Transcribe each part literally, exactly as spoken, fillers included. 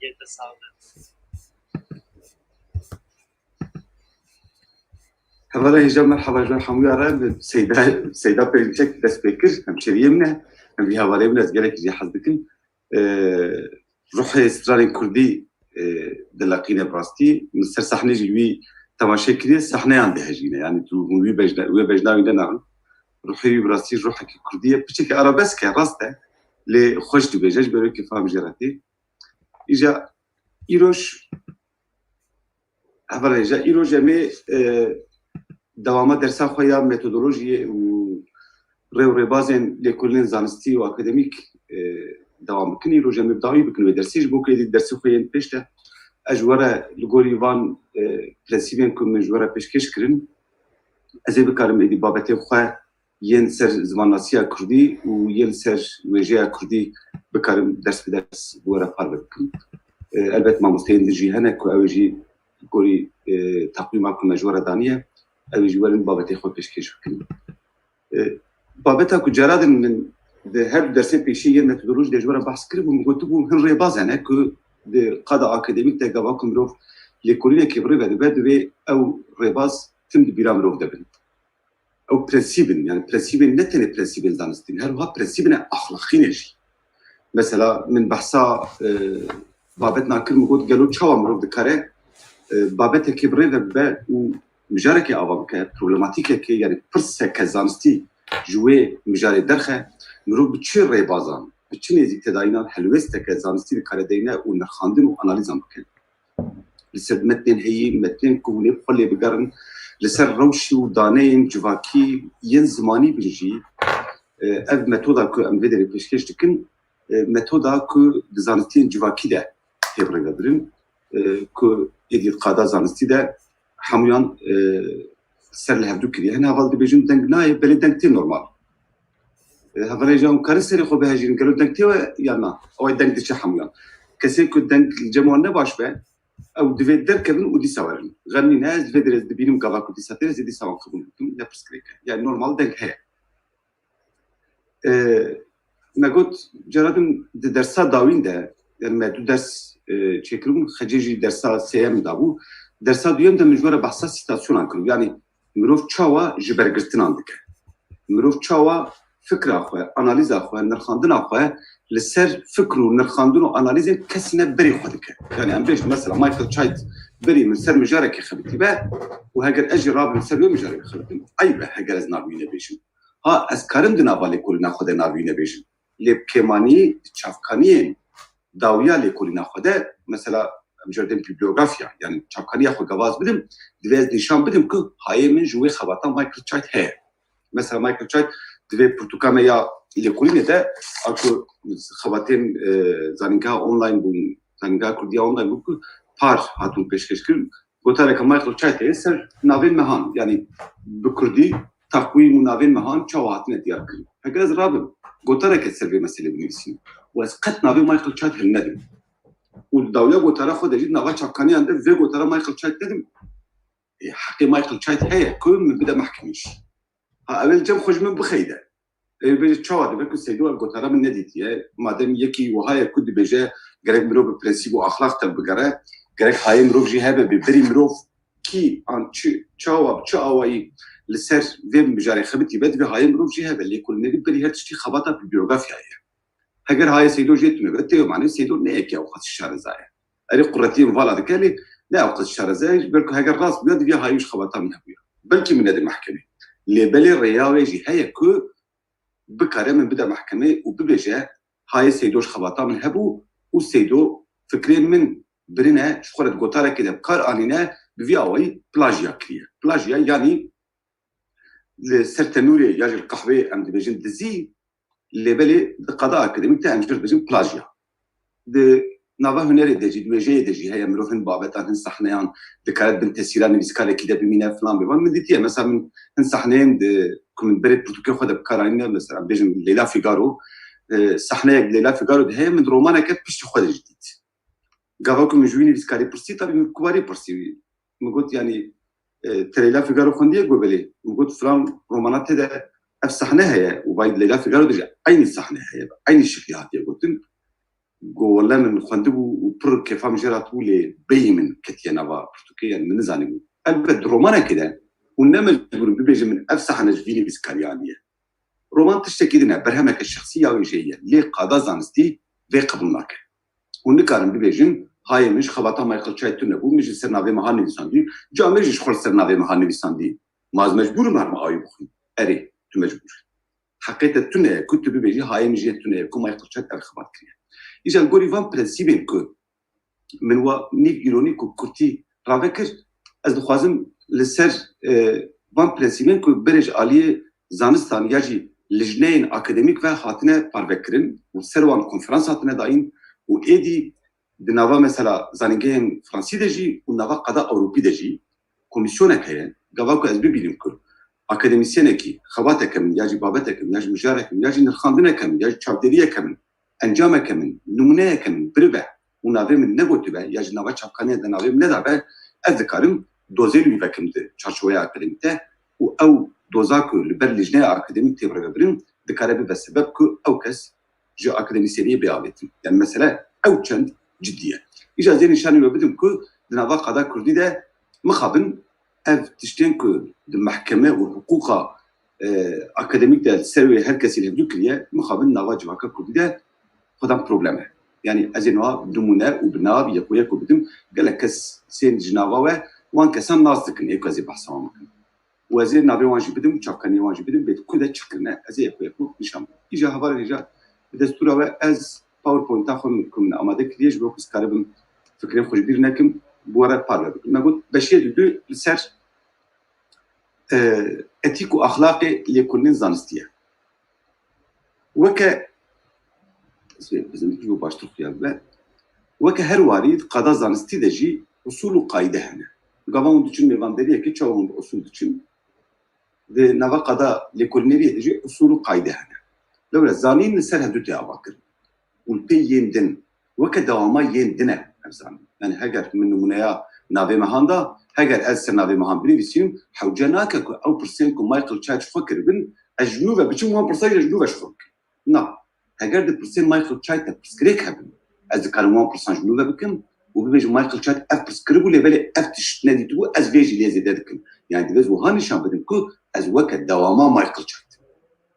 Yete sağlık. Hevala hêja, merhaba ji hemûya re. Bi Seyda, Seyda Pêrînçek dest pê kir. Hemşeriyê min e. Em vî hevalê min ez gelek jî hez dikim. Ee, ruhê stranên kurdî, e, dileqîne bi rastî. Min ser sahnê jî wî temaşe kiriye, sahneyan dihejîne. Yani tu hûn wî bejna-, wê bejna wî nenarin. Ruhê wî bi rastî ruhekî kurdî ye. Piçekî arabesk e, rast e. Lê xweş dibêje, ji ber wê kêfa min jê re tê. Îja îroj, hevalên hêja, îroj em ê, e, dewama dersa xwe ya metodolojiyê û rê û rêbazên lêkolînên zanistî û akademîk, e, dewam bikin. Îroj em ê bi dawî bikin wê dersê, ji bo ku êdî dersê xwe yên pêş de ez ji we re li gorî van, e, prensîbên ku min ji we re pêşkêş kirin, ez ê bikarim êdî babetên xwe yên ser zimannasiya kurdî û yên ser wêjeya kurdî bikarim ders bi ders bi we re parve bikim. E, elbet mamosteyên din jî hene ku ew ê jî gorî, e, teqwîma ku me ji we re daniye, ew ê jî werin babetê xwe pêşkêş bikin. E, babeta ku cara din min di her du dersên pêşî yên metodolojî de ji we re behs kiribû, min gotibû hin rêbaz hene ku di qada akademîk de gava ku mirov lêkolînekê bi rê ve dibe, divê ew rêbaz tim di bîra mirov de bin. Ew prensîb in, yani prensîbên, ne tenê prensîbên zanistî ne, her wiha prensîbine axlaqî ne jî. Mesela min behsa, e, babetna kir, min got gelo çawa mirov dikare, e, babetekê bi rê ve bibe û mijarekê ava bike, problematîkekê, yani pirseke zanistî ji wê mijarê derxe, mirov bi çi rêbazan, bi çi nêzîktedayînan helwêsteke zanistî dikare deyne û nirxandin û analîzan bike. Li ser metnên heyî, metnên ku hûn ê bi xwe lê bigerin, li ser rewşî û daneyên civakî yên zimanî bin jî, e, ev metoda ku em vê derê pêşkêş dikin, e, metoda ku di zanistiyên civakî de tê birêvebirin, e, ku êdî di qada zanistî de hemûyan, e, ser li hevdû kiriye. Hin heval dibêjin deng nayê, belê deng tê normal. E, hevalên hêja, hûn karin serê xwe bihejînin, gelo deng tê we ya na? Ew ê deng diçe hemûyan. Kesên ku deng li cem wan ne baş be, ew divê derkevin û dîsa werin. Xem nîne, ez vê derê ez dibînim gava ku dîsa tê, ez ê dîsa wan qebûl bikim, ne pirsgirêk e. Yani normal deng heye. E, me got, cara din di dersa dawîn de, yani me du ders, e, çêkiribûn, xecê jî dersa sêyem dabû. Dersa duyem de min ji we re behsa sîtasyonan kiribû. Yani mirov çawa ji bergirtinan dike? Mirov çawa fikra xwe, analîza xwe, nirxandina xwe li ser fikr û nirxandin û analîzên kesîne berê xwe dike? Yani em bêjin mesela Michael Chait berî min ser mijarekê xebitî be û heger ez jî rabim ser wê mijarê xebitim, eyb e heger ez navê wî nebêjim. Ha, ez karim di nava lêkolîna xwe de navê wî nebêjim. Lê bi kêmanî di çavkaniyên dawiya lêkolîna xwe de, mesela, em jê re dên bibliyografya, yani çavkaniya xwe gavaz bidim, divê ez nîşan bidim ku hayê min ji wê xebata Michael Chait heye. Mesela Michael Chait di vê pirtûka me ya lêkolînê de, a ku xebatên, e, zanîngeha online bûn, zanîngeha kurdiya online bûn ku par hatibûn pêşkêş kirin. Gotareke Michael Chait heye ser navên mehan, yani bi kurdî teqwîm û navên mehan çawa hatine diyar kirin. Heger ez rabim, gotareke ser vê meselê binivîsînim û ez qet navê Michael Chait hilnedim û di dawiya gotara xwe de jî di nava çavkaniyan de vê gotara Michael Chait nedim. Ê, heqê Michael Chait heye ku min bide mehkemî jî. Ha, ew ê li cem xwe ji min bixeyde. Ê, bêje çawa dibe ku Seydo ev gotara min nedîtiye? Madem yekî wiha ye ku dibêje gerek mirov bi prensîb û axlaq tevbigere, gerek hayê mirov jî hebe, bê berî mirov kî an çi, çawa, bi çi awayî li ser vê mijarê xebitî be, divê hayê mirov jî hebe. Lêkolînerî berî her tiştî xebata bibliyografyayê ye. Heger hayê Seydo jê tune be, tê manê Seydo ne yekî ew qas şareza ye. Erê quretiyê min vala dike, lê ne ew qas şareza ye, ji ber ku heger rast bûya, divê hayê ji xebata min hebûya. Belkî min nede mehkemê. Lê belê rêya wê jî heye ku bikare min bide mehkemê û bibêje, hayê Seydo ji xebata min hebû û Seydo fikrên min birine, ji xwe re di gotarekê de bi kar anîne, bi vî awayî plajya kiriye. Plajya, yanî li ser tenûrê ya jî li qehweyê em dibêjin dizî, lê belê di qada akademîk de em jê re dibêjin plajya. Di nava hunerê de jî, di wêjeyê de jî heye, mirov hin babetan, hin sahneyan dikare di bin tesîra nivîskarekî de bimîne filan bê. Min dîtiye, mesela min hin sahneyên di, ku min berê pirtûkê xwe de bi kar anîne, mesela em bêjin Leyla Figaro, e, sahneyek Leyla Figaro de heye, min di romaneke piştî xwe de jî dît. Gava ku min ji wî nivîskarî pirsî, tabî min kubarî pirsî wî. Min got, yanî, e, te Leyla Figaro xwendiye? Got belê. Min got, filan romana te de Ev sahne heye û vay lêla Figaro de jî eynî sahne heye, eynî şeklî hatiye gotin. Go wele min xwendibû û pir kêfa min jê re hatibû, lê beyî min ketiye nava pirtûkê, yani min nizanîbû. Elbet di romanekê de hûn ne mecbûr in bibêjin min ev sahne ji vî nivîskariya anîye. Roman tiştekî din e, berhemeke şexsî ya wê jê ye. Lê qada zanistî vê qebûl nake. Hûn nikarin bibêjin, hayê min ji xebata Michael Chait tune bû, min ji ser navê meha nivîsandî, ca min jî ji xwe li ser navê meha nivîsandî. Ma ez mecbûr im herma awî bixwîn. Erê, tu mecbûr. Heqê te tune ye ku tu bibêjî, hayê min jê tune ye ku Michael Chait ev xebat kiriye. Îja li gorî van prensîbên ku min wa nîv îronîk û kurtî rave kir, ez dixwazim li ser, e, van prensîbên ku berê ji aliyê zanistan ya jî lijneyên akademîk ve hatine parvekirin û ser wan konferans hatine dayîn û êdî di nava mesela zanîngehên Fransî de jî û nava qada Ewropî de jî komîsyonek heye. Gava ku ez bibînim ku akademîsyenekî, xebateke min ya jî babeteke min ya jî mijareke min ya jî nirxandineke min ya jî çavdêriyeke min, encameke min, nimûneyeke min biribe û navê min negotibe ya jî nava çavkaniya de navê min nedabe, ez dikarim dozê li wî vekim di çarçoveya akademîk de û ew doza ku li ber lijneya akademîk tê birêvebirin dikare bibe sebeb ku ew kes ji akademîsyeniyê bê avêtin. Yani mesele ew çend cidî ye. Îja ez ê nîşanî we bidim ku di nava qada kurdî de mixabin ev tiştên ku di mehkeme û hiqûqa, e, akademîk de ser wê her kesî li hevdû kiriye, mixabin nava civaka kurdî de xwedan problem e. Yani ez ê niha nimûne û bi nav yek û yek û bidim, gelek kes sên ji nava we wan kesan nas dikin, ê ku ez ê behsa wan bikim. Û ez ê navê wan jî bidim û çavkaniyê wan jî bidim, bê di ku de çi kirine, ez ê yek û yek û nîşan bidim. Îja hevalên hêja bi destûra we ez PowerPoint-a xwe min ku min amade kiriye ji bo ku ez karibim fikrên xwe ji bîr nekim, bi we re parve bikim. Me got beşê didu li ser, e, etîk û axlaqê lêkolînên zanistî ye. Weke, ez ê bi zindî jî bo baştir xuya bibe. Weke her warî di qada zanistî de jî usûl û qayîde hene. Gava hûn diçin mêvanderiyekê çawa hûn bi usûl diçin? Di nava qada lêkolîneriyê de jî usûl û qayîde hene. Lewre zanîn li ser hevdû tê avakirin. Û li pê yên din, weke dewama yên din e ev zanîn. Yani heger min nimûneya navê mehan da, heger ez ser navê mehan binivîsînim, hewce nake ku ew pirsên ku Michael Chait ji xwe kiribin, ez ji nû ve biçim wan pirsa jî ji nû ve ji xwe bikim. Na, heger di pirsên Michael Chait de pirsgirêk hebin, ez dikarim wan pirsan ji nû ve bikim û bibêjim Michael Chait ev pirs kiribû, lê belê ev tişt nedîtibû, ez vê jî lê zêde dikim. Yani divê ez wiha nîşan bidim ku ez weke dewama Michael Chait.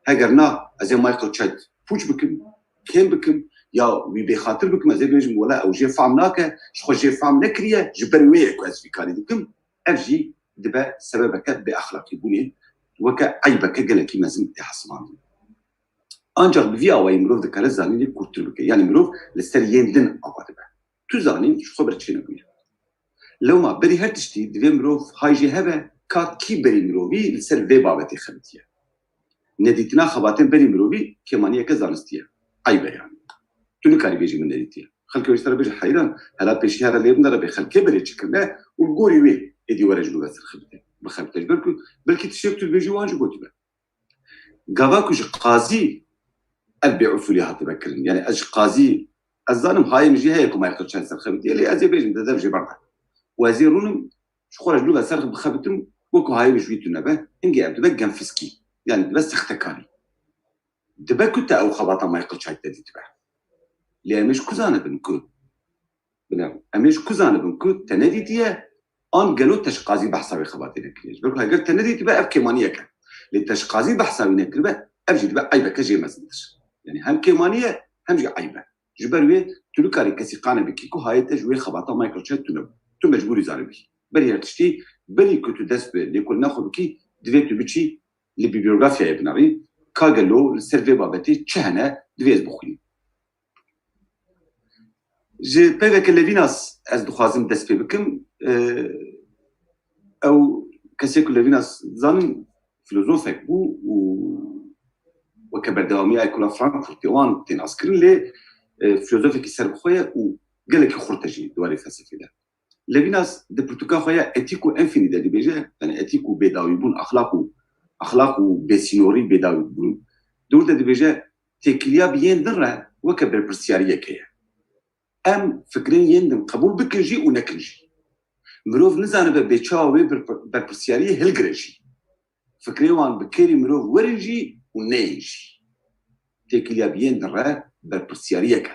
Heger na, ez ê Michael Chait pûç bikim, kêm bikim, ya wî bêxatir bikim, ez ê bêjim, wela ew jê fehm nake, ji xwe jê fehm nekiriye, ji ber wê ye ku ez vî karî dikim, ev jî dibe sebebeke bêexlaqîbûnê, weke eybeke gelekî mezin tê hesibandin. Ancak bi vî awayî mirov dikare zanînê kûrtir bike, yanî mirov li ser yên din ava dibe. Tu zanîn ji xwe ber çênebûye. Lewma berî her tiştî divê mirov hay jê hebe ka kî berî mirovî li ser vê babetê xebitiye. Nedîtina xebatên berî mirovî kêmaniyeke zanistî ye. Eyb e yani. Tu nikarî bêjî min nedîtiye. Xelkê wê ji te re bêje heyran, hela pêşiya re lê binde re bê xelkê berê çi kirine û li gorî wê êdî were ji nû ve ser xebitê. Bixebite ji ber ku belkî tiştê ku tu dibêjî wan jî gotibe. Gava ku ji qazî ev bêusulî hatibe kirin. Yani ez ji qazî, ez zanim hayê min jî heye ku Michael Chait ser xebitiye, lê ez ê bêjim de dev jê berda. Û ez ê rûnim ji xwe re ji nû ve ser bixebitim, wekî hayê min ji wî tune be, hingê ev dibe genfizkî. Yani dibe sextekarî. Dibe ku te ew xebata Michael Chait te dîtibe. Lê em ê ji ku zanibin ku Bile, em ê ji ku zanibin ku te nedîtiye, an gelo te ji qazî behsa wê xebatê nekiriye? Ji ber ku heger te nedîtibe ev kêmaniyek e. Lê te ji qazî behsa wî nekiribe, ev jî dibe eybeke jê mezintir. Yani hem kêmanî ye, hem jî eyb e. Ji ber wê tu nikarî kesî qane bikî ku hayê te ji wê xebata Michael Chait tune bû. Tu mecbûrî zanibî. Berî her tiştî, berî ku tu dest bi lêkolîna xwe bikî, divê tu biçî li bîbliyografyayê binêrî, ka gelo li ser vê babetê çi hene, divê ez bixwînim. Ji peyveke Levinas ez dixwazim dest pê bikim. Ew kesê ku Levinas zanin filozofek bû û weke berdewamiya Ekola Frankfurtê wan tê naskirin, lê, e, filozofekî serbixwe ye û gelekî xurt e jî di warê felsefê de. Levinas di pirtûka xwe ya Etîk û Enfînî de dibêje, yani etîk û bêdawîbûn, axlaq û, axlaq û bêsînorî, bêdawîbûn, di wir de dibêje, têkiliya bi yên din re weke berpirsyariyeke ye. Em fikrên yên din qebûl bikin jî û nekin jî. Mirov nizanibe bê çawa wê berpir-, berpirsyariyê hilgire jî. fikrê wan bi kêrî mirov werin jî û neyên jî. Têkiliya bi yên din re berpirsiyariyek e.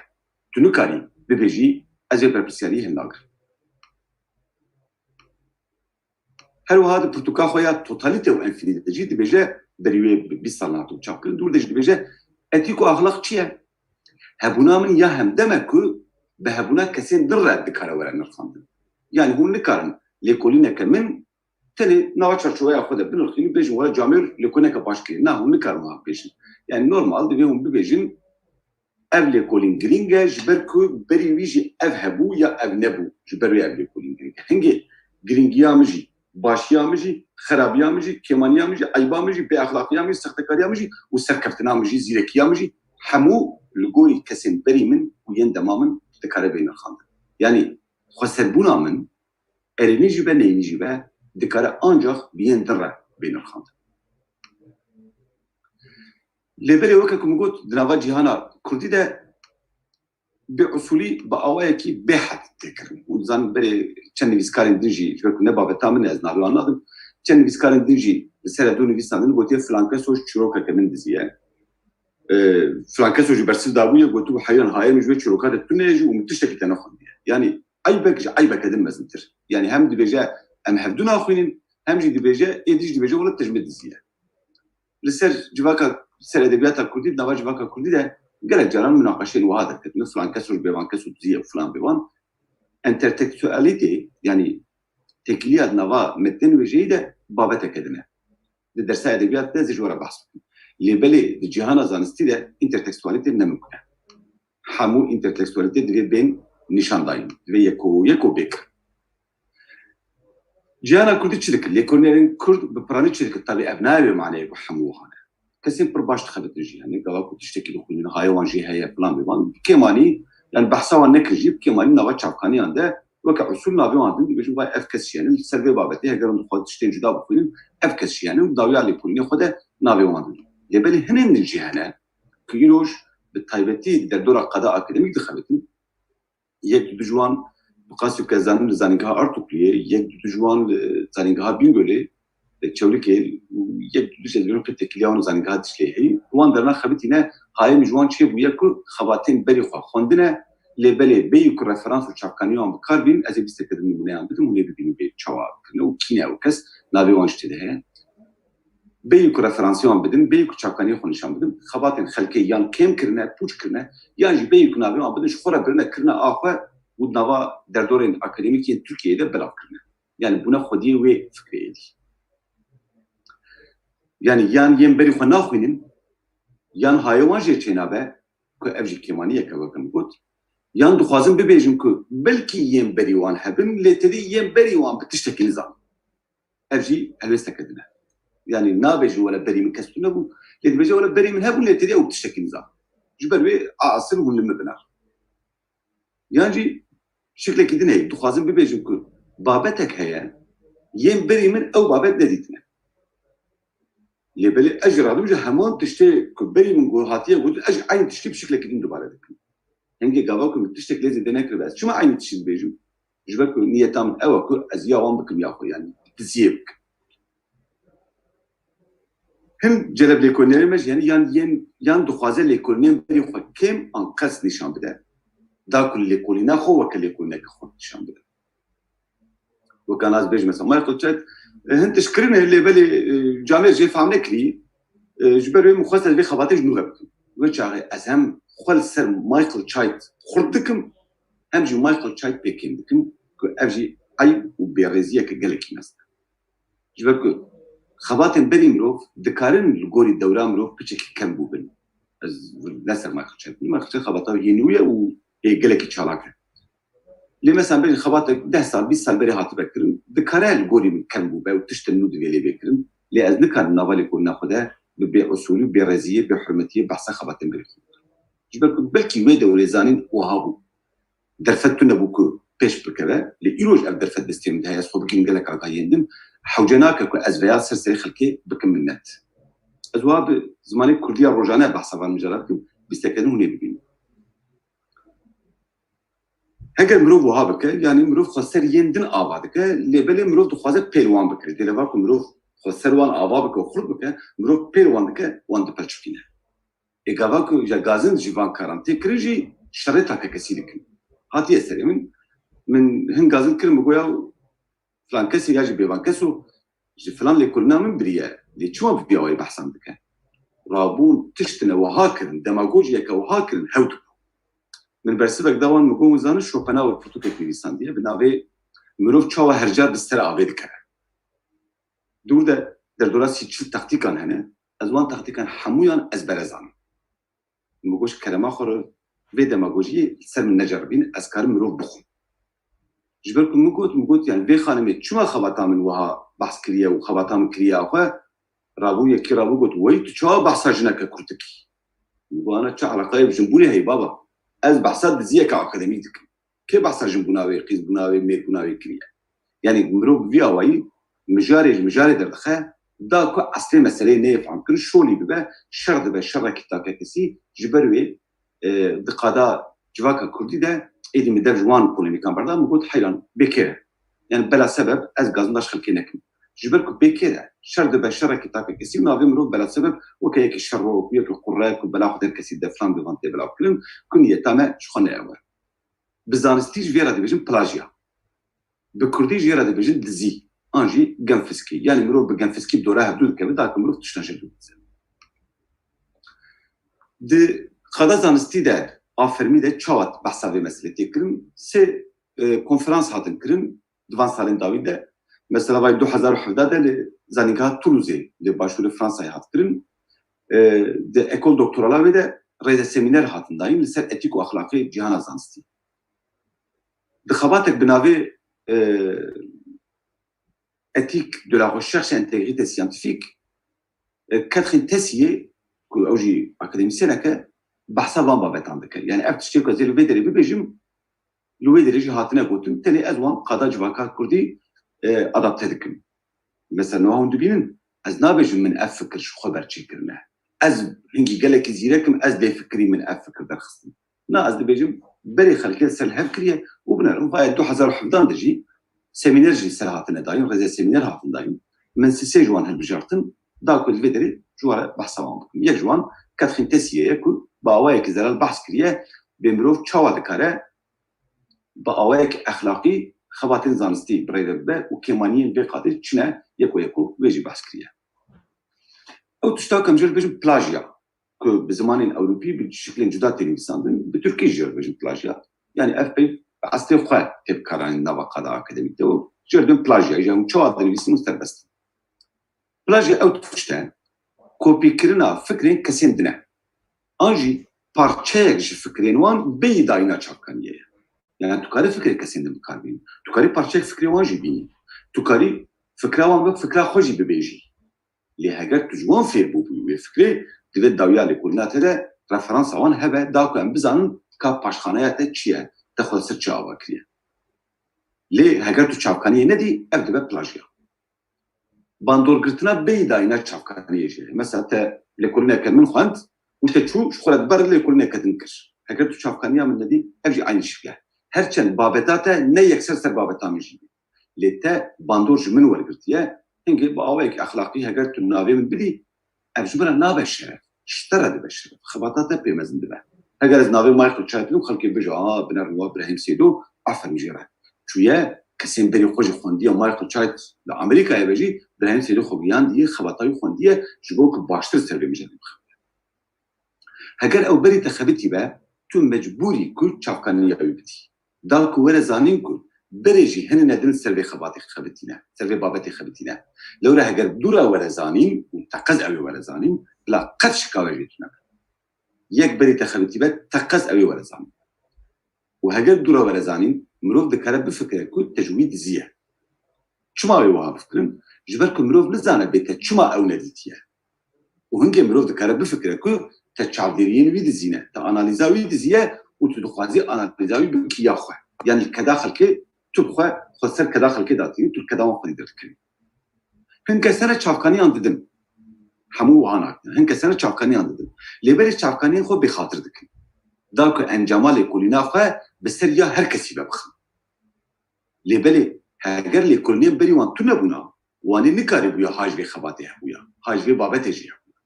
Tu nikarî bibêjî ez ê berpirsiyariyê hilnagirim. Her wiha di pirtûka xwe ya Totalîte û Enfînî de jî dibêje, berî wê bi bîst sal hatibû çapkirin, dûr de jî dibêje, etîk û axlaq çi ye? Hebûna min ya hemdem e ku bi hebûna kesên din re dikare were nirxandin. Yanî hûn nikarin lêkolîneke min tenê nava çarçoveya xwe de binirxînin û bêjin were camêr lêkolîneke baş kiriye. Na, hûn nikarin wiha bibêjin. Yanî normal divê hûn bibêjin, ev lêkolîn girîng e, ji ber ku berî wî jî ev hebû ya ev nebû, ji ber wê ev lêkolîn girîng e. Hingê girîngiya min jî, başiya min jî, xerabiya min jî, kêmaniya min jî, eyba min jî, bêexlaqiya min jî, sextekariya min jî û serkeftina min jî, zîrekiya min jî, hemû li gorî kesên berî min û yên dema min dikare bê nirxandin. Yanî xweserbûna min, erênî jî be, neyînî jî be, dikare ancax bi yên din re bê nirxandin. Lê belê weke ku min got, di nava cîhana kurdî de bêusulî bi awayekî bêhed tê kirin. Hûn dizanin berê çend nivîskarên din jî, ji ber ku ne babeta min e, ez navê wan nadim, çend nivîskarên din jî li ser du nivîsandin gotiye filan keso ji çîrokeke min diziye. E, filan keso jî bersiv dabûye, gotibû heyan hayê min ji wê çîroka de tune ye jî û min tiştekî te nexwendiye. Yanî eybek ji eybeke din mezintir. Yanî hem dibêje em hevdu naxwînin, hem jî dibêje, ê din jî dibêje wele tu ji min diziye. Li ser civaka, ser edebiyata kurdî, di nava civaka kurdî de gelek caran munaqeşeyên wiha derketine, filan kes roj bêvan kes û dizî ye û filan bêvan. Entertekstualîtê, yanî têkiliya di nava metnên wêjeyî de babeteke din e. Di dersa edebiyat de ez ê ji we re behs bikim. Lê belê di cîhana zanistî de întertekstualîtê ne mimkun e. Hemû întertekstualîtê divê bên nîşandayîn. Divê yeko yeko bê kirin. Cîhana kurdî çi dikir? Lêkolînerên kurd bi piranî çi dikir? Tabî ev nayê wê maneyê ku hemû wiha ne. Kesên pir baş dixebitin jî. Yanî gava ku tiştekî dixwînin, hayê wan jî heye, filan bêvan. Bi kêmanî, yanî behsa wan nekir jî, bi kêmanî nava çavkaniyan de weke usul navê wan din, dibêjin, vay ev kes jî hene, li ser vê babetê heger hûn dixwazin tiştên cuda bixwînin, ev kes jî hene û dawiya lêkolînê xwe de navê wan din. Lê belê hinên din jî hene ku îroj bi taybetî derdora qada akademîk dixebitin. Yek du ji wan bi qasî ku ez zanim li zanîngeha Artukluyê, yek du ji wan li zanîngeha Bîngolê, e, Çewlikê û yek du ji ez bêjim qî têkiliya wan û zanîngeha Dicleyê heyî. Wan derna xebitîne, hayê min ji wan çêbûye ku xebatên berî xwe xwendine, lê belê bêyî ku referans û çavkaniya wan bi kar bîn, ez ê bîsteke din nimûneyan bidim, hûn ê bibînin bê çawa kirine û kî ne ew kes, navê wan jî tê de heye. Bêyî ku referansê wan bidin, bêyî ku çavkaniyê xwe nîşan bidin, xebatên xelkê yan kêm kirine, pûç kirine, yan jî bêyî ku navê wan bidin, ji xwe re birine kirine a xwe û di nava derdorên akademîk yên Tirkiyeyê de belav kirine. Yanî bûne xwediyê wê fikrê êdî. Yanî yan yên berî xwe naxwînin, yan hayê wan jê çênabe, ku ev jî kêmaniyek e, weke min got, yan dixwazin bibêjin ku belkî yên berî wan hebin, lê tevî yên berî wan bi tiştekî nizanin. Ev jî helwêsteke din e. Yanî nabêjin wele berî min kes tune bû, lê dibêje wele berî min hebûn, lê têdî ew tiştekî nizan. Ji ber wê a asil hûn li min bine. Yan jî şiklekî din heye, dixwazin bibêjin ku babetek heye, yên berî min ew babet nedîtine. Lê belê ez jî radim ji heman tiştê ku berî min got, hatiye got, ez jî eynî tiştî bi şiklekî din dubare dikim. Hingê gava ku min tiştek lê zêde nekiribe, ez çima eynî tiştî dibêjim? Ji ber ku niyeta min ew e ku ez ya wan bikim ya xwe, yanî diziyê bikim. Hin celeb lêkolînerê me jî, yanî yan, yan, yan dixwaze lêkolînên berî xwe kêm an qels nîşan bide. Da ku lêkolîna xwe weke lêkolîneke xurt nîşan bide. Weke nas bêjim mesela Michael Chait, e, hin tişt kirine, lê belê, e, camêr jê fehm nekirî. E, ji ber wê min xwest ez vê xebatê ji nû re bikim. Wê çaxê ez hem xwe li ser Michael Chait xurt dikim, hem jî Michael Chait pê kêm dikim ku ev jî eyb û bêrêziyeke gelekî mezin e. Ji ber ku xebatên berî mirov dikarin li gorî dewra mirov piçekî kem bûbin. Ez ne ser Michael Chait, Michael Chait xebata wî yê nû ye û yê gelekî çalak e. Lê mesela bêjin xebatek deh sal, bîst sal berê hatibe kirin, dikare li gorî min kem bûbe û tiştên nû divê lê bê kirin. Lê ez nikarim nava lêkolîna xwe de bi bêusulî, bêreziyê, bêhurmetiyê behsa xebatên berî xwe bikim. Ji ber ku belkî wê dewrê zanîn wiha bû. Derfet tune bû ku pêş bikeve. Lê îroj ev derfet destê min de heye, ez xwe bigihînim gelek agahiyên din. Hewce nake ku ez veya ser serê xelkê bikim minnet. Ez wiha bi zimanê kurdî ya rojane behsa van mijara bikim, bîsteke din hûn ê bibînin. Heger mirov wiha bike, yanî mirov xwe ser yên din ava dike, lê belê mirov dixwaze pêl wan bike. Dê leva ku mirov xwe ser wan ava bike û xurt bike, mirov pêl wan dike, wan dipelçikîne. Ê gava ku ya gazin ji van karan tê kirin jî şerê takekesî dikin. Hatiye serê min, min hin gazin kirin, min goya filan kesê ya jî bêvan keso ji filan lêkolîna min biriye. Lê çima bi vî awayî behsan dike? Rabûn tiştine wiha kirin, demagojiyeke wiha kirin, hew dibû. Min bersivek da wan, min got, zanin Schopenhauer pirtûkek nivîsandiye, bi navê Mirov çawa her car bi ser avê dikeve. Dûr de derdora sî çil taktîkan hene, ez wan taktîkan hemûyan ezbere zanim. Min got, ji kerema xwe re vê demagojiyê li ser min neceribîn, ez karim mirov bixwim. Ji ber ku min got, min got, yani vê xanimê çima xebata min wiha behs kiriye û xebata min kiriye xwe, rabû yekî rabû got, wey tu çawa behsa jineke kurtikî? Min got, ana çi eleqeyê bi jinbûnê heye baba? Ez behsa diziyeke akademîk dikim. Kê behsa jinbûna wê, qîzbûna wê, mêrbûna wê kiriye? Yani mirov bi vî awayî mijarê ji mijarê derdixe, da ku eslê meseleyê neyê fehmkirin, şolî bibe, şer dibe, şerekî takekesî, ji ber wê, e, di qada civaka kurdî de êdî min dev ji wan polêmîkan berda, min got heyran, bêkêr e. Yani bela sebeb ez gazindaş xelkê nekim. Ji ber ku bêkêr e, şer dibe, şerekî takekesî û navê mirov bela sebeb weke yekî şero, ku yekî qurre, ku bela xwe derkesî de filan bi van tê bela kirin, ku niyeta me ji xwe ne ew e. Bi zanistî ji vê re dibêjin plajya. Bi kurdî jê re dibêjin dizî an jî genfiskî. Yani mirov bi genfiskî bi dora hevdû dikeve, da ku mirov tiştan ji dû dize. Di qada zanistî de a fermî de çawa behsa vê meselê tê kirin? Sê, e, konferans hatin kirin di van salên dawî de. Mesela vay du hezar û hevdeh de li Zanîngeha Toulouse li başûrê Fransayê hat kirin. E, di ekol doktorala wê de rêze semîner hatin dayîn li ser etîk û exlaqê cîhana zanistî. Di xebatek bi navê, e, Éthique de la recherche et intégrité scientifique, e, Catherine Tessier, ku ew jî akademîsyenek e, behsa van babetan dike. Yani ev tiştê ku ez ê li vê derê bibêjim, li wê derê jî hatine gotin, tenê ez wan qada civaka kurdî, e, adapte dikim. Mesela niha hûn dibînin, ez nabêjim min ev fikir ji xwe ber çêkirine. Ez hingî gelekî zîrek im, ez bê fikirî min ev fikir derxistin. Na, ez dibêjim berê xelkê li ser li hev kiriye û binerin. Vayê du hezar û hevdeh de jî semîner jî ser hatine dayîn, rêzê semîner hatin dayîn. Min sê sê ji wan hilbijartin, da ku li vê derê ji wan re behsa wan bikim. Yek ji wan Catherine Tessier ye ku bi awayekî zelal behs kiriye, bê mirov çawa dikare bi awayek exlaqî xebatên zanistî bi rê ve bibe û kêmaniyên vê qadê çi ne, yeko yeko wê jî behs kiriye. Ew tişta ku em jê re dibêjin plajya, ku bi zimanên ewropî bi şiklên cuda tê nivîsandin, bi tirkî jê re dibêjin plajya. Yani ev peyv bi eslê xwe tê bikaranîn nava qada akademîk de û jê re dibên plajya, ji hemû çawa dinivîsin û serbest in. Plajya ew tişt e, kopîkirina fikrên kesên din e. An jî parçeyek ji fikrên wan bêyî dayîna çavkaniyê ye. Yani tu karî fikrê kesên din bi kar bînî. Tu karî parçeyek fikrê wan jî bînî. Tu karî fikra wan wek fikra xwe jî bibêjî. Lê heger tu ji wan fêr bûbûyî wê fikrê, divê dawiya lêkolîna te de referansa wan hebe, da ku em bizanin ka paşxaneya te çi ye, te xwe li ser çi ava kiriye. Lê heger tu çavkaniyê nedî, ev dibe plajya. Bandorgirtina bêyî dayîna çavkaniyê jî heye. Mesela te lêkolîneke min xwend û te çû ji xwe re di ber lêkolîneke din kir. Heger tu çavkaniya min nedî, ev jî eynî şikle. Her çend babeta te ne yekser ser babeta min jî bî. Lê te bandor ji min wergirtiye, hingê bi awayekî exlaqî heger tu navê min bidî, ev ji min re nabe şeref. Ji te re dibe şeref. Xebata te pê mezin dibe. Heger ez navê Michael Chait bidim, xelkê bêje, "A, binerin wa Birahîm Seydo, aferin jê re." Çûye, kesên berî xwe jî xwendiye, Michael Chait li Amerîkayê be jî, Birahîm Seydo xwe giyandiye, xebata wî xwendiye, ji bo ku baştir ser vê mijarê bixebite. Heger ew berî te xebitî be, tu mecbûr î ku çavkaniya wî bidî. Da ku were zanîn ku berê jî hinine din ser vê xebatê xebitîne, ser vê babetê xebitîne. Lewre heger dû re were zanîn û teqez ew ê were zanîn, bila qet şika we jê tune be. Yek berî te xebitî be, teqez ew ê were zanîn. Û heger dû re were zanîn, mirov dikare bifikire ku te ji wî dizî ye. Çima wê wiha bifikirin? Ji ber ku mirov nizane bê te çima ew nedîtiye. Û hingê mirov dikare bifikire ku te çavdêriyên wî dizî ne, te analîza wî dizî ye û tu dixwazî analîza wî bikî ya xwe. Yanî li keda xelkê tu bi xwe, xwe ser keda xelkê datînî, tu li keda wan xwedî derdikevî. Hin kes hene çavkaniyan didin. Hemû wiha nakine. Hin kes hene çavkaniyan didin. Lê berê çavkaniyên xwe bêxatir dikin. Da ku encama lêkolîna xwe bi ser ya her kesî ve bixin. Lê belê, heger lêkolînên berî wan tune bûna, Wanê nikarîbûya haj vê xebatê hebûya, haj vê babetê jî hebûya.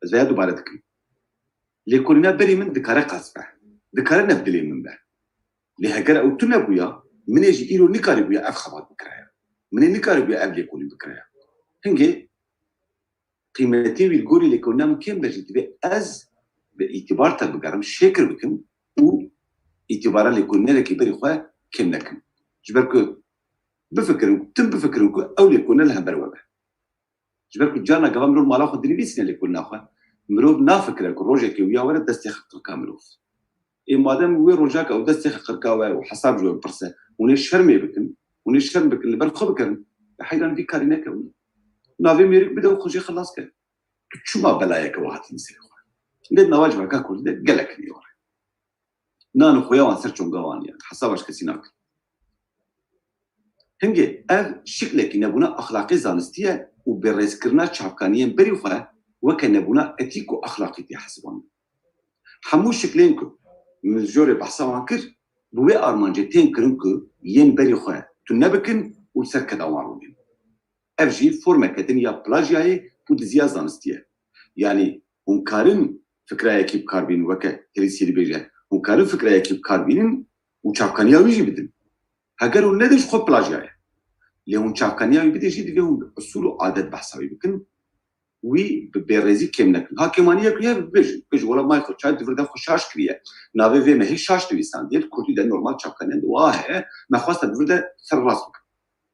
Ez veya dubare dikim. Lêkolîna berî min dikare qas be. Dikare ne bi dilê min be. Lê heger ew tu nebûya, min ê jî îro nikarîbûya ev xebat bikiraya. Min ê nikarîbûya ev lêkolîn bikiraya. Hingê qîmetê wî li gorî lêkolîna min kêm be jî divê ez bi îtîbar te bigerim, şêkir bikim û îtîbara lêkolînerekî berî xwe kêm nekim. Ji ber ku bifikirin, tim bifikirin ku ew lêkolîne li hember we be. Ji ber ku carna gava mirov mala xwe dinivîsîne lêkolîna xwe, mirov nafikire ku rojekê wiya were destê xwe qirka mirov. Ê madem wê rojaka ew destê xwe qirka we û hesab ji we bipirse, hûn ê şermê bikin, hûn ê şerm bikin, li ber xwe bikerin. Heyran vî karî neke wî. Navê mêrik bide û xwe jê xilas ke. Tu çima belayeke we hatî li serê xwe? Lê di nava civaka kurdî de gelek hene were. Nan û xweya wan ser çonga wan ye. Hesaba ji kesî nakin. Hingê ev şiklekî nebûna exlaqê zanistî ye û bêrêzkirina çavkaniyên berî xwe weke nebûna etîk û exlaqî tê hesibandin. Hemû şiklên ku min li jorê behsa wan kir, bi wê armancê tên kirin ku yên berî xwe tune bikin û li ser keda wan rûnin. Ev jî formeke din ya plajyayê û diziya zanistî ye. Yanî hûn karin fikrayekî bi kar bînin, weke Hêrîsî dibêje, hûn karin fikrayekî bi kar bînin û çavkaniya wî jî bidin. Heger hûn nedin, ji xwe plajya ye. Lê hûn çavkaniya wî bidin jî, divê hûn bi usul û adet behsa wî bikin, wî bi bêrêzî kêm nekin. Ha kêmaniyek wî hebe, bibêjin. Bibêjin, wela Michael Churchill di vir de xwe şaş kiriye. Navê vê mehê şaş nivîsandiye. Di kurdî de normal çavkaniyan de wiha heye. Me xwesta di vir de ser rast bikin.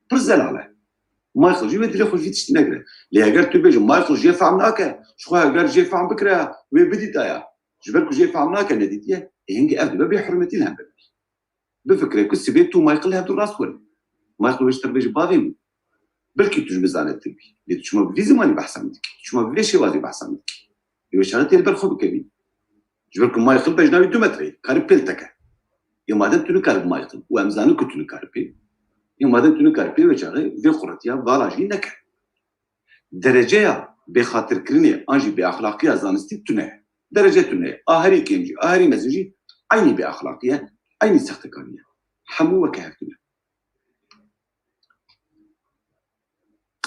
Pir zelal e. Michael jî wê dilê xwe ji vî tiştî negire. Lê heger tu bêjî Michael jê fehm nake, ji xwe heger jê fehm bikiraya, wê bidîtaya. Ji ber ku jê fehm nake nedîtiye, ê hingê ev dibe bêhurmetî li hember wî. Bifikire ku sibê tu Michael li hevdû rast werin. Michael wê ji te bêjî bavê min. Belkî tu ji min zanettir bî. Lê tu çima bi vî zimanî behsa min dikî? Tu çima bi vê şêwazê behsa min dikî? Ê wê çaxê tê li ber xwe bikevî. Ji ber ku Michael bejna wî du metre ye, kare pêl te ke. Ê madem tu nikarî bi Michael û em zanin ku tu nikarî pê, ê madem tu nikarî pê, wê çaxê vê quretiya vala jî neke. Dereceya bêxatirkirinê an jî bêexlaqiya zanistî tune ye. Derece tune ye. A herî kêm jî, a herî mezin jî eynî bêexlaqî ye, eynî sextekarî ye. Hemû weke hev tune.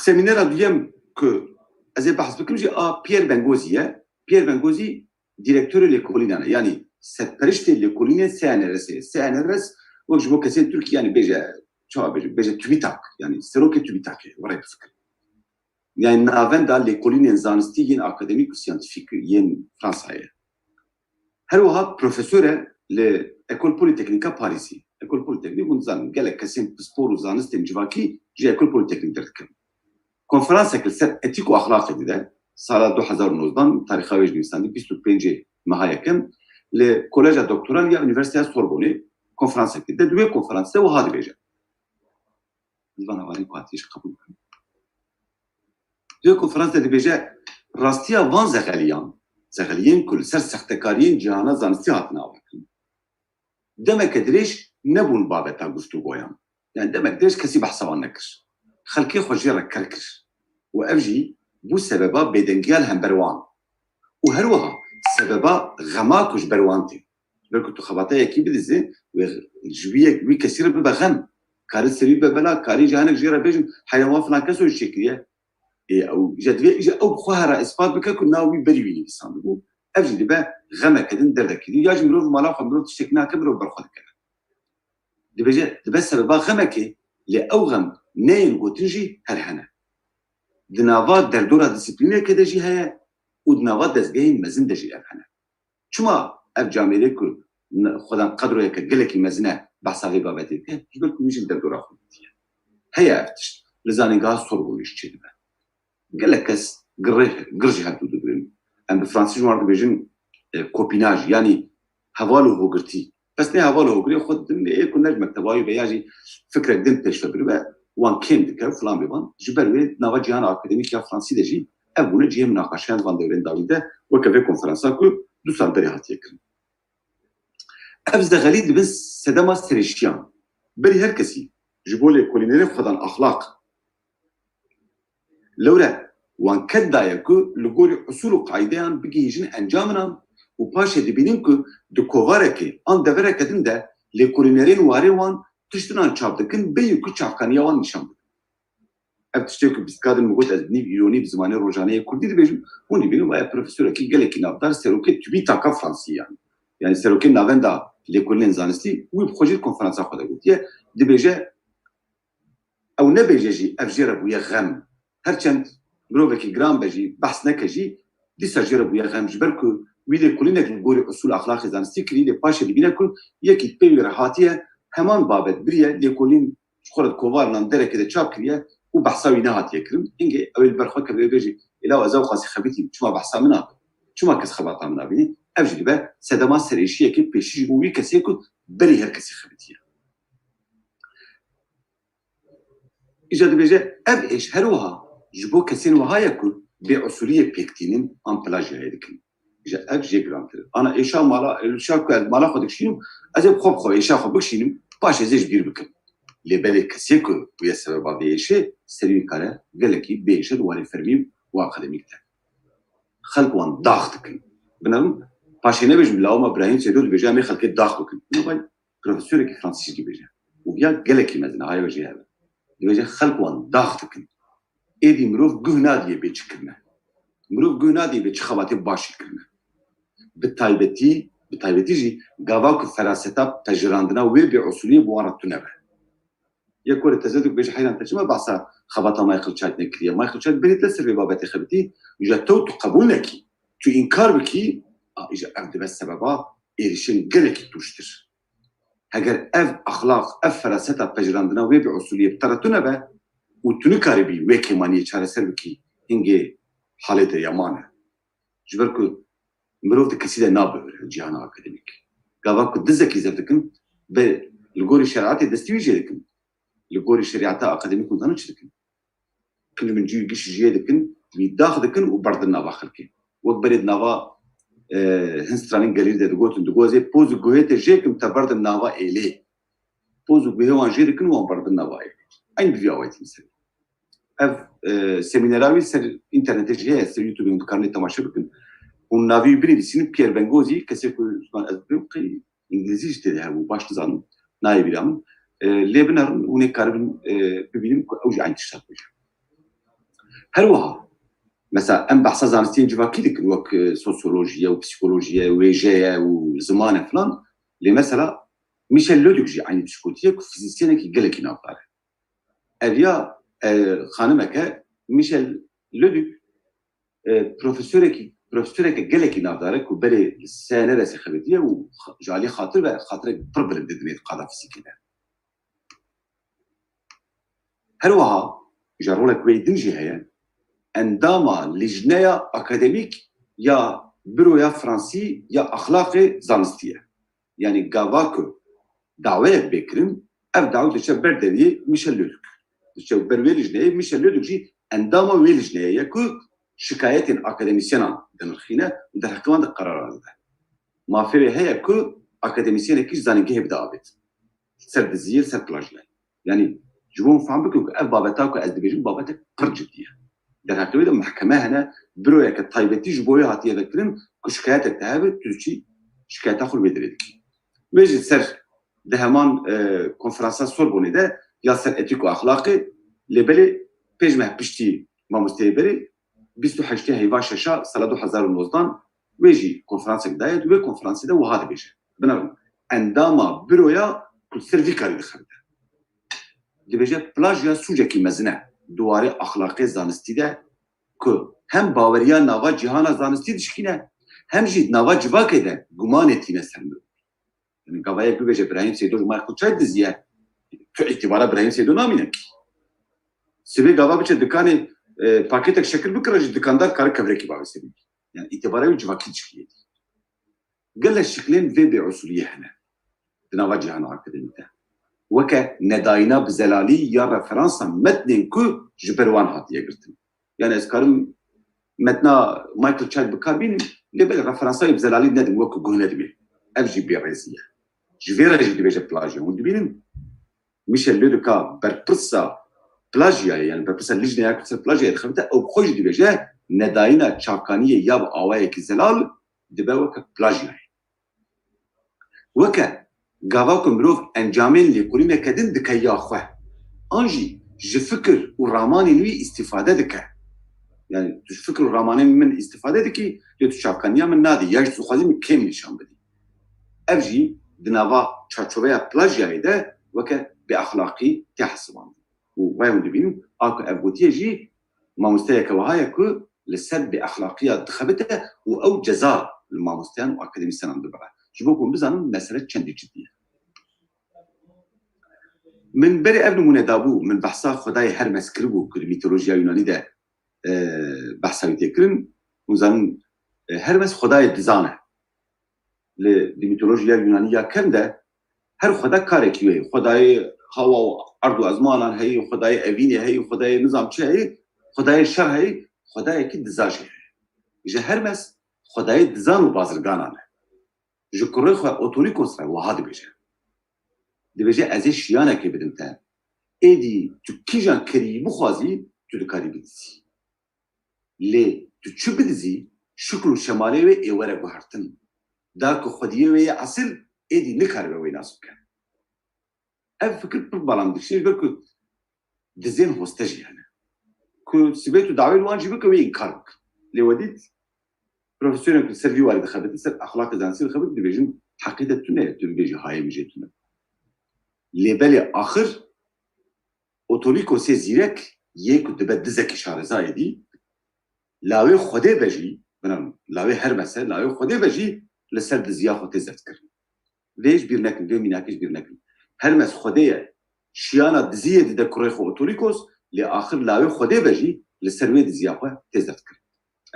Semînera duyem ku ez ê behs bikim jî a Pierre Bengozî ye. Pierre Bengozî direktorê lêkolînan e. Yanî serperiştê lêkolînê C N R S e. C N R S wek ji bo kesên Tirkî, yanî bêje, çawa bêje, bêje TÜBİTAK, yanî serokê TÜBİTAKê, werê bifikir. Yanî navenda lêkolînên zanistî yên akademîk û scientifique yên Fransayê. Her wiha profesor e li École Polytechnique Parîsî. École Polytechnique, hûn dizanin, gelek kesên pispor û zanistên civakî ji École Polytechnique derdikevin. Konferansek li ser etîk û exlaqê dide, sala du hezar û nozdan, tarîxa wê jî nivîsandî, bîst û pêncê meha yekem, li Koleja Doktoral ya Unîversîteya Sorbonê konferansek dide. Di wê konferansê de wiha dibêje. Li van hevalên ku hatiye jî qebûl bikin. Di wê konferansê de dibêje, rastiya van zexeliyan, zexeliyên ku li ser sextekariyên cîhana zanistî hatine avakirin, demeke dirêj nebûn babeta guftûgoyan. Yani demek dirêj kesî behsa wan nekir. Xelkê xwe jê re ker kir. Û ev jî bû sebeba bêdengiya li hember wan. Û her wiha sebeba xema ku ji ber wan tê. Ji ber ku tu xebata yekî bidizî, wê ji wî yek, wî kesî re bibe xem. Karî serî be bela, karî canek jê re bêjin, heyran wan filan keso jî çêkiriye. Ê, ew, îja divê, îja ew bi xwe here îspat bike ku nav wî berî wî nivîsandibû. Ev jî dibe xemeke din, derdekî din. Ya jî mirov mala xwe, mirov tiştek nake, mirov ber xwe dikeve. Dibêje, dibe sebeba xemekê, lê ew xem neyên gotin jî her hene. Di nava derdora disiplîneke de jî heye û di nava dezgehên mezin de jî ev hene. Çima ev camêrê ku ne-, xwedan qedroyeke gelekî mezin e, behsa vê babetê dike? Ji ber ku wî jî li derdora xwe dîtiye. Heye ev tişt. Li zanîngeha Sorbonê jî çêdibe. Gelek kes girê, gir ji hev dû digirin. Em bi fransî ji wan re dibêjin, e, copinaj, yanî heval û hogirtî. Bes ne heval û hogirê xwe didin, lê yê ku ne ji mekteba wî be ya jî fikrek din pêş ve biribe, wan kêm dike, filan bêvan. Ji ber wê di nava cîhana akademîk ya fransî de jî ev bûne cihê minaqeşeyan di van dewrên dawî de, weke vê konferansa ku du sal berê hatiye kirin. Ev zexelî dibin sedema serêşiyan. Berî her kesî ji bo lêkolînerê xwedan axlaq. Lewre wan ked daye ku li gorî usul û qaideyan bigihîjin encaminan û paşê dibînin ku di kovarekê an devereke din de lêkolînerên warê wan tiştinan çap dikin, bêyî ku çavkaniya wan nîşan bidin. Ev tiştê ku bîstka din min got, ez bi nîv îronî bi zimanê rojanê yê kurdî dibêjim, hûn dibînin, vaya profesorekî gelekî navdar, serokê TÜBİTAK'a Fransî yani. Yani serokê navenda lêkolînên zanistî, wî bi xwe jî konferansa xwe de gotiye, dibêje, ew nebêje jî, ev jê re bûye xem. Her çend mirovekî giran be jî, behs neke jî, dîsa jê re bûye xem. Ji ber ku wî lêkolînek li gorî usul exlaqê zanistî kirî, lê paşê dibîne ku yekî pê wî re hatiye, heman babet biriye, lêkolîn ji xwe re di kovarinan derekê de çap kiriye û behsa wî nehatiye kirin. Hingê ew ê li ber xwe keve û bêjî, ê law ez ew qasî xebitîm, çima behsa min nabe? Çima kes xebata min nabînî? Ev jî dibe sedema serêşiyekê pêşî ji bo wî kesê ku berî her kesî xebitiye. Îca dibêje, ev êş her wiha ji bo kesên wiha ye ku bêusuliyê pêk tînin an plajyayê dikin. Îca ev jê girantir. Ana êşa mala, êşa ku ez mala xwe dikişînim, ez ê bi xwe bi xwe êşa xwe bikişînim, paşê zê ji bîr bikim. Lê belê kesê ku bûye sebeba vê êşê, serî wî kare gelekî bê êşe di warê fermî û akademîk de. Xelk wan dax dikin. Binerin, paşê nebêjin, lawama Birahîm Seydo dibêje, em ê xelkê dax bikin. Nabay, profesorekî fransîzî dibêje. Û viya gelekî mezin e, haya wê jê hebe. Dibêje, xelk wan dax dikin. Êdî mirov guh nadiyê bê çi kirine. Mirov guh nadiyê bê çi xebatê baş jî kirine. Bi taybetî, bi taybetî jî gava ku feraseta pejirandina wê bêusuliyê bi wan re tune be. Yek were teze dibêje, heyran, te çima behsa xebata Michael Chait nekiriye? Michael Chait berî te ser vê babetê xebitî, îja tew tu qebûl nekî, tu înkar bikî, a, îja ev dibe sebeba êrişên gelekî tûjtir. Heger ev exlaq, ev feraseta pejirandina wê bêusuliyê bi te re tune be û tu nikaribî wê kêmaniyê çareser bikî, hingê halê te yaman e. Ji ber ku mirov di kesî de nabihire cîhana akademîk. Gava ku dizekî zef dikin, be li gorî şerîetê destî wî jê dikin. Li gorî şerîeta akademîk hûn zanin çi dikin? Kinc min cî giş jê dikin, wî dax dikin û berdin nava xelkê. Wek berê di nava, e, hin stranên gelîr de digotin, digot, ez ê poz û guhê te jê kim, te berdim nava êlê. Poz û guhê wan jê dikin û wan berdin nava êlê. Eyn bi vî awayî tî ser. Ev, e, semînera wî ser înternetê jî heye, ser YouTubeê hûn dikarin lê temaşe bikin. Hûn navî wî binivîsînin, Pierre Bengozî, kesê ku ziman ez dibêm, qey îngilîzî jî tê de hebû, baş dizanim, nayê bîra min. E, lê binerin, hûn ê karibin, e, bibînin ku ew jî eyn tişta dibêje. Her wiha, mesela em behsa zanistiyên civakî dikin, wek, e, sosyolojiye û psîkolojiye, wêjeye û ziman e filan. Lê mesela Michel Leduc jî eynî tişt gotiye ku fizîsyenekî gelekî navdar e. Ev ya, e, xanimeke Michel Leduc, e, profesorekî, profesoreke gelekî navdar e ku berê li C N R S xebitiye û xa-, ji alî xatir ve xatirek pir bilind didinê di qada fizîkê de. Her wiha ji rolek wê din jî heye, endama lijneya akademîk ya Büroya Fransî ya Exlaqê Zanistî ye. Yanî gava ku daweyek bê kirin, ev dawe diçe ber deriyê Michel Leduc. Diçe ber wê lijneyê, Michel Leduc jî endama wê lijneyê ye ku şikayetên akademîsyenan dinirxîne û derheqê wan de qeraran dide. Mafê wê heye ku akademîsyenekî ji zanîngehê bide avêt. Ser diziyê, ser plajiyayê. Yanî ji bo hûn fehm bikin ku ev babeta ku ez dibêjim babetek pir cidî ye. Derheqê wê de mehkeme hene, büroyeke taybetî ji bo wê hatiye vekirin ku şikayetek te hebe, tu diçî şikayeta xwe li wê derê dikî. Wê jî ser di heman, e, konferansa Sorbonê de ya ser etîk û exlaqê, lê belê pênc meh piştî mamosteyê berê bîst û heştê heyva şeşa sala du hezar û nozdan wê jî konferansek daye, di wê konferansê de wiha dibêje. Binerin, endama büroya ku ser vî karî dixebite. Dibêje plajya sûcekî mezin e di warê exlaqê zanistî de ku hem baweriya nava cîhana zanistî dişkîne, hem jî di nava civakê de gumanê tîne ser mirov. Yani gava yek bibêje Birahîm Seydo ji Michael Çay diziye, tu îtibara Birahîm Seydo namîne. Sibê gava biçe dikanê, e, pakêtek şekil bikire, ji dikandar kare kevirekî bavêse bî. Yani îtibara wî civakî dişkîne. Gelek şiklên vê bêusuliyê hene di nava cîhana akademîk de. Weke nedayîna bi zelalî ya referansa metnên ku ji ber wan hatiye girtin. Yani ez karim metna Michael Chang bi kar bînim, lê belê referansa wî bi zelalî nedim, wekî guh nedimê. Ev jî bêrêzî ye. Ji vê re jî dibêje plajya. Hûn dibînin, Michel Leduc a berpirsa plajyayê, yani berpirsa lijneya ku ser plajyayê dixebite, ew bi xwe jî dibêje nedayîna çavkaniyê ya bi awayekî zelal dibe weke plajyayê. Weke gava ku mirov encamên lêkolîneke din dike ya xwe, an jî ji fikir û ramanên wî îstîfade dike. Yani tu ji fikir û ramanên min îstîfade dikî, lê tu çavkaniya min nadî, ya jî tu xwezî min kêm nîşan bidî. Ev jî di nava çarçoveya plajyayê de weke bêexlaqî tê hesibandin. Û vay hûn dibînin, a ku ev gotiye jî mamosteyeke wiha ye ku li ser bêexlaqîya dixebite û ew ceza li mamosteyan û akademîsyenan dibire. Ji bo ku hûn bizanin mesele çendî cidî ye. Min berê ev nimûne dabû, min behsa Xwedayê Hermes kiribû ku di mîtolojiya Yunanî de, e, behsa wî tê kirin. Hûn zanin, e, Hermes xwedayê dizan e. Li, di mîtolojiya Yunanî ya kevn de her xweda karekî wê heye. Xwedayê hewa û erd û ezmanan heye, xwedayê evînê heye, xwedayê nizam çi heye, xwedayê şer heye, xwedayekî diza jî heye. Ji Hermes xwedayê dizan û bazirganan e. Ji kurê xwe Otolikos re wiha dibêje. Dibêje, ez ê şiyanekê bidim te. Êdî tu kîjan kerî bixwazî, tu dikarî bidizî. Lê tu çi bidizî, şikl û şemalê wê ê were guhertin. Da ku xwediyê wê yê esil êdî nikaribe wê nas bike. Ev fikir pir balam dikişîne, ji ber ku dizên hoste jî hene. Ku sibê tu dawê li wan jî bike, wê înkar bike. Lê we dît, profesyonelek li ser vî warî dixebitin, ser exlaqê zanistî dixebitin, dibêjin, heqê te tune ye, tu bibêjî hayê min jê tune. Lê belê axir Otolikosê zîrek yê ku dibe dizekî şareza êdî, lawê Xwedê be jî, binan, lawê Hermes e, lawê Xwedê be jî li ser diziya xwe tê zeft kirin. Vê ji bîr nekin, vê mînakê ji bîr nekin. Hermes Xwedê ye, şiyana diziyê dide kurê xwe Otolikos, lê axir lawê Xwedê be jî li ser wê diziya xwe tê zeft kirin.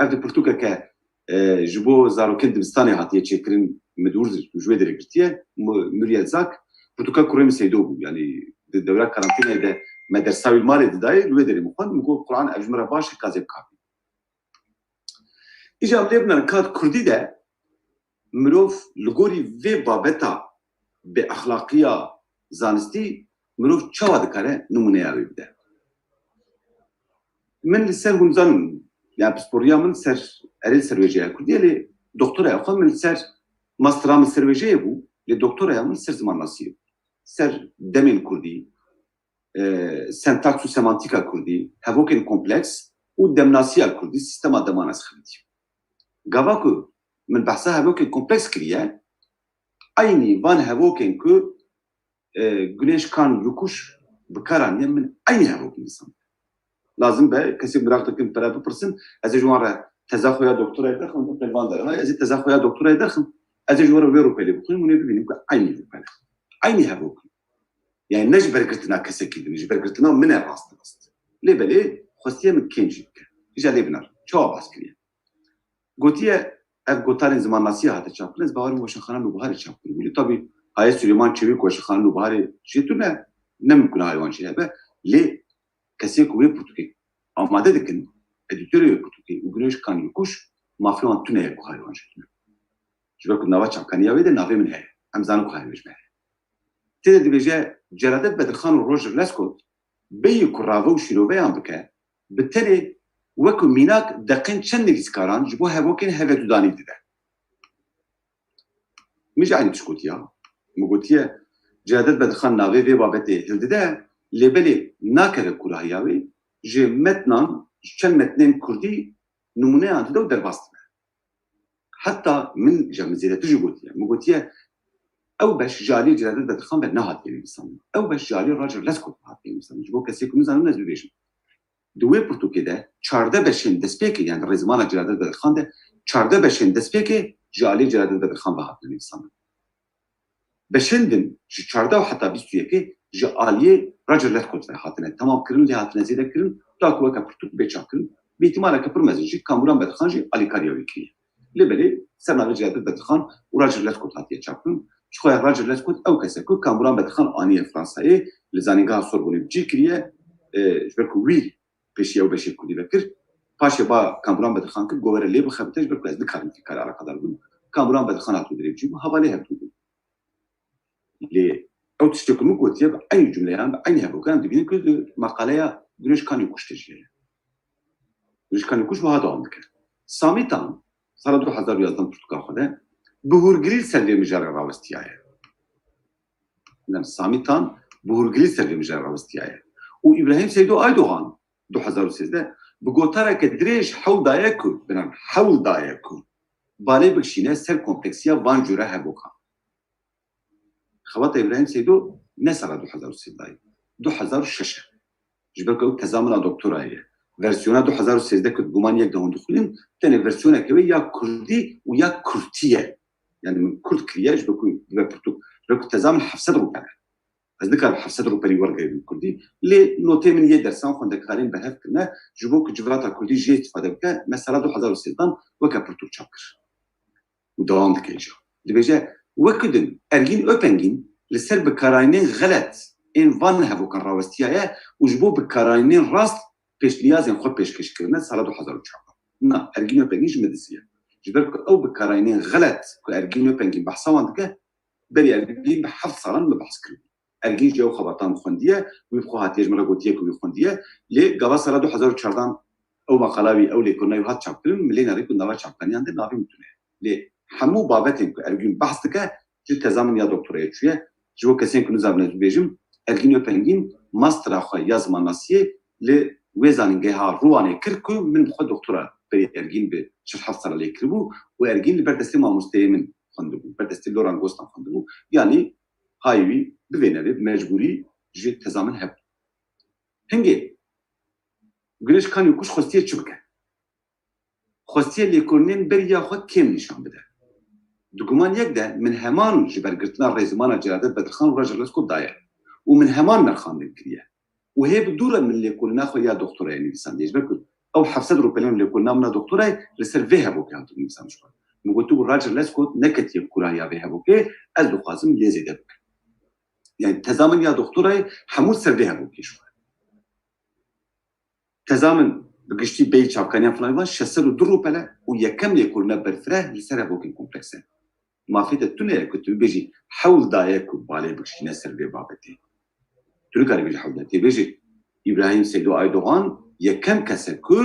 Ev di pirtûkeke, e, ji bo zarokên dibistanê hatiye çêkirin, min dûr ji wê derê girtiye, Mu-, Muriel Zak, pirtûka kurê min Seydo bû. Yanî di dewra karantînayê de me dersa wî li malê didayê, li wê derê min xwend, min got, Quran ev ji min re baş e, ka ez ê bikapînim. Îca em lê binerin, ka di kurdî de mirov li gorî vê babeta bêexlaqiya zanistî mirov çawa dikare nimûneya wê bide? Min li ser, hûn zanin, yani pisporiya min ser, erê li ser wêjeya kurdî ye, lê doktoraya xwe min li ser, mastera min ser wêjeyê bû, lê doktoraya min li ser zimannasiyê bû. Ser demên kurdî, e, sentaks û semantîka kurdî, hevokên kompleks û demnasiya kurdî, sîstema deman ez xebitî. Gava ku min behsa hevokên kompleks kiriye, eynî van hevokên ku, e, Güneş Kan Yokuş bi kar aniye, min eynî hevokên dîsan. Lazim be kesê miraq dikin pere bipirsin, ez ê ji wan re teza xwe ya doktorayê derxim, hûn pêl van derin. Ha, ez ê teza xwe ya doktorayê derxim, ez ê ji wan re wê rûpelê bixwînim, hûn ê bibînin ku eynî rûpel e. Eynî hevok in. Yani ne ji bergirtina kesekî din, ji bergirtina min e rast rast. Lê belê xwestiye min kêm jî bike. Îca lê binar. Çawa bas kiriye? Gotiye, ev gotarên zimannasiyê hate çapkirin, ez bawerim weşanxana Nûbiharê çap kiribû. Lê tabî Hayê Silêman Çewîk, weşanxana Nûbiharê jê tune, ne mimkun e hayê wan jê hebe. Lê kesê ku wê pirtûkê amade dikin, edîtorê wê pirtûkê û Güneş Kan Yokuş, mafê wan tune ye ku hayê wan jê tune. Ji ber ku nava çapkaniya wê de navê min heye. Em zanin ku hayê wê ji me heye. Tê de dibêje, Celadet Bedirxan û Roger Lescot bêyî ku rave û şîroveyan bike, bi tenê wekî mînak deqên çend nivîskaran ji bo hevokên hevetudanî dide. Min jî eynî tişt gotiya. Min gotiye, Celadet Bedirxan navê vê babetê hildide, lê belê nakeve kûrahiya wê, ji metnan, ji çend metnên kurdî nimûneyan dide û derbas dibe. Heta min, ja min zêdetir jî gotiye. Min gotiye, ew beş ji aliyê Celadet Bedirxan ve nehatiye nivîsandin. Ew beş ji aliyê Roger Lescot ve hatiye nivîsandin. Ji bo kesê ku nizanin ez bibêjim. Di wê pirtûkê de çardeh beşên destpêkê, yani rêzimana Celadet Bedirxan de çardeh beşên destpêkê ji aliyê Celadet Bedirxan ve hatine nivîsandin. Beşên din ji çardeh û heta bîst û yekê ji aliyê Roger Lescot ve hatine temam kirin, lê hatine zêde kirin, ta ku weke pirtûk bê çap kirin. Bi îhtimaleke pir mezin jî Kamuran Bedirxan jî alîkariya wê kiriye. Lê belê ser navê Celadet Bedirxan û Roger Lescot hatiye çap kirin. Ji xwe ya Roger Lescot ew kes e ku Kamuran Bedirxan aniye Fransayê, li Zanîngeha Sorbonê bi cî kiriye, e, ji ber ku wî pêşiya ew beşê kurdî vekir. Paşê ba Kamuran Bedirxan kir, got were lê bixebite, ji ber ku ez nikarim vî karê eleqedar bim. Kamuran Bedirxan hatibû dirêvcî bû, hevalê hevdû bûn. Lê ew tiştê ku min gotiye, bi eynî cumleyan, bi eynî hevokan dibînin ku di maqaleya Güneş Kan Yokuş de jî heye. Güneş Kan Yokuş wiha dewam dike. Sami Tan, sala du hezar û yazdeh pirtûka xwe de, bi hûrgilî li ser vê mijarê rawestiyaye. Lem Sami Tan bi hûrgilî ser vê mijarê rawestiyaye. Û Îbrahîm Seydo Aydogan du hezar û sêzdeh bi gotareke dirêj hewl daye ku, binan hewl daye ku balê bikişîne ser kompleksiya van cûre hevokan. Xebata Îbrahîm Seydo ne sala du hezar û sêzdeh e, du hezar û şeş e. Ji ber ku ew teza min a doktorayê ye. Versiyona du hezar û sêzdeh ku guman yek de hûn dixwînin, tenê versiyoneke wê ya kurdî û ya kurtî ye. Yani min kurt kiriye ji ber ku dibe pirtûk. Ji ber ku teza min heft sed rûpel e. Ez nikarim heft sed rûpelî wergerînim kurdî. Lê notê min yê dersan xwendekarên berhev kirine, ji bo ku civata kurdî jê îstifade bike, me sala du hezar û sêzdeh weke pirtûk çap kir. Û dewam dike îja. Dibêje, wek ku din Ergîn Öpengîn li ser bikarayînên xelet ên van hevokan rawestiyaye û ji bo bikarayînên rast pêşniyazên xwe pêşkêş kirine sala du hezar û çar. Na, Ergîn Öpengîn ji min diziye. Ji ber ku ew bikarayînên xelet ku Ergîn Öpengîn behsa wan dike, berî Ergîn bi heft salan min behs kiribû. Ergîn jî ew xebatan xwendiye, wî bi xwe hatiye ji min re gotiye ku wî xwendiye. Lê gava sala du hezar û çardan ew maqala wî, ew lêkolîna wî hat çapkirin, min lê nerî ku nava çapkaniyan de navê min tune. Lê hemû babetên ku Ergîn behs dike, ji teza min ya doktorayê çûye. Ji bo kesên ku nizanibin ez bibêjim, Ergîn Öpengîn mastera xwe ya zimannasiyê li wê zanîngeha Rûwanê kir ku min bi xwe doktora berî Ergîn bi şeş heft sala lê kiribû û Ergîn li ber destê mamosteyê min xwendibû, ber destê Loran Gostan xwendibû. Yanî hayê wî bi vê nevê, bi mecbûrî ji teza min hebû. Hingê Güneş Kanyokuş xwestiye çi bike? Xwestiye lêkolînên beriya xwe kêm nîşan bide. Di guman yek de min heman ji ber girtina rêzimana Celadet Bedirxan û Roger Lescot daye û min heman nerxandin kiriye. Û hê bi dû re min lêkolîna xwe ya doktorayê nivîsandiye. Ji ber ku ew heft sed rûpelên lêkolîna min a doktorayê li ser vê hevokê hatibû nivîsandin ji xwe. Min gotibû Roger Lescot neketiye kûrahiya vê hevokê, ez dixwazim lê zêde bikim. Yani teza min ya doktorayê hemû ser vê hevokê ji xwe. Teza min bi giştî bêyî çapkaniyan filan van şeş sed û du rûpel e û yekem lêkolîna berfireh li ser hevokên kompleks e. Mafê te tune ye ku tu bibêjî hewl daye ku balê bikişîne ser vê babetê. Tu nikarî bêjî hewl daye. Tê bêjî Îbrahîm Seydo Aydogan yekem kes e ku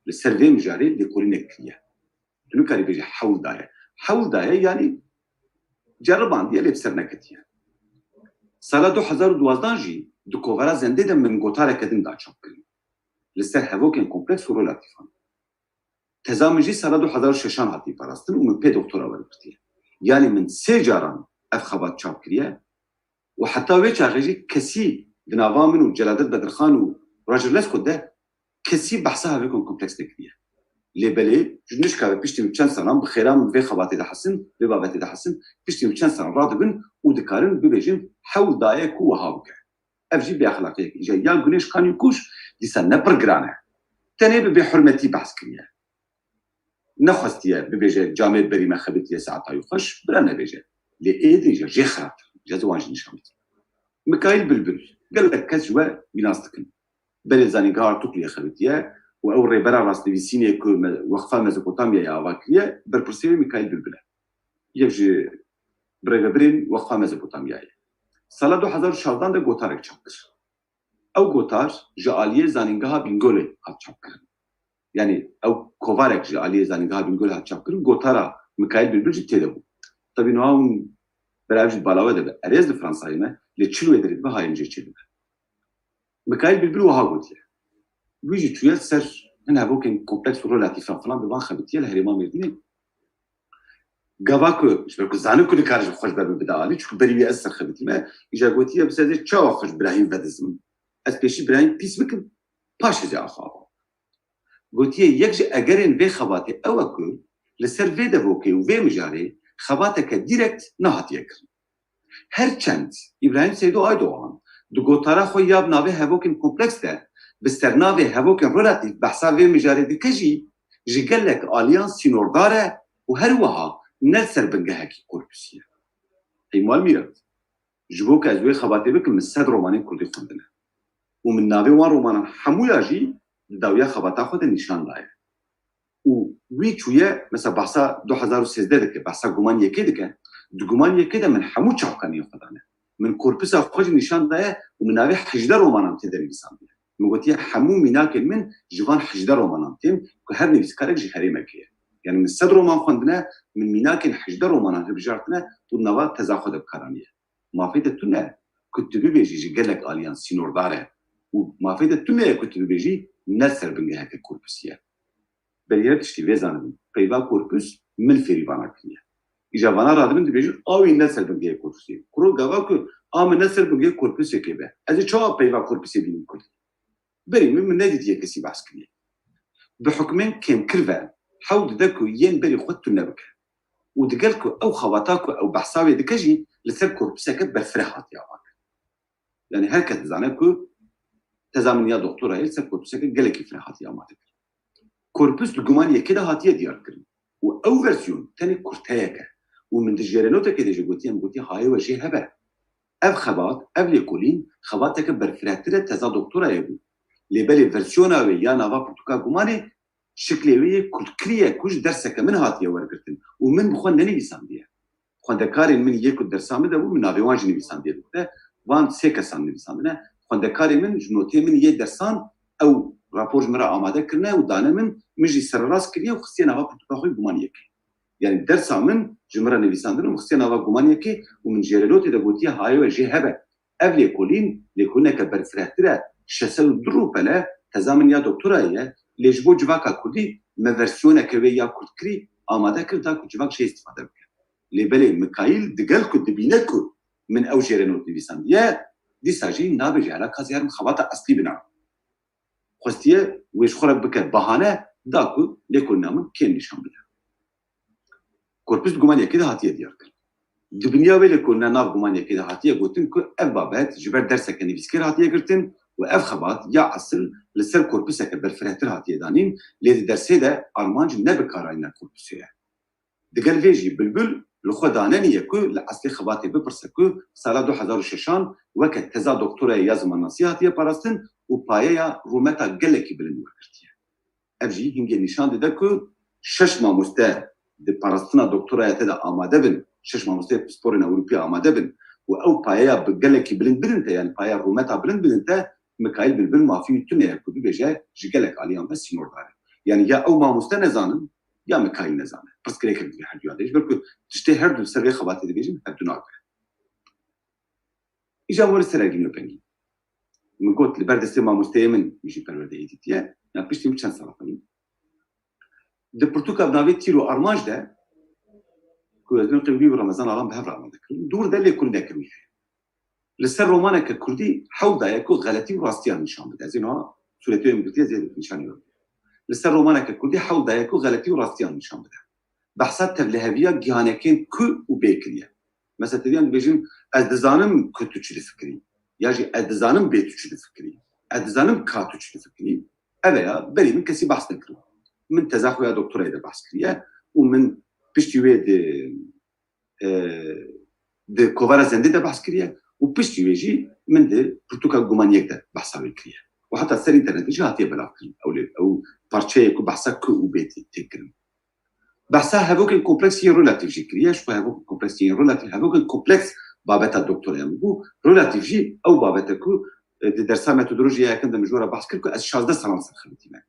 li ser vê mijarê lêkolînek kiriye. Tu nikarî bêjî hewl daye. Hewl daye, yanî ceribandiye, lê bi ser neketiye. Sala du hezar û duwazdeh jî di kovara Zendê de min gotareke din da çapkirin. Li ser hevokên kompleks û relatîfan. Teza min jî sala du hezar û şeşan hatî parastin û min pê doktora wergirtiye. Yanî min sê caran ev xebat çap kiriye û heta wê çaxê jî kesî di nava min û Celadet Bedirxan û Roger Lescot de kesî behsa hevokên kompleks nekiriye. Lê belê ji nişka ve piştî min çend salan bi xêra min vê xebatê de hesin, vê babetê de hesin, piştî min çend salan radibin û dikarin bibêjin hewl daye ku wiha bike. Ev jî bêexlaqiyek e. Îja ya Güneş Kanyokuş dîsa ne pir giran e. Tenê bi bêhurmetî behs kiriye. Nexwestiye bibêje camê berî me xebitiye saeta wî xweş, bira nebêje. Lê êdî îja jê xirabtir. Îja ez wan jî nîşan bidî. Mikaîl Bilbil, gelek kes ji we wî nas dikin. Berê zanîngeha Artukluyê xebitiye û ew rêbera rastnivîsînê ku me, Weqfa Mezopotamyayê ava kiriye, berpirsê wê Mikaîl Bilbil e. Yek ji birêvebirên Weqfa Mezopotamyayê. Sala du hezar û şazdan de gotarek çap kir. Ew gotar ji aliyê zanîngeha Bîngolê hat çapkirin. Yanî ew kovarek ji aliyê zanîngeha Bîngolê hat çapkirin, gotara Mikaîl Bilbil jî tê de bû. Tebî niha hûn bera ev jî bala we de be. Erêz li Fransayê me, lê çi li wê derê dibe hayê min jê çêdibe. Mikaîl Bilbil wiha gotiye. Wî jî çûye ser hin hevokên kompleks û relatîfan filan bi van xebitiye li herêma Mêrdînê. Gava ku, ji ber ku zanin ku nikare ji xwe ji ber min bide alî, çunku berî wî ez serxebitî me, îja gotiye, bi ser vê çawa xwe ji Birahîm vedizim? Ez pêşî Birahîm pîs bikim, paşê zê axava. Gotiye, yek ji egerên vê xebatê ew e ku li ser vê devokê û vê mijarê xebateke dîrekt nehatiye kirin. Her çend Îbrahîm Seydo Aydogan di gotara xwe ya bi navê Hevokên Kompleks de bi sernavê Hevokên Relatîf behsa vê mijarê dike jî, ji gelek aliyan sînordar e û her wiha ne li ser bingehekî korpusî ye. Ey Mal Mîrat, ji bo ku ez wê xebatê bikim, min sed romanên kurdî xwendine. Û min navê wan romanan hemûya jî di dawiya xebata xwe de nîşan daye. Û wî çûye, mesela, behsa du hezar û sêzdeh dike, behsa Guman Yekê dike. Di Guman Yekê de min hemû çapkaniyên xwe dane. Min korpusa xwe jî nîşan daye û min navê hejdeh romanan tê de nivîsandiye. Min gotiye, hemû mînakên min ji van hejdeh romanan tên ku her nivîskarek ji herêmekê ye. Yani min sed roman xwendine, min mînakên hejdeh romanan hilbijartine û nava teza xwe de bi kar aniye. Mafê te tune ku tu bibêjî ji gelek aliyan sînordar e. Û mafê te tune ye ku tu bibêjî ne ser bingeheke korpusî ye. Berî her tiştî vê zanibin. Peyva korpus min fêrî vana kiriye. Îja vana radibin dibêjin, a wî ne ser bingehê korpusê. Kuro gava ku a min ne ser bingehê korpusê kê be. Ez ê çawa peyva korpusê bînim kurd? Berî min, min nedîtiye kesî behs kiriye. Bi hukmên kêmkir ve hewl dide ku yên berî xwe tune bike. Û digel ku ew xebata ku ew behsa wê dike jî li ser korpuseke berfireh hatiye avakirin. Yani her kes dizane ku teza min ya doktorayê li ser korpuseke gelekî fireh hatiye amade kirin. Korpus di guman yekê de hatiye diyar kirin. Û ew versiyon tenê kurteyek e. Û min di jêrenotekê de jî gotiye, min gotiye, hayê we jê hebe. Ev xebat, ev lêkolîn, xebateke berfirehtir e teza doktorayê bû. Lê belê versiyona wê ya nava pirtûka gumanê, şiklê wê yê kurtkirî ye ku ji derseke min hatiye wergirtin û min bi xwe nenivîsandiye. Xwendekarên min yê ku dersa min de bû, min navê wan jî nivîsandiye dikte. Van sê kesan nivîsandine. Xwendekarê min ji notê min yê dersan ew rapor ji min re amade kirine û dane min, min jî sererast kiriye û xistiye nava pirtûka xwe guman yekê. Yani dersa min ji min re nivîsandin û xistiye nava guman yekê û min jêrê notê de gotiye, hayê we jê hebe. Ev lêkolîn, lêkolîneke berfirehtir e, şeş sed û du rûpel e, teza min ya doktorayê ye, lê ji bo civaka kurdî me versiyoneke wê ya kurtkirî amade kir, da ku civak jê îstîfade bike. Lê belê Mikaîl digel ku dibîne ku min ew jêrê not nivîsandiye, dîsa jî nabêje, hela ka ziyar min xebata eslî bina. Xwestiye wê ji xwe re bike bahane, da ku lêkolîna min kêm nîşan bide. Korpus di guman yekê de hatiye diyar kirin. Di binya wê lêkolîna nav guman yekê de hatiye gotin ku ev babet ji ber derseke nivîskêr hatiye girtin û ev xebat ya esil li ser korpuseke berfirehtir hatiye danîn, lê di dersê de armanc ne bikarayîna korpusê ye. Digel vê jî Bilbil li xwe danenî ye ku li eslê xebatê bipirse ku sala du hezar û şeşan weke teza doktorayê ya zimannasî hatiye parastin û payeya rûmeta gelekî bilind wergirtiye. Ev jî hingê nîşan dide ku şeş mamoste di parastina doktoraya te de amade bin, şeş mamoste pisporên Ewropî amade bin û ew payeya bi gelekî bilind bidin te, yani payeya rûmeta bilind bidin te, Mikaîl Bilbil mafî wî tune ye ku bibêje ji gelek aliyan ve sînordar e. Yani ya ew mamoste nezanin, ya Mikaîl nezane. Pirsgirêkek divê her duya de. Ji ber ku tiştê her du ser vê xebatê dibêjin, her du nagire. Îja were ser Ergîn Epengî. Min got, li ber destê mamosteyê min min jî perwerdeyê dîtiye. Ya piştî min çend sala xwendî. Di pirtûka bi navê Tîr û Armanc de, ku ez dibêm qey wî û Remezan Alan bi hev re amade kirin, dûr de lêkolîneke wî heye. Li ser romaneke kurdî hewl daye ku xeletî û rastiyan nîşan bide. Ez ê niha sûretê wê min girtiye, ez ê nîşanî we bidêm. Li ser romaneke kurdî hewl daye ku xeletî û rastiyan nîşan bide. Behsa tevliheviya gihanekên ku û bê kiriye. Mesela tevliheviyan dibêjin, ez dizanim ku tu çi difikirî. Ya jî ez dizanim bê tu çi difikirî. Ez dizanim ka tu çi difikirî. Ev e ya, berî min kesî behs nekiriye. Min teza xwe ya doktorayê de behs kiriye û min piştî wê di, e, di kovara Zendê de behs kiriye û piştî wê jî min di pirtûka Guman Yek de behsa wê kiriye. Û heta ser înternetê jî hatiye belavkirin. Ew lê, ew parçeyê ku behsa ku û bê tê, tê kirin. Behsa hevokên kompleks yên relatîf jî kiriye. Ji xwe hevokên kompleks yên relatîf, hevokên kompleks babeta doktoraya min bû. Relatîf jî ew babete ku, e, di dersa metodolojiyaya yekem de min ji we re behs kir ku ez şazdeh salan ser xebitîme.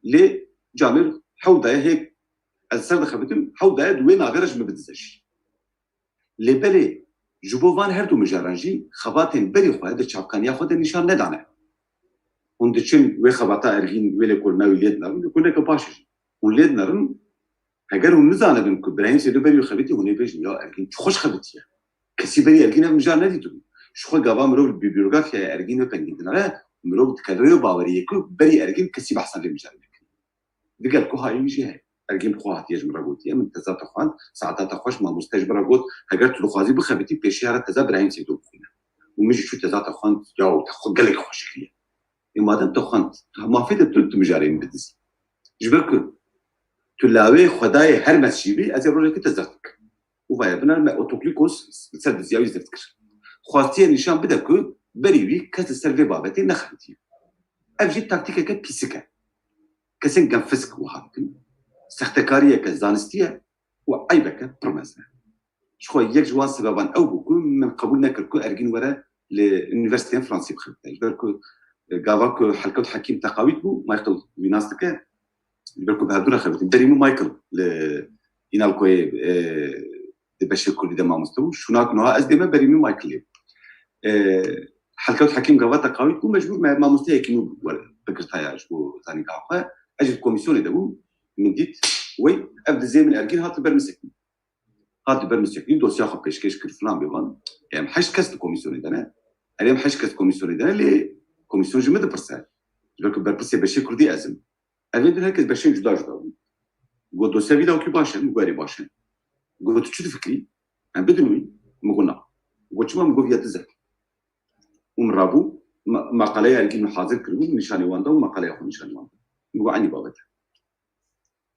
Lê camêr hewl daye hêk ez ser dixebitim, hewl daye di wê navê re ji min bidize jî. Lê belê ji bo van her du mijaran jî xebatên berî xwe di çavkaniya xwe de nîşan nedane. Hûn diçin wê xebata Ergîn, wê lêkolîna wî lê dinerin, lêkolîneke baş e jî. Hûn lê dinerin, heger hûn nizanibin ku Birahîm Seydo berî wî xebitî, hûn ê bêjin, ya Ergîn çi xweş xebitiye. Kesî berî Ergîn ev mijar nedîtibû. Ji xwe gava mirov li bîbliyografyaya Ergîn ve pengî dinere, mirov dikeve wê baweriyê ku berî Ergîn kesî behsa vê mijarê nekiriye. Digel ku hayê wî jî heye. Ergîn bi xwe hatiye ji min re gotiye, min teza te xwend, saeta te xweş, mamoste ji min re got, heger tu dixwazî bixebitî, pêşiya re teza Birahîm Seydo bixwîne. Û min jî çû teza te xwend, ya te xwe gelek xweş kiriye. Ê madem te xwend, mafê te tu, tu mijarê min bidizî. Ji ber ku tu lawê Xwedayê Hermes jî bî, ez ê rojekê te zeft bikim. Û vaye binar me Otoklîkos li ser diziya wî zeft kir. Xwastiye nîşan bide ku berî wî kes li ser vê babetê nexebitiye. Ev jî taktîkeke pîsik e. Kesên genfisk wiha dikin. Sextekariyeke zanistî ye û eybeke pir mezin e. Ji xwe yek ji wan sebeban ew bû ku min qebûl nekir ku Ergîn were li unîversîteyên Fransî bixebite. Ji ber ku, e, gava ku Helkewt Hekîm teqawît bû, Michael wî nas dike, ji ber ku bi hevdû re xebitin. Berî min Michael li Înalkoyê, e, di beşê kurdî de mamoste bû. Şûna ku niha ez dê me berî min Michael lê bû. E, Helkewt Hekîm gava te qawît bû, mecbûr me mamosteyekî nû were bigirtaya ji bo zanîngeha xwe. Ez jî di komîsyonê de bûm, min dît, wey, ev dizê min Ergîn hat li ber min sekinî. Hat li ber min sekinî, dosya xwe pêşkêş kir filan bêvan. Em heşt kes di komîsyonê de ne. Erê em heşt kes komîsyonê de ne, lê komîsyon ji min dipirse. Ji ber ku berpirsê beşê kurdî ez im. Ev ê din her kes beşên cuda cuda bûn. Got, dosya vî dawkî baş e, min got, erê baş e. Got, tu çi difikirî? Em bidin wî? Min got, na. Got, çima? Min got, viya diz e. Û min rabû, ma-, maqaleya Ergîn min hazir kiribû, min nîşanî wan da û maqaleya xwe nîşanî wan da. Min got, eynî babet e.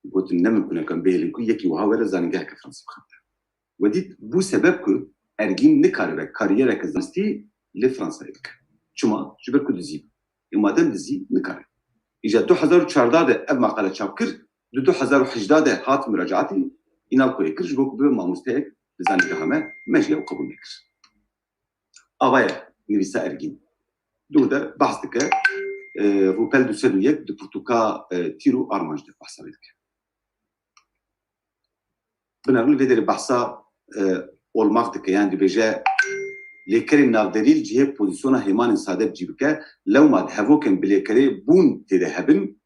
Gotin, ne mimkun e ku em bihêlin ku yekî wiha were zanîngeheke Fransî bixebite. We dît, bû sebeb ku Ergîn nikaribe kariyereke zanistî li Fransayê bike. Çima? Ji ber ku dizî bû. Ê madem dizî, nikare. Îja du hezar û çardeh de ev maqale çap kir, di du hezar û hejdeh de hat muracaatî, Înalcoyê kir, ji bo ku bibe mamosteyek li zanîngeha me, me jî ew qebûl nekir. Ava ye nivîsa Ergîn. Dûr de behs dike, e, rûpel du sed û yek di pirtûka, e, Tîr û Armanc de behsa wê dike. Binevin vê derê behsa, e, olmax dike, yani dibêje, lêkerên navderî li cihê pozîsyona hêmanên sade bi cî bike, lewma di hevokên bilêkerê bûn tê de hebin,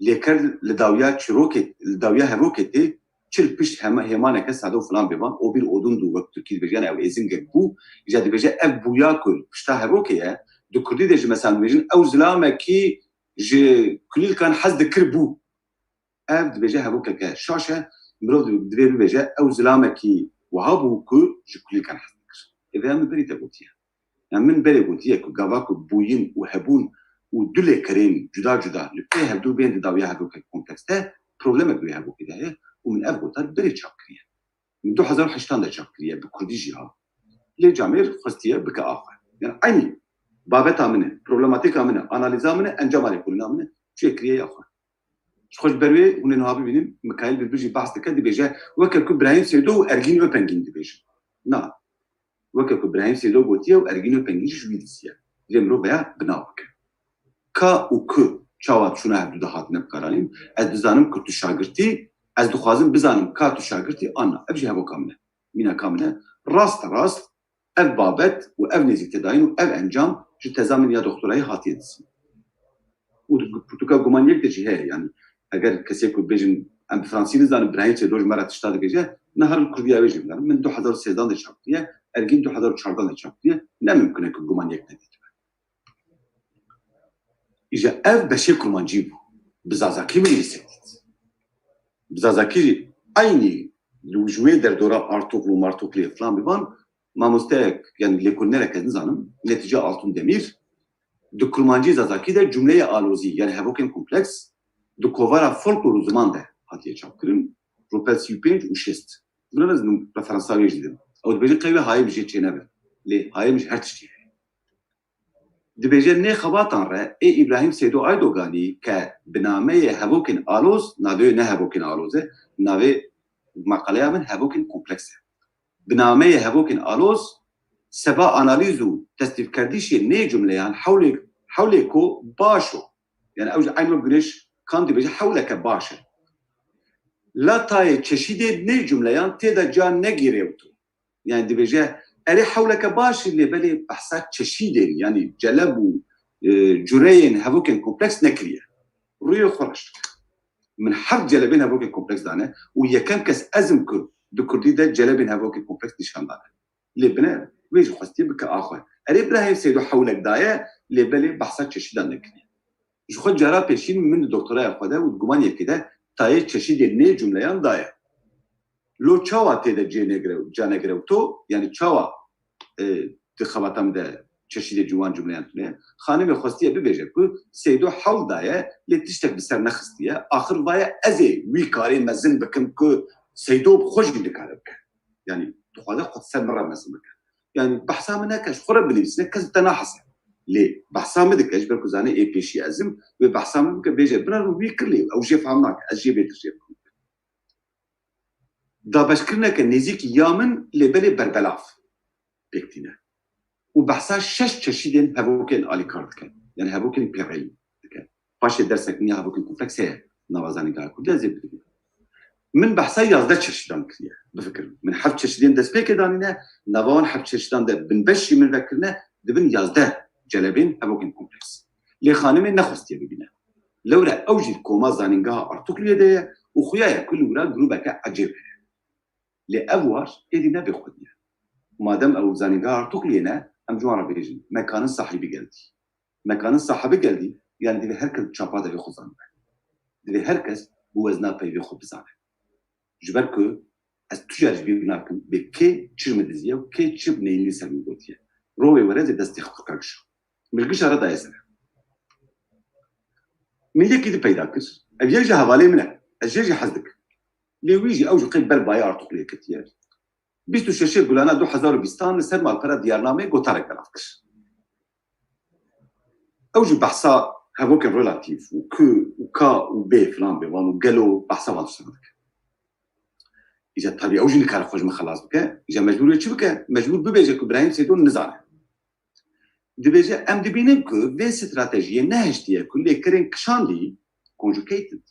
lêker li dawiya çîrokê, li dawiya hevokê tê, çi li pişt hema-, hêmaneke sade û filan bêvan, o bir odundu wek tirkî dibêje, yani ew êzingek bû, îja dibêje ev bûya ku li pişta hevokê ye, di kurdî de jî mesela dibêjin ew zilamekî ji kulîlkan hez dikir bû. Ev dibêje hevokeke şaş e, mirov di-, divê bibêje ew zilamekî wiha bû ku ji kulîlkan hez dikir. Ê vêya min berî te gotiye. Yani min berê gotiye ku gava ku bûyin û hebûn û du lêkerên cuda cuda li pê hevdû bên di dawiya hevokek kompleks de problemek wê hevokê de heye û min ev gotar berê çap kiriye. Min du hezar û heştan de çap kiriye, bi kurdî jî ha. Lê camêr xwestiye bike axe. Yani eynî babeta min e, problematîka min e, analîza min e, encama lêkolîna min e, çûye kiriye ya xwe. Ji xwe ji ber wê hûn ê niha bibînin, Mikaîl Bilbil jî behs dike, dibêje, weke ku Birahîm Seydo û Ergîn Öpengîn dibêjin. Na. Weke ku Birahîm Seydo gotiye û Ergîn Öpengîn jî ji wî dizî ye. Divê mirov vêya bi nav bike. Ka û ku çawa çûna hevdû de hatine bikaranîn? Ez dizanim ku tu şagirtî, ez dixwazim bizanim ka tu şagirtî an na. Ev jî hevoka min e. Mînaka min e. Raste rast ev babet û ev nêzîktedayîn û ev encam ji teza min ya doktorayê hatiye dizîn. Û di pirtûka Guman Yek de jî heye, yani eger kesê ku bêjin, em bi fransî nizanin, Birahîm Seydo ji me re tişta dibêje, ne her li kurdiya wê jî bizanin. Min du hezar û sêzdan de çap kiriye, Ergîn du hezar û çardan de çap kiriye. Ne mimkun e ku Guman Yek nedîtibe. Îja ev beşê kurmancî bû. Bi zazakî min nivîse dît. Bi zazakî eynî li ji wê derdora Artuglu, Martuglu filan biban, mamosteyek, yani lêkolînerek ez nizanim, Netîce Altun Demîr, di kurmancî zazakî de cumleyê alozî, yani hevokên kompleks, di kovara Folklor û Ziman de hatiye çapkirin, rûpel sî û pênc û şêst. Bira ez referansa wê jî didim. Ew dibêje qey wê hayê min jê çênebe. Lê hayê min ji her tiştî heye. Dibêje nê xebatan re ê Îbrahîm Seydo Aydoganî ke bi nameyê Hevokên Aloz, navê wê ne Hevokên Aloz e, navê maqaleya min Hevokên Kompleks e. Bi nameyê Hevokên Aloz, seba analîz û tesnîfkerdîşê nê cumleyan hewlê-, hewlêko baş o. Yani ew ji eyn wek Güneş Kan dibêje hewleke baş e. La tayê çeşîdê nê cumleyan tê de ca negîrewto. Yani dibêje, erê hewleke baş e, lê belê behsa çeşîdên, yani celeb û, e, cureyên hevokên kompleks nekiriye. Rûyê xwe reş dike. Min heft celebên hevokên kompleks dane û yekem kes ez im ku di kurdî de celebên hevokên kompleks nîşan dane. Lê bine wê jî xwestiye bike axwe. Erê Birahîm Seydo hewlek daye, lê belê behsa çeşîdan nekiriye. Ji xwe cara pêşîn min di doktoraya xwe de û di Guman Yekê de tayê çeşîdê nê cumleyan daye. Lo çawa tê de cê negire-, ca negirewto, yani çawa, e, di xebata min de çeşîdê ciwan cumleyan tune? Xanimê xwestiye bibêje ku Seydo hewl daye, lê tiştek bi ser nexistiye. Axir vaye ez ê wî karê mezin bikim ku Seydo bi xwe jî nikare bike. Yani dixwaze xwe ser min re mezin bike. Yani behsa min neke, ji xwe re binivîsine, kes bi te nahese. Lê behsa min dike, ji ber ku zane ê pêşî ez im, wê behsa min bike, bêje, bira min wî kir lê ew jê fehm nake, ez jê bêtir jê fehm. Dabeşkirineke nêzîkî ya min lê belê berbelav pêk tîne. Û behsa şeş çeşîdên hevokên alîkar dike. Yani hevokên pêreyî dike. Paşê dersek nîya hevokên kompleks heye nava zanîngeha kurdî, ez ê bidibînim. Min behsa yazdeh çeşîdan kiriye. Bifikirin. Min heft çeşîdên destpêkê danîne, nava wan heft çeşîdan de binbeş jî min vekirine, dibin yazdeh celebên hevokên kompleks. Lê xanimê nexwestiye bibîne. Lewre ew jî koma zanîngeha Artukluyê de ye û xuya ye ku li wira grûbeke ecêb heye. Lê ev war êdî ne bêxwedî ye. Madem ew zanîngeha Artukluyê ne, em ji wan re bêjin, mekanin sahîbî geldî. Mekanin sahibi geldî, yani divê her kes çapa de vê xwe zanibe. Divê her kes bi wezna peyvê xwe bizane. Ji ber ku ez tu car ji bîr nakim, bê kê çi ji min diziye û kê çi bi neyînî ser min gotiye. Ro wê were zê destê xwe qirkar gişo. Min li gişa re daye ser. Min yekî di peyda kir. Ev yek ji hevalê min e. Ez jê jî hez dikim. Lê wî jî ew jî qey ber bayê Artukluyê ketiye. Bîst û şeşê Gulana du hezar û bîstan li ser malpera Diyarnameyê gotarek belav kir. Ew jî behsa hevokên relatîf û ku û ka û bê filan bê wan û gelo behsa van tiştan dike. Îca tabî ew jî nikare xwe ji min xelas bike. Îca mecbûr wê çi bike? Mecbûr bibêje ku Birahîm Seydo nizane. Dibêje, em dibînin ku vê stratejiyê nehiştiye ku lêkerên kişandî, conjugated,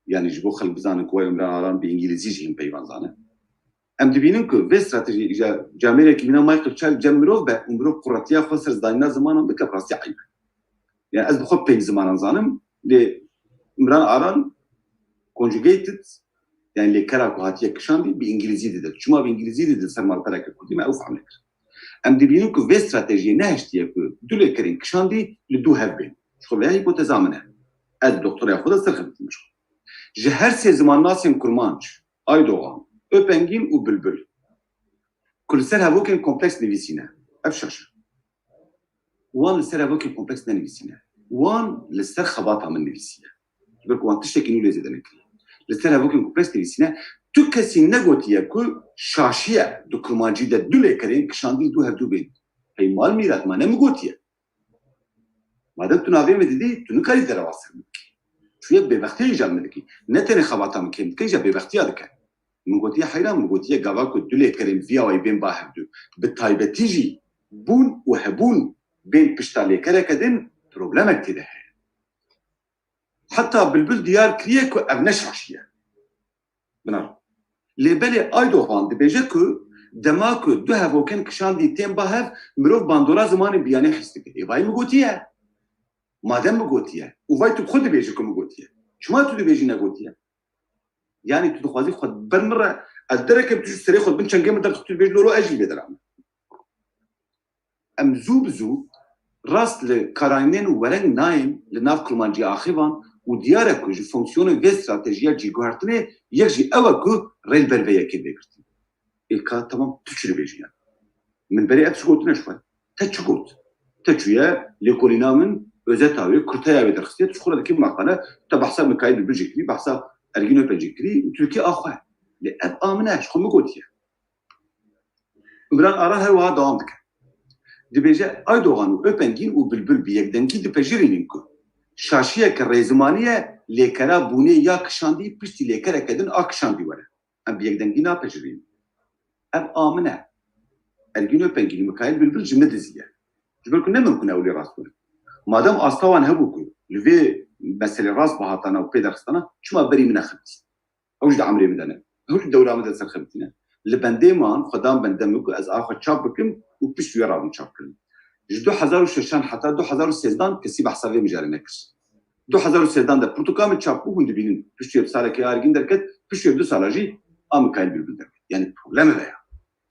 yani ji bo xelk bizanin ku way Umran Aran bi îngilîzî jî hin peyvan zane. Em dibînin ku vê stratejiyê îca camêrekî mîna Michael Child cem mirov be û mirov quretiya xwe ser zanîna zimanan bike, bi rastî eyb e. Yani ez bi xwe pênc zimanan zanim, lê Umran Aran conjugated, yani lêkera ku hatiye kişandî, bi îngilîzî dide. Çima bi îngilîzî dide ser malpereke kurdî, me ew fehm nekir. Em dibînin ku vê stratejiyê nehiştiye ku du lêkerên kişandî li dû hev bên. Ji xwe vêya hîpoteza min e. Ez doktoraya xwe de serxebitî me ji xwe. Ji her sê zimannasên kurmanc, Aydogan, Öpengin û Bilbil, ku li ser hevokên kompleks nivîsîne, ev şaş e. Wan li ser hevokên kompleks nenivîsîne. Wan li ser xebata min nivîsiye. Ji ber ku wan tiştekî nû lê zêde nekiriye. Li ser hevokên kompleks nivîsîne, tu kesî negotiye ku şaşiye di kurmancî de du lêkerên kişandî du hevdû bên. Hey mal mîrat, ma ne min gotiye. Madem tu navê min didî, tu nikarî derewa ser min bikî. Tu yek bêbextiya îcar min dikî. Ne tenê xebata min kêm dike, îcar bêbextiya dike. Min gotiye heyran, min gotiye gava ku du lêkerên vî awayî bên ba hevdu, bi taybetî jî bûn û hebûn bên pişta lêkereke din problemek tê de heye. Heta Bilbil diyar kiriye ku ev ne şaşî ye. Bina. Lê belê Aydogan dibêje ku dema ku du hevokên kişandî tên ba hev, mirov bandora zimanê biyanê hîs dike. Ê vay min gotiye. Madem min gotiye. Û vay tu bi xwe dibêjî ku min gotiye. Çima tu dibêjî negotiye? Yani tu dixwazî xwe ber min re, ez derekim tu ji serê xwe bin çengê min derxist tu dibêjî loro ez jî vê deram. Em zû bi zû rast li karaynên û wereng nayên li nav kurmancî axêvan û diyar e ku ji fonksiyonên vê stratejiya cîguhertinê yek jî ew e ku rê li ber vê yekê bê girtin. Ê ka temam tu çi dibêjî ya? Min berê ev tişt gotine ji xwe. Te çi got? Te çûye lêkolîna min, özeta wê, kurteya wê derxistiye, tu ji xwe re dikî maqale, te behsa Mikaîl Bilbil jî kirî, behsa Ergîn Öpen jî kirî, û tu dikî a xwe. Lê ev a min e, ji xwe min gotiye. Umran Aran her wiha dewam dike. Dibêje, Aydogan û Öpengîn û Bilbil bi yekdengî dipejirînin ku şaşiyeke rêzimanî ye, lêkera bûnê ya kişandî piştî lêkereke din a kişandî were. Em bi yekdengî napejirînin. Ev a min e. Ergîn Öpengîn û Mikaîl Bilbil ji min dizî ye. Ji ber ku ne mimkun e ew lê rast bûne. Madem asta wan hebû ku li vê meselê rast bihatana û pê derxistana, çima berî min nexebitî? Ew jî di emrê min de ne. Ew jî dewra min de serxebitî ne. Li bendê man, xwe dan bende min ku ez a xwe çap bikim û pişt wê rabûm çapkirin. Ji du hezar û şeşan heta du hezar û sêzdan kesî behsa vê mijarê nekir. Du hezar û sêzdan de pirtûka min çap bû, hûn dibînin. Piştî salekê Ergîn derket, piştî du sala jî a Mikaîl Bilbil derket. Yani problem e ya.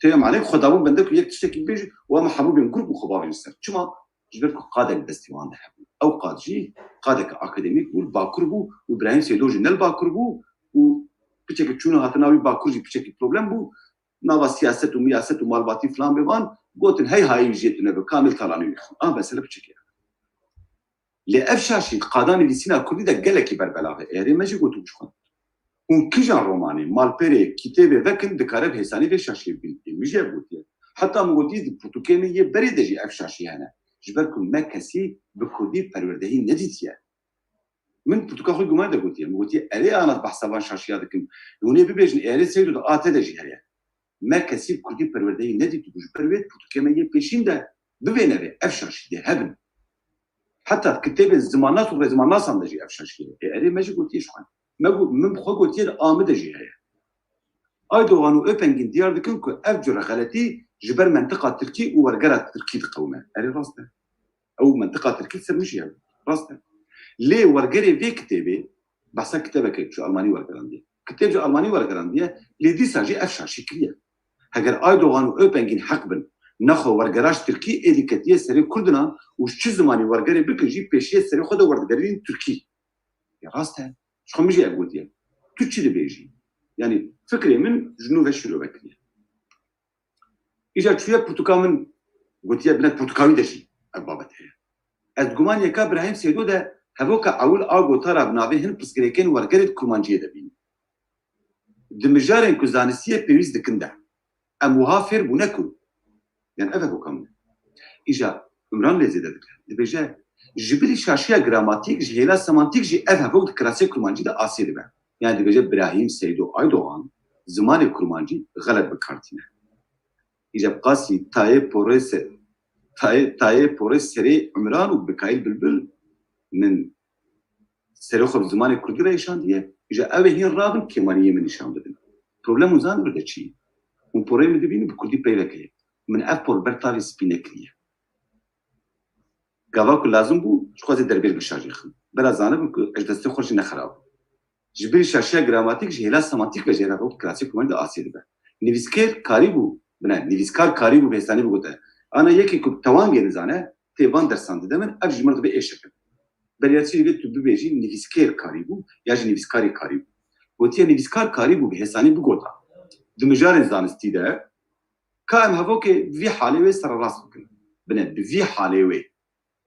Tê manê xwe dabûn bende ku yek tiştekî bibêjî û em hebû bên grûp û xwe bavêjin ser. Çima? Ji ber ku qadek destî wan de hebû. Ew qad jî qadeke akademîk bû, li Bakur bû û Birahîm Seydo jî ne li Bakur bû û piçekî çûna hatina wî Bakur jî piçekî problem bû. Nava siyaset û miyaset û malbatî filan bê van, gotin hey hayî jê tune bi Kamil Talanî wî xwe. A mesele piçekî. Lê ev şaşî di qada nivîsîna kurdî de gelekî berbelav e. Êrê me jî gotibû ji xwe. Hûn kijan romanê, malperê, kitêbê vekin dikare bi hêsanî vê şaşiyê bibîn. Ê min jî ev gotiye. Heta min gotiye di pirtûkê min yê berê de jî ev şaşî hene. Ji ber ku me kesî bi kurdî perwerdehî nedîtiye. Min pirtûka xwe guman de gotiye. Min gotiye, erê ana behsa van şaşiya dikim. Hûn ê bibêjin, ê erê Seydo di a te de jî heye. Me kesî bi kurdî perwerdehî nedîtibû. Ji ber wê pirtûkê me yê pêşîn de bivêne vê. Ev şaşî dê hebin. Heta kitêbên zimannas û rêzimannasan de jî ev şaşî heye. Ê erê me jî gotiye ji xwe. Me got, min bi xwe gotiye di a min de jî heye. Aydogan û Öpengîn diyar dikin ku ev cure xeletî ji ber mentiqa tirkî û wergera tirkî diqewime. Erê rast e. Ew mentiqa tirkî ser min jî heye. Rast e. Lê wergerê vê kitêbê behsa kitêbeke ji almanî wergerandiye. Kitêb ji almanî wergerandiye, lê dîsa jî ev şaşî kiriye. Heger Aydogan û Öpengîn heq bin, nexwe wergera ji tirkî êdî ketiye serê kurdinan û ji çi zimanî wergerê bikin jî pêşiyê serê xwe de werdigerînin tirkî. Ya rast e. Ji xwe min jî ev gotiye. Tu çi dibêjî? Yanî fikrê min ji nû ve şîrove kiriye. Îcar çûye pirtûka min gotiye, bine pirtûka wî de jî ev babet heye. Ez diguman yeka Birahîm Seydo de hevoka ewil a gotara bi navê hin pirsgirêkên wergerê di kurmanciyê de bînim. Di mijarên ku zanistiyê pêwîst dikin de, em wiha fêr bûne ku, yani ev hevoka min e. Îcar Umran lê zêde dike. Dibêje, ji bilî şaşiya gramatîk, ji hêla semantîk jî ev hevok di kirasê kurmancî de asê dibe. Yani dibêje Birahîm Seydo Aydogan zimanê kurmancî xelet bi kar tîne. Îcar qasî tayê porê se-, tayê, tayê porê serê Umran û Mikaîl Bilbil min serê xwe bi zimanê kurdî re êşandiye. Îcar ew ê hîn rabin kêmaniyê min nîşan bidin. Problem hûn zanibin de çi ye? Hûn porê min dibînin bi kurdî peyvek heye. Min ev por ber tavê spî nekiriye. Gava ku lazim bû, ji xwe zê derbêj bişarjêxin. Bera zanibin ku ez destê xwe jî nexerab. Ji bilî şaşiya gramatîk, ji hêla semantîk ve jê re rot kirasê ku wende asê dibe. Nivîskêr karîbû, bine, nivîskar karîbû bi hêsanî bigote. Ana yekê ku tewangê nizane, tê van dersan dide min, ev ji min re dibe êşekin. Berî çi divê tu bibêjî nivîskêr karîbû ya jî nivîskarê karîbû. Gotiye nivîskar karîbû bi hêsanî bigota. Di mijarên zanistî de, ka em hevokê vî halê wê sererast bikin. Bine, bi vî halê wê.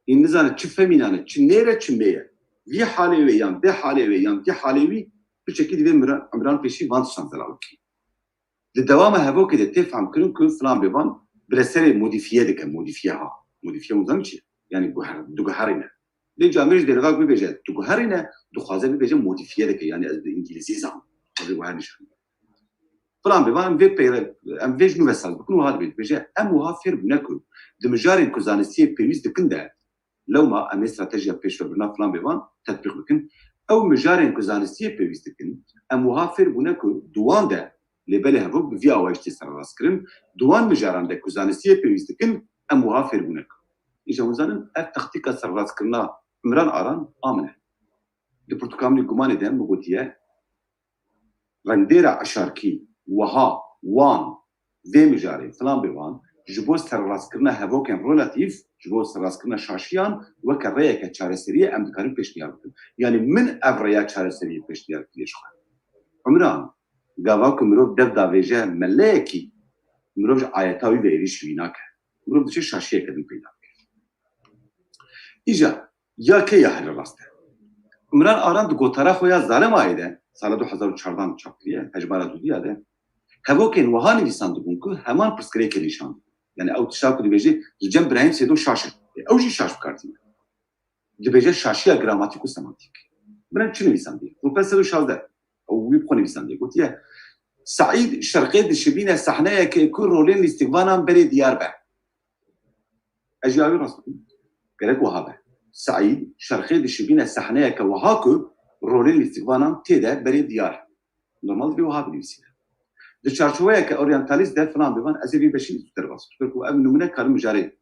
Hîn nizane çi femînan e, çi nêr e, çi mê ye. Vî halê wê yan vê halê wê yan vî halê wî, piçekî divê Mira-, Imran Pêşî van tiştan zelal bikî. Di dewama hevokê de tê fehmkirin ku filan bêvan bile serê modîfiye dike, modîfiye ha. Modîfiye hûn zanin çi ye? Yani guher-, diguherîne. Lê camêr ji dêrva bibêje diguherîne, dixwaze bibêje modîfiye dike. Yani ez bi îngilîzî zanim. Ez ê guher nîşan bidem. Filan bêvan em vê peyre, em vê ji nû ve saz bikin, wiha dibê, dibêje, em wiha fêr bûne ku di mijarên ku zanistiyê pêwîst dikin de, lewma em ê stratejiya pêşvebirina filan bêvan tetbîq bikin. Ew mijarên ku zanistiyê pêwîst dikin, em wiha fêr bûne ku di wan de lêbelê hevok bi vî awayî tê sererastkirin, di wan mijaran de ku zanistiyê pêwîst dikin, em wiha fêr bûne ku. Îja hûn zanin, ev taktîka sererastkirina Imran Aran a min e. Di pirtûka min ê gumanê de min gotiye, rengdêra eşarkî, wiha, wan, vê mijarê, filan bêvan, ji bo serrastkirina hevokên relatîf, ji bo serrastkirina şaşiyan, weke rêyeke çareseriyê em dikarin pêşniyar bikin. Yanî min ev rêya çareseriyê pêşniyar kiriye ji xwe. Umran, gava ku mirov dev davêje meleyekî, mirov ji ayeta wî ve êrîş wî nake. Mirov diçe şaşiyeke din peyda dike. Îja, ya kê ya here rast e? Imran Aran di gotara xwe ya Zaremayê de, sala du hezar û çardan çap kiriye, hejmara dudiya de, hevokên wiha nivîsandibûn ku heman pirsgirêkê nîşan didin. Yani ew tişta ku dibêje, li cem Birahîm Seydo şaş e. E, ew jî şaş bi kar tîne. Dibêje şaşiya gramatîk û semantîk. Min çi nivîsandiye? Rûpel sed û şazdeh. Ew wî bi xwe nivîsandiye. Gotiye, Seîd şerqê dişibîne sehneyekê ku rolên lîstikvanan berê diyar be. Ez jî awî rast bikim. Gerek wiha be. Seîd şerqê dişibîne sehneyeke wiha ku rolên lîstikvanan tê de berê diyar. Normal divê wiha binivîsîne. Di çarçoveyeke oryantalîst de filan bêvan, ez ê vî beşî zû derbas bikim. Ku ev nimûne karin mijarê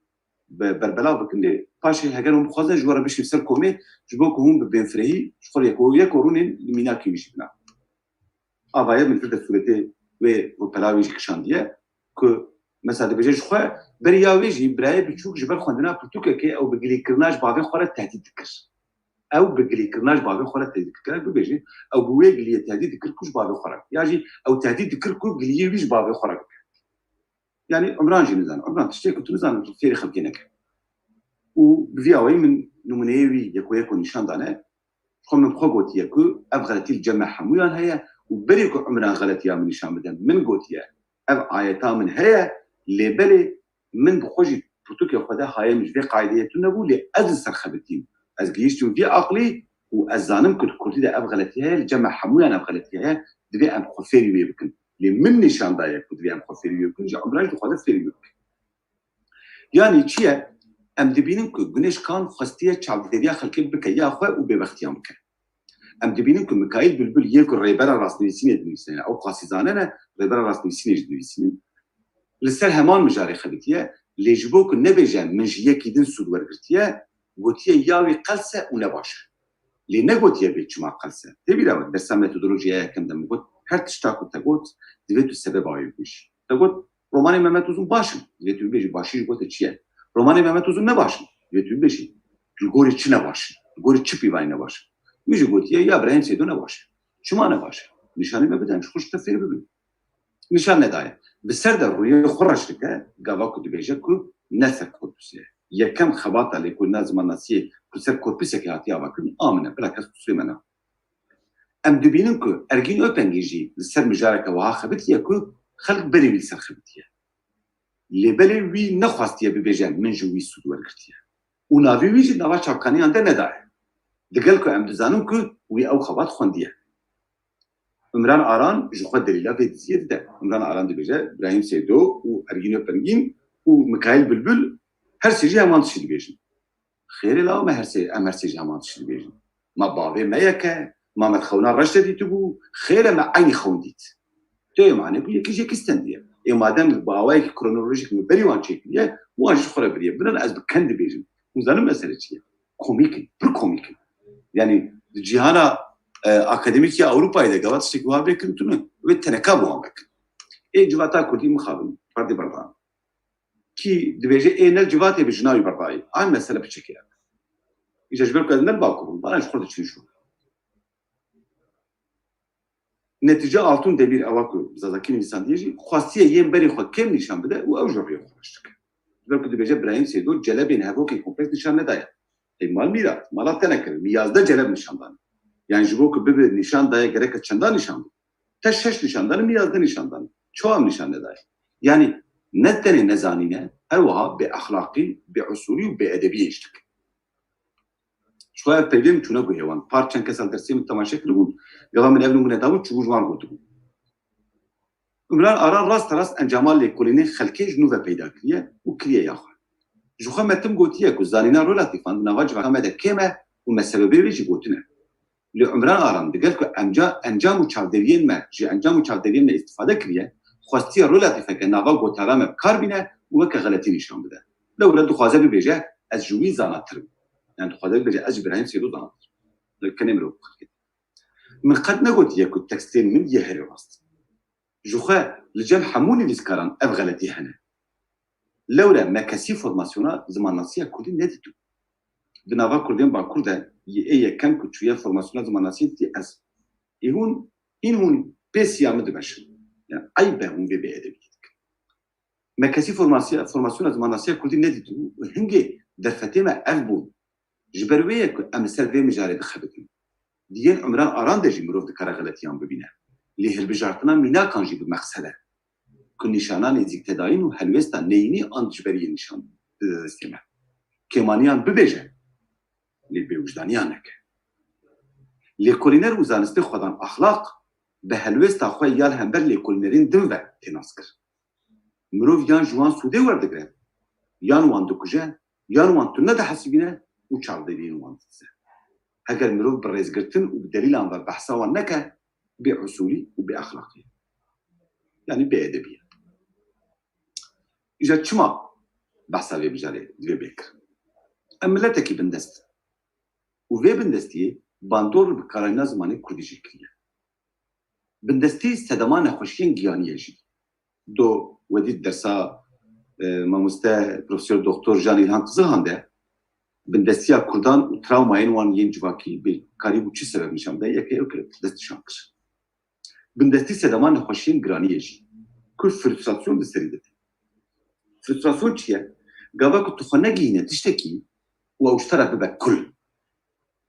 be-, berbelav bikin, lê paşê heger hûn bixwazin, ji we re bişîm ser komê, ji bo ku hûn bi bênfirehî ji xwe re yeko, yeko rûnên li mînakê wî jî bina. Avaye min vir de sûretê wê rûpela wê jî kişandiye ku mesela dibêje ji xwe, beriya wê jî birayê biçûk ji ber xwendina pirtûkekê ew bi gilîkirina ji bavê xwe re tehdît dikir. Ew bi gilîkirina ji bavê xwe re tehdît dikir. Bibêje, ew bi wê giliyê tehdît dikir ku ji bavê xwe re. Ya jî ew tehdît dikir ku giliyê wî ji bavê xwe re bike. Yani Umran jî nizane. Umran tiştê ku tu nizane, tu fêrî xelkê neke. Û bi vî awayî min nimûneyê wî yeko yeko nîşan dane. Xwe min bi xwe gotiye ku ev xeletî li cem me hemûyan heye û berê ku Umran xeletiya min nîşan bide, min gotiye, ev ayeta min heye, lê belê min bi xwe jî pirtûkê xwe de haye min ji vê qaydeyê tune bû, lê ez li ser xebitîm. Ez gihîştim vî aqlî û ez zanim ku di kurdî de ev xeletî heye, li cem me hemûyan ev xeletî heye, divê em xwe fêrî wê bikin. Lê min nîşan daye ku divê em xwe fêrî wê bikin, ji Umran jî dixwaze fêrî wê bikin. Yanî çi ye? Em dibînin ku Guneş Kan xwestiye çavdêriya xelkê bike ya xwe û bêbextiyan bike. Em dibînin ku Mikaîl Bilbil yê ku rêbera rastnivîsînê dinivîsîne, ew qasî zane ne, rêbera rastnivîsînê jî dinivîsîne. Li ser heman mijarê xebitiye, Lê ji bo ku nebêje min ji yekî din sûd wergirtiye, gotiye ya wî qels e û ne baş e. Lê negotiye bê çima qels e. Tê bîra we, dersa metodolojiya yekem de min got, her tişta ku te got, divê tu sebeba wê bibêjî. Te got, romanê Mehmet Uzun baş in. Divê tu bibêjî, başî ji bo te çi ye? Romanê Mehmet Uzun ne baş in. Divê tu bibêjî, li gorî çi ne baş in? Li gorî çi pîvanî ne baş in? Min jî gotiye, ya Birahîm Seydo ne baş e. Çima ne baş e? Nîşanî me bide, em ji xwe ji te fêr bibin. Nîşan nedaye. Bi ser de rûyê xwe reş dike, gava ku dibêje ku ne ser korpusê ye. Yekem xebata lêkolîna zimannasiyê ku ser korpusekê hatiye avakirin, a min e, bila kes qusurê me nake. Em dibînin ku Ergîn Öpengî jî li ser mijareke wiha xebitiye ku xelk berî wî li ser xebitiye. Lê belê wî nexwastiye bibêje min ji wî sûd wergirtiye. Û navê wî jî nava çavkaniyan de nedaye. Digel ku em dizanin ku wî ew xebat xwendiye. Umran Aran ji xwe delîla vê diziyê dide. Umran Aran dibêje, Birahîm Seydo û Ergîn Öpengîn û Mikaîl Bilbil her sê jî heman tiştî dibêjin. Xêrê law me her sê, em her sê jî heman tiştî dibêjin. Ma bavê me yek e, ma me xewna reş de dîtibû, xêr e me eynî xewn dît. Tê mane ku yekî ji yekî stendiye. Ê madem bi awayekî kronolojîk min berî wan çêkiriye, wan ji xwe re biriye. Binan ez bi ken dibêjim. Hûn zanin mesele çi ye? Komîk in, pir komîk in. Yani di cîhana, e, akademîk ya Ewropayê de gava tiştekî wiha vê kirin tune, wê teneka bi wan vekin. Ê civata kurdî mixabin, perdê berdan. Kî dibêje ê ne civatê bi jina wî berdayî. Ay mesele piçekê ye. Îja ji ber ku ez ne li Bakur bûm, bana ji xwe diçin şû. Netîce Altun Demîr ewa ku bi zazakî nivîsandiye jî, xwestiye yên berê xwe kêm nîşan bide û ew ji rûyê xwe reş dike. Ji ber ku dibêje Birahîm Seydo celebên hevokê kompleks nîşan nedaye. Ey mal mîrat, mala te nekir, min yazdeh celeb nîşan dane. Yani ji bo ku bibe nîşan daye gereke çenda nîşan bide. Te şeş nîşan dane, min yazdeh nîşan dane. Çawa min nîşan nedaye? Yani ne tenê nezanîne, her wiha bêexlaqî, bêusulî û bêedebiyê jî dike. Ji xwe ev peyvê min çûne guhê wan. Par çend kes li dersê min temaşe kiribûn, gava min ev nimûne dabû, çûbû ji wan gotibû. Umran Aran rasterast encama lêkolînê xelkê ji nû ve peyda kiriye û kiriye ya xwe. Ji xwe me tim gotiye ku zanîna relatîfan di nava civaka me de kêm e û me sebebê wê jî gotine. Lê Umran Aran digel ku emca, encam û çavdêriyên me ji encam û çavdêriyên me îstifade kiriye, xwestiye relatîfeke nava gotara me bi kar bîne û weke xeletî nîşan bide. Lewre dixwaze bibêje, ez ji wî zanatir im. Yani dixwaze bibêje, ez ji Birahîm Seydo zanatir im. Li kenê mirov xelkê. Min qet negotiye ku tekstên min yê herî rast in. Ji xwe li cem hemû nivîskaran ev xeletî hene. Lewre me kesî formasyona zimannasiya kurdî nedîtû. Di nava kurdên Bakur de yê ê yekem ku çûye formasyona zimannasiyê dîtî ez. Ê hûn, hîn hûn pê siya min dimeşin. Yani eyb e hûn vê bêedebiyê dikin. Me kesî formasiya-, formasyona zimannasiya kurdî nedîtibû û hingê derfetê me ev bûn. Ji ber wê ye ku em li ser vê mijarê dixebitin. Di yên Umran Aran de jî mirov dikare xeletiyan bibîne. Lê hilbijartina mînakan jî bi meqsed e. Ku nîşana nêzîktedayîn û helwêsta neyînî an dijberiyê nîşan bide destê me. Kêmaniyan bibêje, lê bêwijdaniyan neke. Lêkolîner û zanistê xwedan exlaq bi helwêsta xwe ya li hember lêkolînerên din ve tê naskir. Mirov yan ji wan sûdê werdigre, yan wan dikuje, yan wan tune dihesibîne û çavdêriyên wan didize. Heger mirov bi rêzgirtin û bi delîlan ve behsa wan neke, bêusulî û bêexlaqî ye. Yani bêedebî ye. Îja çima behsa vê mijarê divê bê kirin? Em miletekî bindest in. Û vê bindestiyê bandor li bikarayîna zimanê kurdî jî kiriye. Bindestî sedema nexweşiyên giyanî ye jî. Do wedî dersa, e, mamoste Profesor Doktor Jan Îlhan Qizilhan de bindestiya kurdan û trawmayên wan yên civakî bi karî bû çi sebeb nîşan bide, yeke ew kir dest nîşan kir. Bindestî sedema nexweşiyên giranî ye jî. Ku frustrasyon di serî de tê. Frustrasyon çi ye? Gava ku tu xwe negihîne tiştekî û ew ji te re bibe kul.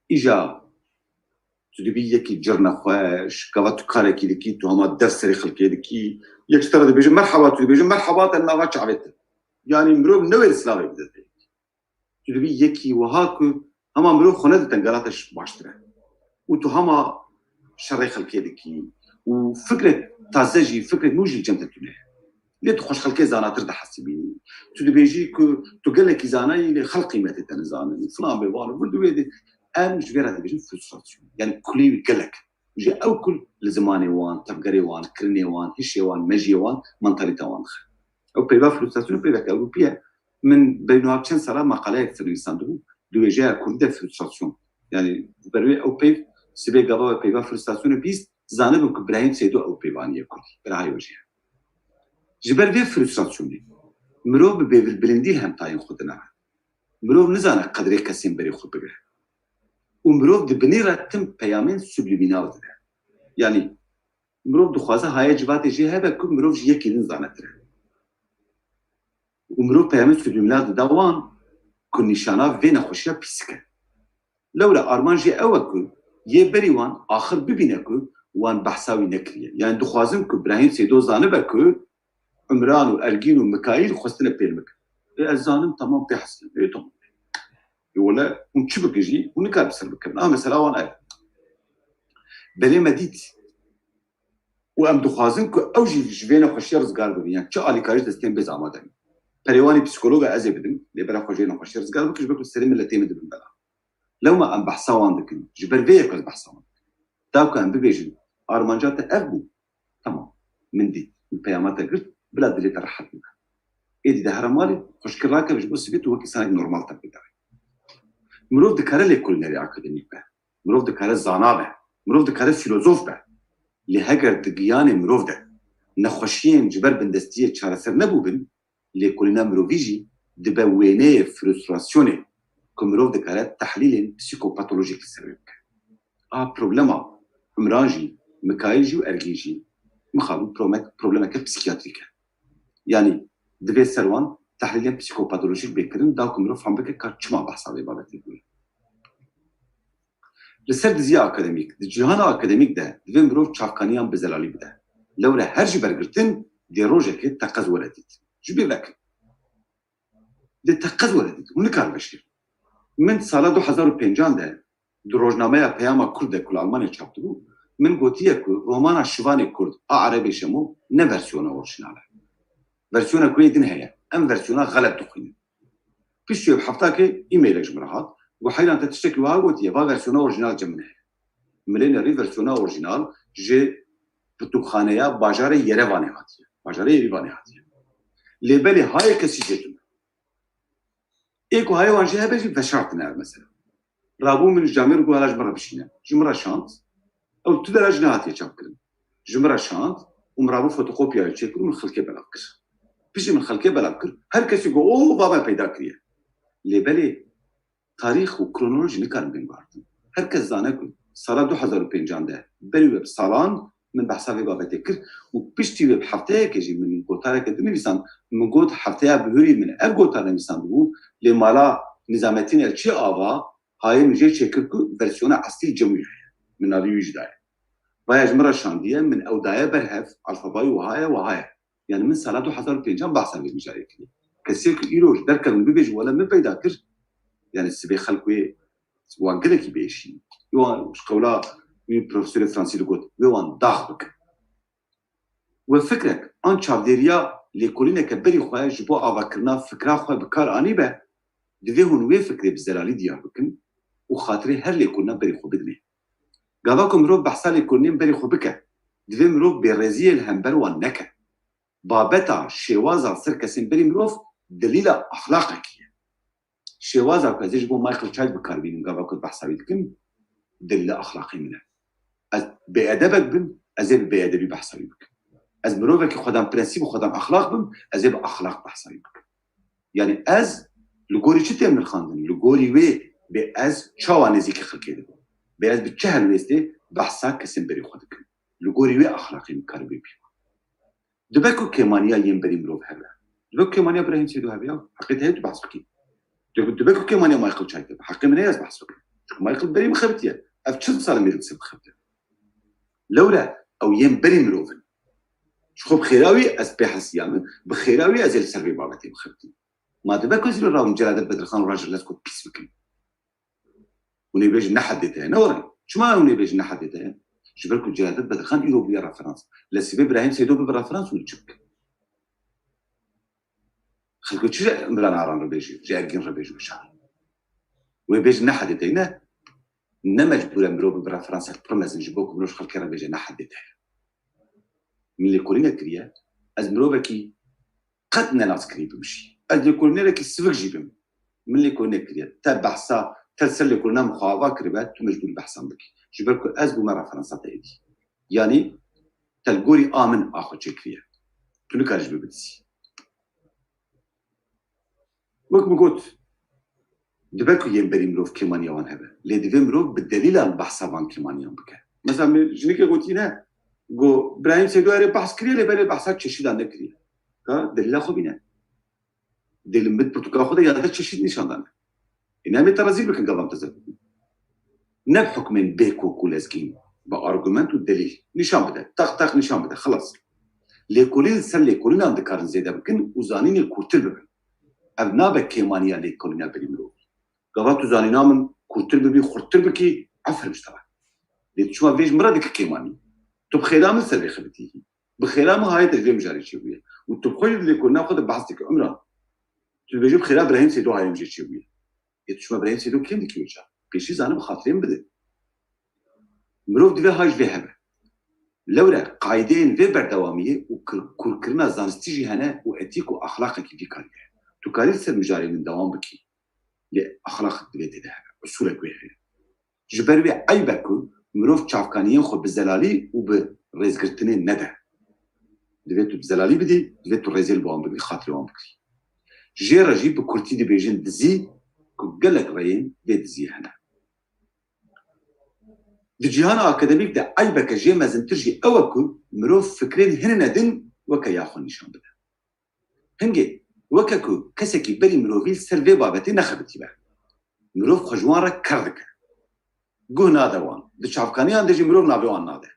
Îja tu dibî yekî cir nexweş, gava tu karekî dikî, tu hema dev serê xelkê dikî. Yek ji te re dibêje merhaba, tu dibêje merhaba, te nava çavê te. Yanî mirov newêr slavê bide te. Tu dibî yekî wiha ku hema mirov xwe nede te, gala te baştir e. Û tu hema şerê xelkê dikî. Û fikrek taze jî, fikrek nû jî li cem te tune ye. Lê tu xwe ji xelkê zanatir dihesibînî. Tu dibêjî ku tu gelekî zanayî, lê xelk qîmetê te nizanin. Filan bê wan û vir di wê de em ji vê re dibêjin frustrasyon. Yani kulî wî gelek. Ji ew kul li zimanê wan, tevgerê wan, kirinê wan, hişê wan, mejiyê wan, mantalîta wan dixe. Ew peyva frustrasyon peyveke Ewropî ye. Min berî niha çend sala maqaleyek dinivîsandibû, di wêjeya kurdî de frustrasyon. Yani, ber wê ew peyv, sibê gava we peyva frustrasyonê bîst, zanibû ku Birahîm Seydo ew peyvaniye kurdî. Bira hay wêjeye. Ji ber vê frustrasyonê, mirov bi bêvilbilindî li hemtayên xwe dinere. Mirov nizane qedrê kesên berê xwe bigire. Û mirov di binê re tim peyamên subliminal dide. Yani, mirov dixwaze haye civatê jê hebe ku mirov ji yekî din zanetir e. Û mirov peyamên subliminal dide wan ku nîşana vê nexweşiya pîsik e. Lewra armanc jê ew e ku yê berî wan axir bibîne ku wan behsa wî nekiriye. Yani dixwazin ku Birahîm Seydo zanibe ku Umran û Ergîn û Mikaîl xwestine pêl bikin. Ê ez zanim, temam, pê hestin. Ê tamam. Ê wele hûn çi bikin jî, hûn nikar bi ser bikin. A mesela wan ev. Belê me dît. Û em dixwazin ku ew jî ji vê nexweşiya rizgar bibin. Yani çi alîkarî ji destên bêz amade ne. Perê wan ê psîkolog e ez ê bidim. Lê bera xwe ji vê nexweşiya rizgar bikin, ji ber ku serê miletê min dibin bela. Lewma em behsa wan dikin. Ji ber vê yek ez behsa wan dikim. Da ku em bibêjin, armanca te ev bû. Tamam. Min dît. Min peyama te girt. Bila dilê te rehet bibe. Êdî de here malê, xweşikê rakeve ji bo sibê tu wek însanek normal tepê de. Mirov dikare lêkolînerê akademîk be. Mirov dikare zana be. Mirov dikare fîlozof be. Lê heger di giyanê mirov de nexweşiyên ji ber bindestiyê çareser nebûbin, lêkolîna mirovî jî dibe wêneyê frustrasyonê ku mirov dikare tehlîlên psîkopatolojîk li ser wê bike. A problema Umran jî, Mikaîl jî û Ergîn jî mixabin promek-, problemeke psîkiyatrîk e. Yanî divê ser wan tehlîlên psîkopatolojîk bê kirin, da ku mirov fam bike ka çima behsa vê babetê bûye. Li ser diziya akademîk, di cîhana akademîk de divê mirov çavkaniyan bi zelalî bide. Lewre her ji ber girtin dê rojekê teqez were dît. Ji bîr nekin. Dê teqez were dît. Hûn nikarin veşêrin. Min sala du hezar û pêncan de di rojnameya Peyama Kurd de ku li Almanya çap dibû, min gotiye ku romana Şivanê Kurd a Erebê Şemo ne versiyona orjinal e. Versiyona ku yê din heye. Em versiyona xelet dixwînin. Piştî wê bi heftakê e-mailek ji min re hat. Got, Heyran, te tiştekî wiha gotiye, va versiyona orjinal cem min heye. Min lê nerî, versiyona orjinal ji pirtûkxaneya bajarê Yerevanê hatiye. Bajarê Yerîvanê hatiye. Lê belê hayê kesî jê tune. Ê ku hayê wan jê hebe jî veşartine ev mesele. Rabû min ji camêr got, hala ji min re bişîne. Ji min re şand. Ew tu dera jî nehatiye çapkirin. Ji min re şand û min rabû fotokopya wê çêkir û min xelkê belav kir. Piştî min xelkê belav kir, her kesî got, o, va me peyda kiriye. Lê belê tarîx û kronolojî nikarin bên guhertin. Her kes zane ku sala du hezar û pêncan de berî wê bi salan min behsa vê babetê kir û piştî wê bi hefteyeke jî min gotareke din nivîsand. Min got, hefteya bihurî min ev gotar nivîsandibû, lê mala Nizamettin Elçî Ava hayê min jê çêkir ku versiyona eslî cem wî heye. Min navî wî jî daye. Vaya ji min re şandiye, min ew daye ber hev, alfabayî wiha ye, wiha ye. Yani min sala du hezar û pêncan behsa vê mijarê kiriye. Kesê ku îro ji derkevin bibêjin, wele min peyda kir, yani sibê xelk wê wan gelekî biêşîn. Wê wan ji qewla wî profesorê fransî digot, wê wan dax bikin. We fikrek an çavdêriya lêkolîneke berî xwe ji bo avakirina fikra xwe bi kar anîbe, divê hûn wê fikrê bi zelalî diyar bikin û xatirê her lêkolîna berî xwe bidinê. Gava ku mirov behsa lêkolînên berî xwe bike, divê mirov bêreziyê li hember wan neke. Babeta, şêwaza ser kesên berî mirov delîla exlaqekî ye. Şêwaza ku ez ê ji bo Michael Child bi kar bînim gava ku behsa wî dikim, delîla exlaqê min e. Ez bêedebek bim, ez ê bi bêedebî behsa wî bikim. Ez mirovekî xwedan prensîb û xwedan exlaq bim, ez ê bi exlaq behsa wî bikim. Yani ez li gorî çi têm nirxandin? Li gorî wê bê ez çawa nêzîkî xelkê dibim? Bê ez bi çi helwêstê behsa kesên berî xwe dikim? Li gorî wê exlaqê min karibê pî. Dibe ku kêmaniya yên berî mirov hebe. Dibe ku kêmaniya Birahîm Seydo hebe ya, heqê te heye tu behs bikî. Dibe, dibe ku kêmaniya Michael Child hebe. Heqê min heye ez behs bikim. Çunku Michael berî min xebitiye. Ev çil sal e mêrik ser bixebite. Lewre ew yên berî mirov in. Ji xwe bi xêra wî ez pê hesiya min, bi xêra wî ez ê li ser vê babetê bixebitim. Ma dibe ku ez îro rawim Celadet Bedirxan û Rajer Lezko pîs bikim? Hûn ê bêjin ne heddê te ye. Ne were. Çima hûn ê bêjin ne heddê te ye? Ji ber ku Celadet Bedirxan îro bûye referans. Lê sibê Birahîm Seydo bibe referans û çi bike? Xelk çi ji Imran Aran re bêjî, ji Ergîn re bêjî, bişar. Wê bêjin ne heddê te ye, ne? Ne mecbûr e mirov bibe referansek pir mezin ji bo ku mirov ji xelkê re bêje ne heddê te ye. Min lêkolînek kiriye, ez mirovekî qet nenaskirî bim jî. Ez lêkolînerekî sivik jî bim. Min lêkolîne kiriye. Te behsa, te li ser lêkolîna min xwe ava kiribe, tu mecbûr behsan bikî. Ji ber ku ez bûme referansa te êdî. Yanî te li gorî a min a xwe çêkiriye. Tu nikarî ji min bidizî. Wek min got, dibe ku yên berî mirov kêmaniya wan hebe. Lê divê mirov bi delîlan behsa van kêmaniyan bike. Mesela min jinike gotî ne, go Birahîm Seydo erê behs kiriye, lê belê behsa çeşîdan nekiriye. Ka delîla xwe bîne. Dê li mit pirtûka xwe de ya de çeşîd nîşan dane. Ê, ne em ê te rezîl bikin, gavan te zeb bikin. Ne bi hukmên bê kok û lezgîn, bi argument û delîl. Nîşan bide. Teq teq nîşan bide. Xilas. Lêkolîn li ser lêkolînan dikarin zêde bikin û zanînê kûrtir bibin. Ev nabe kêmaniya lêkolîna berî mirovî. Gava tu zanîna min kûrtir bibî, xurttir bikî, eferim ji te re. Lê tu çima vê ji min re dikî kêmanî? Tu bi xêra min ser vê xebitî. Bi xêra min hayê te ji vê mijarê çêbûye. Û tu bi xwe jî di lêkolîna xwe de behs dikî, Umran. Tu dibêjî bi xêra Birahîm Seydo hayê min jê çêbûye. Ê tu çima Birahîm Seydo kêm dikî wê çax? Pêşî zane bi xatirê min bide. Mirov divê hay ji vê hebe. Lewre qaydeyên vê berdewamiyê û kir-, kûrkirina zanistî jî hene û etîk û axlaqekî vî karî heye. Tu karî li ser mijarê min dewam bikî. Lê axlaq divê tê de hebe. Usûlek wê heye. Ji ber wê eyb e ku mirov çavkaniyên xwe bi zelalî û bi rêzgirtinê nede. Divê tu bi zelalî bidî, divê tu rêzê li wan bigirî, xatirê wan bigirî. Jê re jî bi kurtî dibêjin dizî, ku gelek rêyên vê diziyê hene. Di cîhana akademîk de eybeke jê mezintir jî ew e ku mirov fikrên hinine din weke ya xwe nîşan bide. Hingê, weke ku kesekî berî mirovî li ser vê babetê nexebitîbe. Mirov xwe ji wan re ker dike. Guh nade wan. Di çavkaniyan de jî mirov navê wan nade.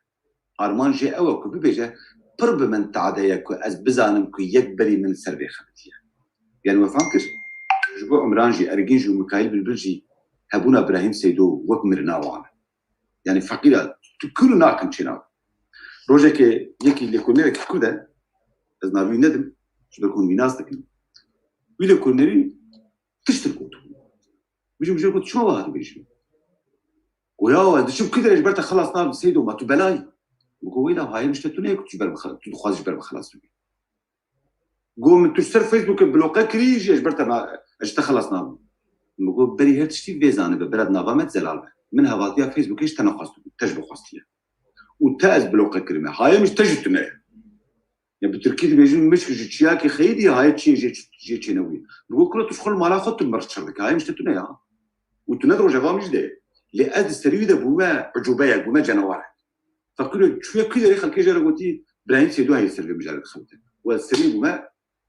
Armanc jê ew e ku bibêje, pir bi min tade ye ku ez bizanim ku yek berî min li ser vê xebitiye. Yanî we fam kir? Ji bo Umran jî, Ergîn jî û Mikaîl Bilbil jî hebûna Birahîm Seydo wek mirina wan e. Yanî feqîra tu kul û nakin çênaw. Rojekê yekî lêkolînerekî Kurd e, ez navî wî nedim, ji ber ku hûn wî nas dikin. Wî lêkolînerî tiştir got. Mijû mijû got, çima wiha dibêjî? Goya ez diçim ku derê ji ber te xelas nabim Seydo, ma tu belayî. Min got, weyla hayê min ji te tune ye ku tu ji ber min xelas, tu dixwazî ji ber min xelas bibî. Got, min tu ji ser Facebookê bloqe kirî jî, ez ji ber te na-, ez ji te xelas nabim. Min got, berî her tiştî vê zanibe, bera di nava me de zelal be. Min hevatiya Facebookê ji te nexwest, te ji bo xwestiye. Û te ez bloqe kirime. Hayê min ji te jî tune ye. Ya bi tirkî dibêjin, mişk ji çiyakê xeyidî, hayê çiyê jê, jê çênebûye. Min got, kuro tu ji xwe li mala xwe tu mir çir dike. Hayê min ji te tune ya. Û tu ne di rojeva min jî de ye. Lê ez di serî wî de bûme ucûbeyek, bûme cenewar. Feqîro çûye kî derê xelkê jê re gotî, Birahîm Seydo heye ser vê mijarê dixebite. Û ez serî bûme,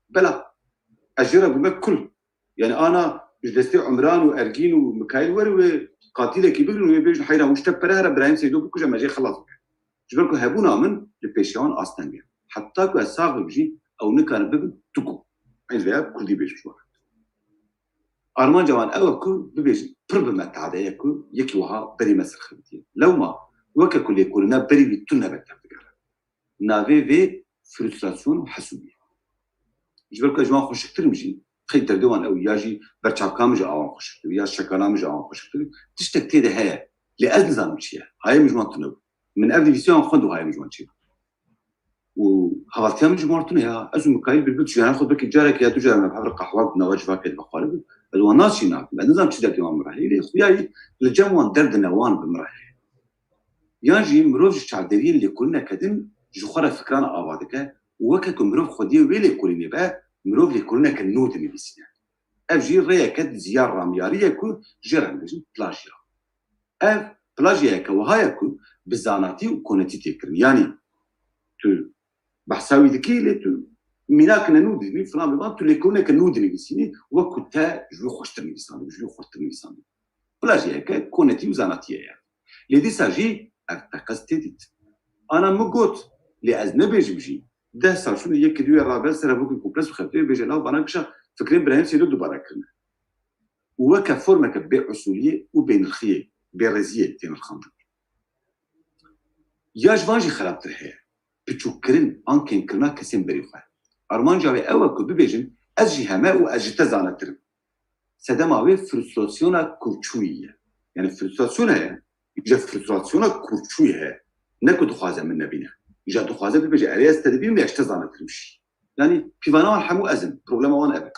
bela. Ez jê re bûme kul. Yani ana ji destê Umran û Ergîn û Mikaîl werin wê qatilekî bigrin û wê bêjin heyran û ji te pere here Birahîm Seydo bikuje me jê xelas bike. Ji ber ku hebûna min li pêşiya wan asteng e. Heta ku ez sax bim jî ew nikarin bibin tuku. Eyn vêya kurdî bêjin ji wan. Armanca wan ew e ku bibêjin pir bi me tade ye ku yekî wiha berî me ser xebitiye. Lewma weke ku lêkolîna berî wî tune be tevdigere. Navê vê frustrasyon û hesûdî. Ji ber ku ez ji wan xweşiktir im jî, qey derdê wan ew ya jî berçavka min ji awan xweşiktir, ya şekala min ji awan xweşiktir, tiştek tê de heye. Lê ez nizanim çi ye. Hayê min ji wan tune bû. Min ev nivîsiya wan xwend û hayê min ji wan çêbû. Û hevatiya min ji wan tune ya. Ez û Mikaîl Bilbil jiyana xwe belkî carekê ya du caran me bi hev re qehwa bû, nava civakê de vexwaribû. Ez wan nas jî nakim. Ez nizanim çi derdê wan min re heye. Lê xuya yî li cem wan derdine wan bi min re heye. Yan jî mirov ji çavderiyên lêkolîneke din ji xwe re fikran ava dike û weke ku mirov xwediyê wê lêkolînê be, mirov lêkolîneke nû dinivîsîne. Ev jî rêyeke diziya ramyarî ye ku jê re dibêjin plajya. Ev plajyayeke wiha ye ku bi zanatî û konetî tê kirin. Yanî tu behsa wî dikî, lê tu mînakine nû dibî, filan biban, tu lêkolîneke nû dinivîsînî, wek ku te ji wî xweştir nivîsandibû, ji wî xurttir nivîsandibû. Plajyeke konetî û zanatiyê ye. Lê dîsa jî ev teqez tê dît. Ana min got, lê ez nebêjim jî. Deh sal şûnde yekî duyê rabe serevokê kompleks bixebitê wê bêje, law bana kişa fikrên Birahîm Seydo dubare kirine. Û weke formeke bêusuliyê û bênirxiyê, bêrêziyê tê nirxandin. Ya ji van jî xerabtir heye. Piçûkkirin an kêmkirina kesên berî xwe. Armanca wê ew e ku bibêjin, ez jî heme û ez ji te zanetir im. Sedema wê frustrasyona kurçûyî ye. Yani frustrasyon heye, îja frustrasyona kurçûyî heye. Ne ku dixwaze min nebîne. Îja dixwaze bibêje, erê ez te dibînim, lê ez ji te zanetir im jî. Yani pîvana wan hemû ez im. Problema wan ev e.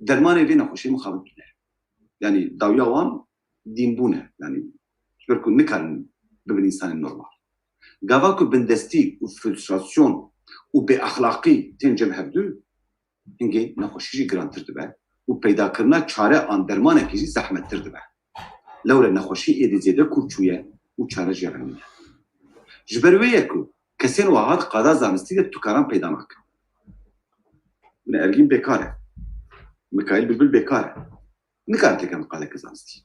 Dermanê vê nexweşiyê mixabin tune. Yanî dawiya wan dînbûn e. Yanî ji ber ku nikarin bibin însanên normal. Gava ku bindestî û frustrasyon û bêexlaqî tên cem hevdu, hingê nexweşî jî girantir dibe û peydakirina çare an dermanekî jî zehmettir dibe. Lewre nexweşî êdî zêde kûr çûye û çare jê re nîne. Ji ber wê ye ku kesên wiha di qada zanistî de tu karan peyda nakin. Min Ergîn bêkar e. Mikaîl Bilbil bêkar e. Nikarin têkevin qadeke zanistî.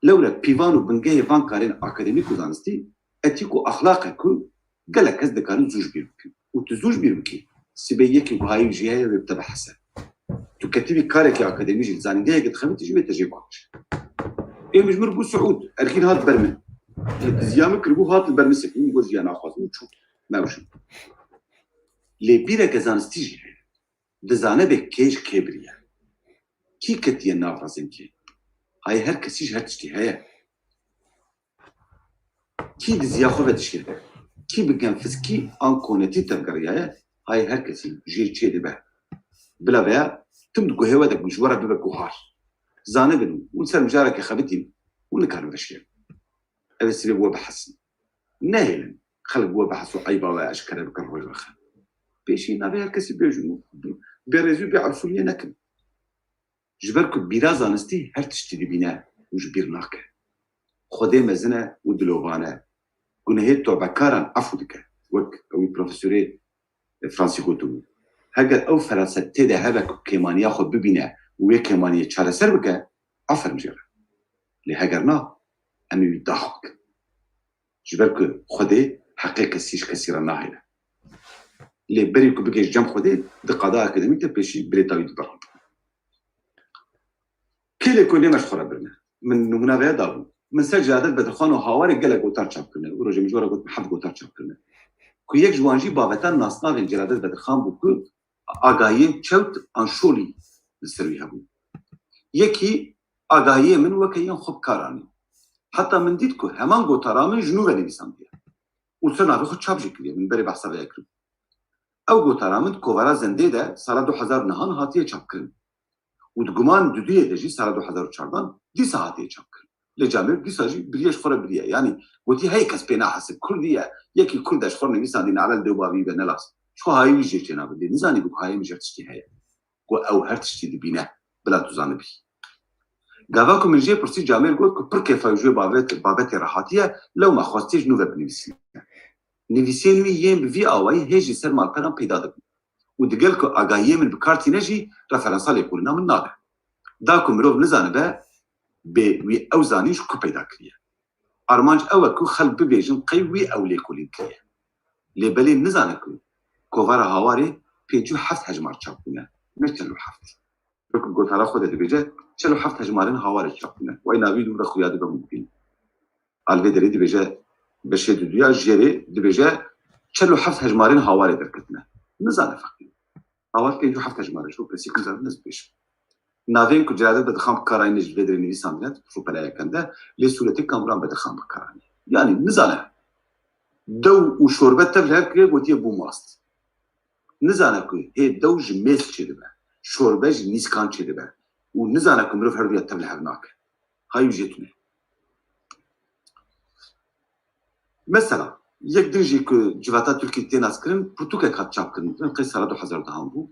Lewre pîvan û bingehê van karên akademîk û zanistî etîk û exlaq e ku gelek kes dikarin zû ji bîr bikin. Û tu zû ji bîr bikî, sibê yekî buhayî jî heye wê bi te bihese. Tu ketibî karekî akademî jî li zanîngehekê dixebitî jî wê te jê baş. Ê min ji min bû siûd, Ergîn hat ber min. Lê diziya min kiribû, hat li ber min sekî, min got ziya naxwazim û çû. Me û şû. Lê bîreke zanistî jî heye. Dizane bê kê ji kê biriye. Kî ketiye nav rezînkê? Hayê her kesî ji her tiştî heye. Kî diziya xwe vedişêre? Kî bi genfizkî an konetî tevgeriyaye? Hayê her kesî jê çê dibe. Bila veya tim di guhê we de bû, ji we re bibe guhar. Zanibin û li ser mijareke xebitîn û nikarin veşêrin. Ev ê sibê bi we bihesin. Nehêlin xelk bi we bihese û eyba we eşkere bikin roj ve xev. Pêşî navê her kesî bêjin û bêrêzî û bêesuliyê nekin. Ji ber ku bîra zanistî her tiştî dibîne û ji bîr nake. Xwedê mezin e û dilovan e. Gunehê tobekaran efû dike. Wek ewî profesorê Fransî gotibû. Heger ew feraset tê de hebe ku kêmaniya xwe bibîne û wê kêmaniyê çareser bike, aferin jê re. Lê heger na, em ê wî dax bikin. Ji ber ku Xwedê heqê kesî ji kesî re nahêle. Lê berî ku bigihîje cem Xwedê, di qada akademîk de pêşî bilêta wî dibirin. Kê lêkolînê me ji xwe re birine? Min nimûna vêya dabû. Min ser Celadet Bedirxan û Hawarê gelek gotar çap kirine. Û rojê min ji we re got, min heft gotar çap kirine. Ku yek ji wan jî baveta nasnavên Celadet Bedirxan bû ku agahiyên çewt an şolî li ser wî hebû. Yekî agahiyê min weke yên xwe bi kar anî. Heta min dît ku heman gotara min ji nû ve nivîsandiye. Û li ser navê xwe çap jî kiriye. Min berê behsa vêya kiribû. Ew gotara min di kovara Zendê de sala du hezar nehan hatiye çapkirin. Û di guman duduyê de jî sala du hezar û çardan dîsa hatiye çapkirin. Lê camêr dîsa jî biriye ji xwe re biriye. Yanî gotî hey kes pê nahese, Kurdî ye, yekî Kurd e ji xwe re nivîsandî nale li dê û bavî ve nelas. Ji xwe hayê wî jê çênabe. Lê nizanî ku hayê min jê tiştî heye. Ku ew her tiştî dibîne. Bila tu zanibî. Gava ku min jê pirsî camêr got ku pir kêfa wî ji wê babet, babetê re hatiye, lewma xwestiye ji nû ve binivîsîne. Nivîsên wî yên bi vî awayî hê jî ser malperan peyda dibin. Û digel ku agahiyê min bi kar tîne jî referansa lêkolîna min nade. Da ku mirov nizanibe bê wî ew zanîn ji ku peyda kiriye. Armanc ew e ku xelk bibêjin qey wî ew lêkolîn kiriye. Lê belê nizane ku kovara Hawarê pêncî û heft hejmar çap bûne, ne çel û heft. Wek gotara xwe de dibêje, çel û heft hejmarên Hawarê çap bûne. Wey navî dû re xuya dibe mumkîn. Alvê derê dibêje, beşê duduya jêrê dibêje, çel û heft hejmarên Hawarê derketine. Nizane feqîr. Hawar pêncî û heft hejmar e, ji bo pirsîk nizane, ez dibêjim. Navên ku Celadet Bedirxan bi kar anîne ji vê derê nivîsandine, di rûpela yekem de, lê sûretê Kamuran Bedirxan bi kar anîne. Yanî nizane. Dew û şorbe tev li hev kiriye, gotiye bû mast. Nizane ku hê dew ji mêz çêdibe, şorbe ji nîskan çêdibe û nizane ku mirov herduya tev li hev nake. Hay û jê tune. Mesela, yek din jî ku civata Tirkî tê naskirin, pirtûkek hat çapkirin, qey sala du hezar dehan bû.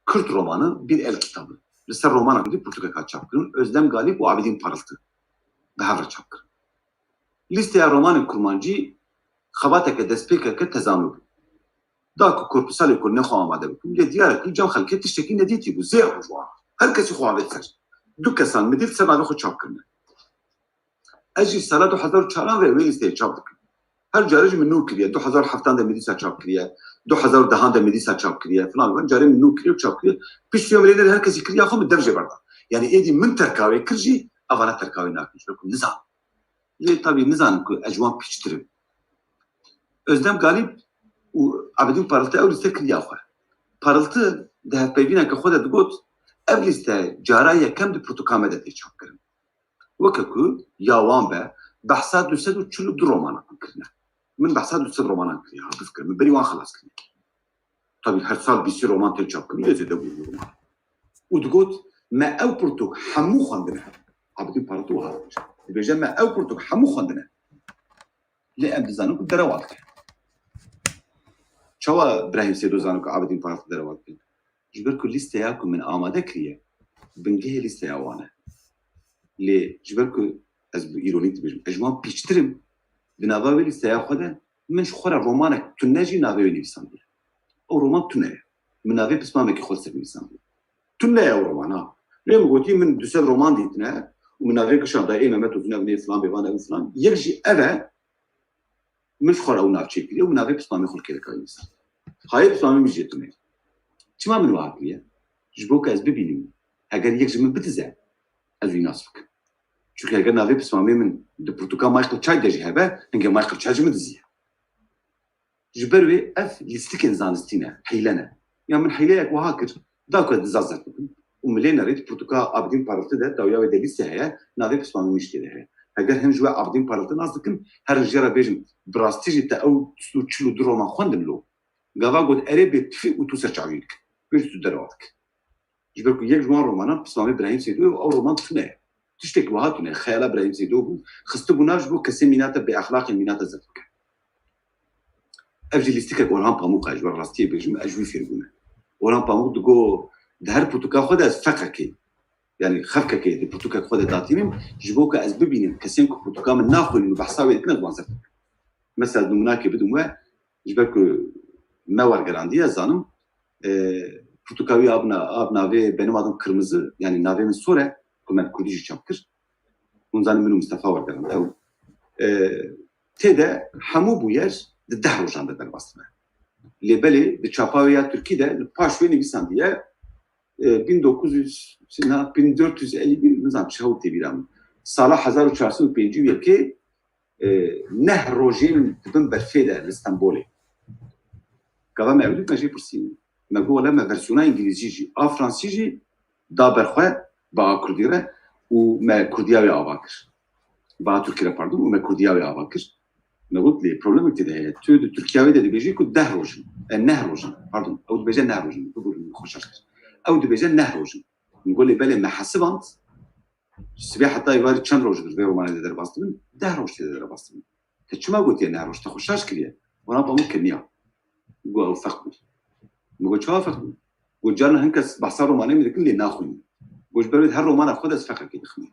Kürt romanı, Bir El Kitabı. Li ser romana Kurdî pirtûkek hat çapkirin, Özlem Galip û Abidin Parıltı bi hev re çapkirin. Lîsteya romanên kurmancî xebateke destpêkeke tezanû bû. Da ku korpusa lêkolînê xwe amade bikin, lê diyar e ku cem xelkê tiştekî nedîtî bû, zêr bû ji wan. Her kesî xwe avêt ser. Du kesan min dît ser navê xwe çap kirine. Ez jî sala du hezar û çaran ve wê lîsteyê çap dikim. Her carê jî min nû kiriye. Du hezar û heftan de min dîsa çap kiriye. Du hezar û dehan de min dîsa çap kiriye. Filan filan. Carê min nû kiriye û çap kiriye. Pişt wê min lê her kesî kiriya xwe min dev jê berda. Yanî êdî min terka wê kir jî, evana terka wê nakin. Ji ber ku nizan. Lê tabî nizanim ku ez ji wan pîçtir im. Özlem Galip û Abidin Parıltı ew lîste kiriya xwe. Parıltı di hevpeyvîneke xwe de digot, ev lîste cara yekem di pirtûka me de tê çapkirin. Weke ku ya wan be, behsa du sed û çil û du romanan kirine. Min behsa du sed romanan kiriye, ha, bifikire, min berî wan xelas kiriye. Tabî her sal bîsî roman tên çapkirin, lê zêde bû roman. Û digot, Me ew pirtûk hemû xwendine. Abidîn Paraltî wiha dibêje. Dibêje me ew pirtûk hemû xwendine. Lê em dizanin ku derewa dike. Çawa Brahîm Seydo zano ku Abidîn Paraltî derewa dike? Ji ber ku lîsteya ku min amade kiriye, bingehê lîsteya wan e. Lê ji ber ku ez bi îronî dibêjim, ez ji wan pîçtir im, di nava wê lîsteya xwe de min ji xwe re romanek tune jî navê wê nivîsandiye. Ew roman tune ye. Min navê pismamekî xwe li ser nivîsandiye. Tune ye ew roman, ha. Lê min gotî min du sed roman dîtine û min navê kişan da, ê Mehmet Uzun, ev nê filan, bêvan ev filan. Yek jî ev e, min ji xwe re ew navçeyê kiriye û min navê pismamê xwe li kêleka wê nivîsand. Hayê pismamê min jê tune ye. Çima min wiha kiriye? Ji bo ku ez bibînim. Heger yek ji min bidize, ez wî nas bikim. Çunke heger navê pismamê min di pirtûka Michael Chai de jî hebe, hingê Michael Chai ji min diziye. Ji ber wê ev lîstikên zanistî ne, hîle ne. Ya min hîleyek wiha kir, da ku ez diza zeft bikim û min lê nerît, pirtûka Abidîn Paraltî de dawiya wê de lîste heye, navê pismamê min jî tê de heye. Heger hin ji we Abidîn Paraltî nas dikin, herin jê re bêjin, bi rastî jî te ew sed û çil û du roman xwendin lo. Gava got, erê bê tifî û tu ser çavî dikin. Bêjî tu derewa dikin. Ji ber ku yek ji wan romanan pismamê Brahîm Seydo ye û ew roman tune ye. Tiştek wiha tune ye. Xeyala Brahîm Seydo bû. Xistibû nav ji bo kesên mîna te bêexlaqên mîna te zeft bike. Ev jî lîstikek Orhan Pamûk e, ji ber rastiyê bêjim, ez ji wî fêr bûme. Orhan Pamûk digo, di her pirtûka xwe de ez feqekê, yanî xefkekê di pirtûkek xwe de datînim, ji bo ku ez bibînim, kesên ku pirtûka min naxwînin û behsa wê dikin, ez wan zeft bikim. Mesela, nimûnakê bidim we, ji ber ku me wergerandiye, ez zanim, e, pirtûka wî a bi na-, a bi navê Benim Adım Kırmızı, yanî navê min sor e, ku me bi kurdî jî çap kir. Hûn zanin min û Mistefa wergerand. Ew, e, tê de hemû bûyer di deh rojan de derbas dibe. Lê belê di çapa wê ya tirkî de li paş wê nivîsandiye, e, bin dokuz yüz, na, bin dört yüz elli bir, nizanim çi hewl tê bîra min. Sala hezar û çar sed û pêncî û yekê, e, neh rojên di bin berfê de li Stenbolê. Gava me ew dît, me jê pirsî. Me got, wele me versiyona îngilîzî jî, a fransî jî da ber xwe, bi a kurdî re û me kurdiya wê ava kir. Bi a tirkî re, pardon, û me kurdiya wê ava kir. Me got, lê problemek tê de heye. Tu di Tirkiya wê de dibêjî ku deh roj in. E, neh roj in. Pardon, ew dibêje neh roj in. Bibûrin, xwe şaş kir. Ew dibêje neh roj in. Min got, lê belê me hesiband. Sibê heta êvarî çend roj di vê romanê de derbas dibin? Deh roj tê de derbas dibin. Te çima gotiye neh roj? Te xwe şaş kiriye. Orhan Pamûk keniya. Got, ew feq bû. Min got, çawa feq bû? Got, carna hin kes behsa romanê min dikin lê naxwînin. Got, ji ber wê her romana xwe de ez feqekê dixwînim.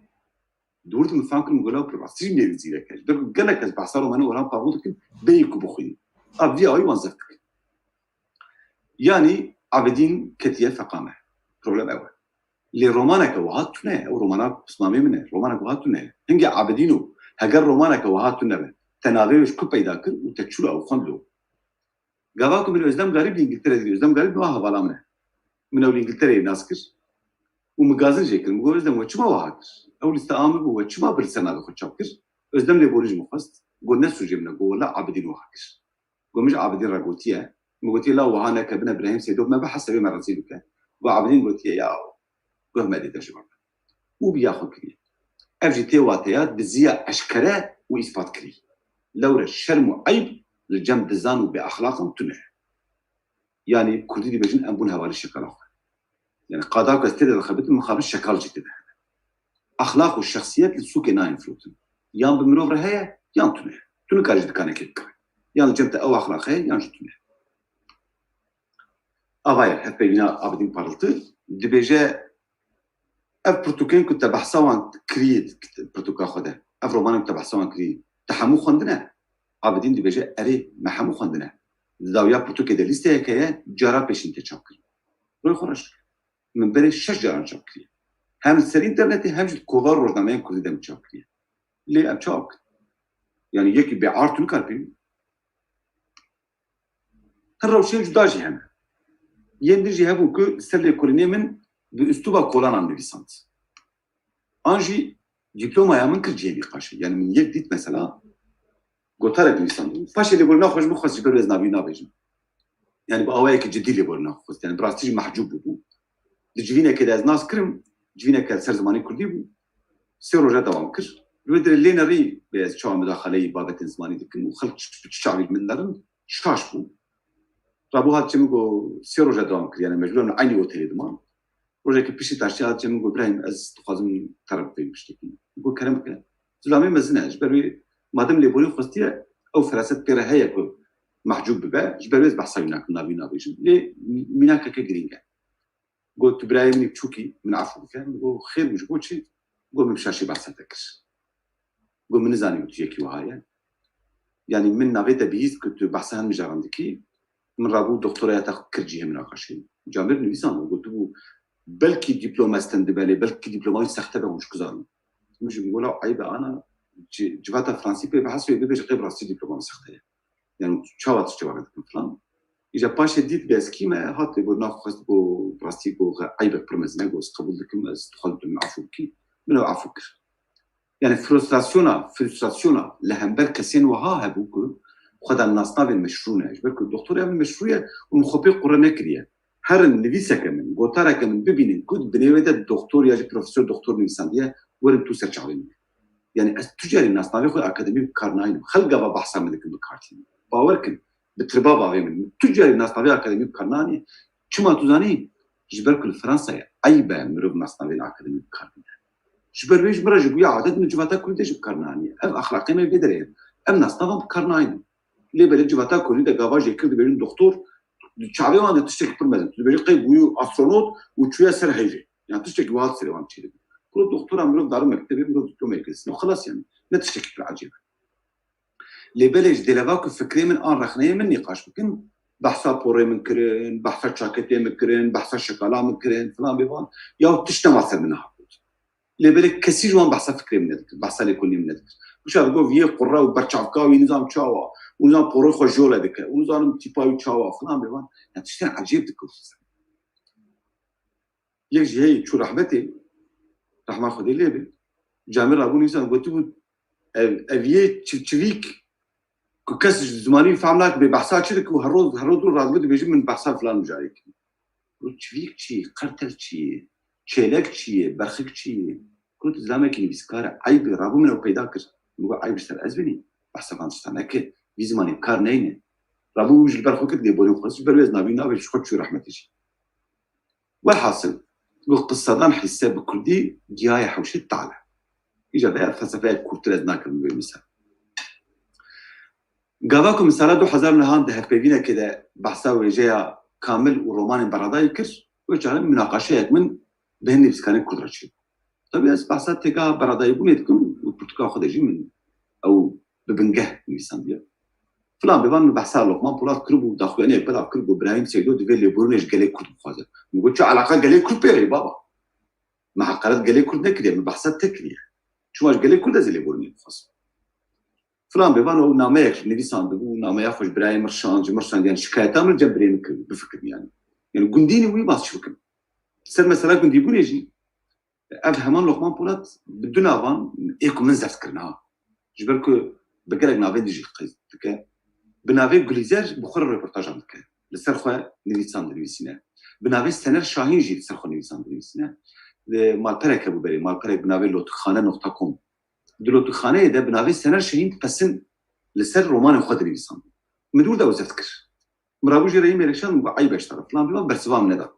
Di wir de min fam kir, min got, la pir rastî jî mêrî zîrek e. Ji ber ku gelek kes behsa romanê Orhan Pamûk dikin, bêyî ku bixwînin. A vî awayî wan zeft dikin. Yanî Abidîn ketiye feqa me. Problem ew e. Lê romaneke wiha tune ye. Ew romana pismamê min e. Romaneke wiha tune ye. Hingê Abidîn û heger romaneke wiha tune be, te navê wê ji ku peyda kir û te çû ew xwend lo? Gava ku min Özlem Garip li Îngiltere dît, Özlem Garip niha hevala min e. Min ew li Îngiltereyê nas kir û min gazin jê kir. Min got, Özlem, we çima wiha kir? Ew lîste a min bû, we çima bi li ser navê xwe çap kir? Özlem lêborîn ji min xwest. Got, ne sûcê min e. Got, wele Abidîn wiha kir. Got, min ji Abidîn re gotiye. Min gotiye, la wiha neke, bine Birahîm Seydo, me bi hesabê me rezî bike. Got, Abidîn gotiye, ya, guh me dê te ji wan re. Û bi ya xwe kiriye. Ev jî tê wateya diziya eşkere û îspat kirî. Lewre şerm û eyb li cem dizan û bêexlaqan tune ye. Yanî kurdî dibêjin, em bûn hevalê şekala xwe. Yanî qada ku ez tê de dixebitim, mixabin şekal jî tê de hebe. Exlaq û şexsiyet li sûkê nayên firotin. Yan bi mirov re heye, yan tune ye. Tu nikarî ji dikanekê bikare. Yan li cem te ew exlaq heye, yan jî tune ye. Ava ye, hevpeyvîna Abidîn Paraltî dibêje, ev pirtûkên ku te behsa wan kirî pirtûka xwe de, ev romanên ku te behsa wan kirî, te hemû xwendine? Abidîn dibêje, erê, me hemû xwendine. Di dawiya pirtûkê de lîsteyek heye, cara pêşîn tê çapkirin. Rûyê xwe reş dike. Min berê şeş caran çap kiriye. Hem li ser înternetê hem jî di kovara rojnameyên kurdî de min çap kiriye. Lê em çawa bikin? Yanî yekî bêar tu nikar pê bî. Hin rewşên cuda jî hene. Yên din jî hebû ku li ser lêkolînê min bi uslûba kolanan nivîsand. An jî dîplomaya min kir cihê nîqaşê. Yanî min yek dît mesela, gotarek nivîsand. Paşê lêborîna xwe ji min xwest, ji ber wê ez navî nabêjim. Yanî bi awayekî cidî lêborîna xwe xwest. Yanî bi rastî jî mehcûb bûbû. Di civînekê de ez nas kirim, civîneke li ser zimanê kurdî bû. Sê roja dewam kir. Li wê dirê lê nerî bê ez çawa mudaxaleyî babetên zimanî dikim û xelk çi, çi çavî min nerin, şaş bû. Rabû hat çi min got, sê roja dewam kir, yanî mecbûr em li eynî otelê diman. Rojekê piştî taştê hat cem, min got, "Birayê min, ez dixwazim te re bipeyim tiştekî." Min got, "Kerem bike." Zilamê mezin e, ji ber wê madem lêborî xwestiye, ew feraset pê re heye ku mehcûb bibe, ji ber wê ez behsa wî nakim, navî nabêjim. Lê mînakeke girîng e. Got, "Tu birayê min î biçûkî, min efû bike." Min got, "Xêr bû, ji bo çi?" Got, "Min bi şaşî behsa te kir." Got, "Min nizanî tu yekî wiha ye. Yanî min navê te bihîst ku tu behsa hin mijaran dikî. Min rabû doktoraya te kir cihê minaqaşê." Camêr nivîsand, gotibû, "Belkî diploma ez tendibe, lê belkî diploma wî sexte be, hûn ji ku zanin?" Min jî got, "Law eyb e ana, ci-, civata Fransî pê bihesibê, bibêje qey bi rastî diploma min sexte ye. Yanî çawa tiştê were dikim filan." Îja paşê dît bê ez kî me, hat lê got, naxwest, got, "Rastî, got, eyb e pir mezin e, got, ez qebûl dikim, ez dixwazim tu min efû bikî." Min ew efû kir. Yanî frustrasyona, frustrasyona li hember kesên wiha hebû ku xwe da nasnavên meşrû ne. Ji ber ku doktorê min meşrû ye û min xwe pê qure nekiriye. Herin nivîseke min, gotareke min bibînin ku di binê wê de doktor ya jî profesor doktor nivîsandiye, werin tu ser çavê min. Yanî ez tu carî nasnavê xwe akademî bi kar naynim. Xelk gava behsa min dikin bi kar tînin. Bawer kin, bi tirba bavê min. Tu carî nasnavê akademî bi kar nanî. Çima tu zanî? Ji ber ku li Fransayê eyb e mirov nasnavên akademî bi kar bîne. Ji ber wê ji min re jî bûye adet min civata kurdî de jî bi kar nanî. Ev exlaqê me vê derê ye. Em nasnavan bi kar naynin. Lê belê civata kurdî de gava jê kir dibêjin doktor, di çavê wan de tiştekî pir mezin. Tu dibêjî qey bûyî astronot û çûye ser heyvê. Yani tiştekî wiha di serê wan çêdibin. Kuro doktora mirov daro mektebê, mirov dîplomeyê kiristine û xilas yani. Ne tiştekî pir ecêb e. Lê belê ji dêleva ku fikrê min an rexneyê min nîqaş bikin, behsa porê min kirin, behsa çaketê min kirin, behsa şekala min kirin, filan bêvan, ya tişt nema ser min nehat got. Lê belê kesî ji wan behsa fikrê min nedikir, behsa lêkolînê min nedikir. Wisa digot, "Viyê qurre û berçavka wî nizam çawa, û nizam porê xwe jole dike, û nizanim tîpa wî çawa," filan bêvan. Ya tiştên ecêb dikir. Yek ji heyî çû rehmetê, rehma Xwedê lê be, camêr rabû nivîsan, gotibû, "Ev, ev yê çivçivîk ku kes ji zimanî fehm nake bê behsa çi dike û her roj, her roj dû radibû dibêjin min behsa filan mijarê kiriye." Got, "Çivîk çi ye? Qertel çi ye? Çêlek çi ye? Berxik çi ye?" Got, "Zilamekî nivîskar e, eyb e, rabû min ew peyda kir." Min got, "Eyb ji te re ez bênî, behsa van tiştan neke, vî zimanî bi kar neyne." Rabû wî ji li ber xwe kir, lêborî xwe, ji ber wê ez navî nabêjim, ji xwe çû rehmetê jî. Welhasil, got, "Qissadan hisse bi kurdî giyaye hewşê tale." Îca de felsefeya kûrtir ez nakim vê misal. Gava ku min sala du hezar nehan di hevpeyvînekê de behsa wêjeya Kamil û romanên Beradayî kir, wê çaxê minaqaşeyek min bi hin nivîskarên kurd re çêbû. Tabî ez behsa têga Beradayîbûnê dikim û pirtûka xwe de jî min ew bi bingeh nivîsandiye. Filan bêvan min behsa Lokman Polat kiribû, daxuyaniyek belav kir, got, "Birahîm Seydo divê lêborînê ji gelê Kurd bixwaze." Min got, "Çi eleqa gelê Kurd pê re ye baba? Me heqaret gelê Kurd nekiriye, min behsa te kiriye. Çima ji gelê Kurd ez ê lêborînê bixwazim?" Filan bêvan ew nameyek nivîsandibû, nameya xwe ji birayê min re şand, ji min re şand, yani şikayeta min li cem birê min kiribû, bifikirin yani. Yani gundînî wî bas çi bikim? Ser mesela gundîbûnê jî, ev heman Lokman Polat bi du navan ê ku min zeft kirin ha. Ji ber ku bi gelek navên din jî qeyd dike. Bi navê Gulîzer bi xwe re reportajan dike. Li ser xwe nivîsan dinivîsîne. Bi navê Sener Şahîn jî li ser xwe nivîsan dinivîsîne. Li malperek hebû berê, malperek bi navê lotixane nokta com. Di lotixaneyê de bi navê Sener Şahîn pesin li ser romanên xwe dinivîsan. Min dûr de ew zeft kir. Min rabû jê re yê mêreşan, min got, "Eyb e ji te re," filan bêvan, bersiva min neda.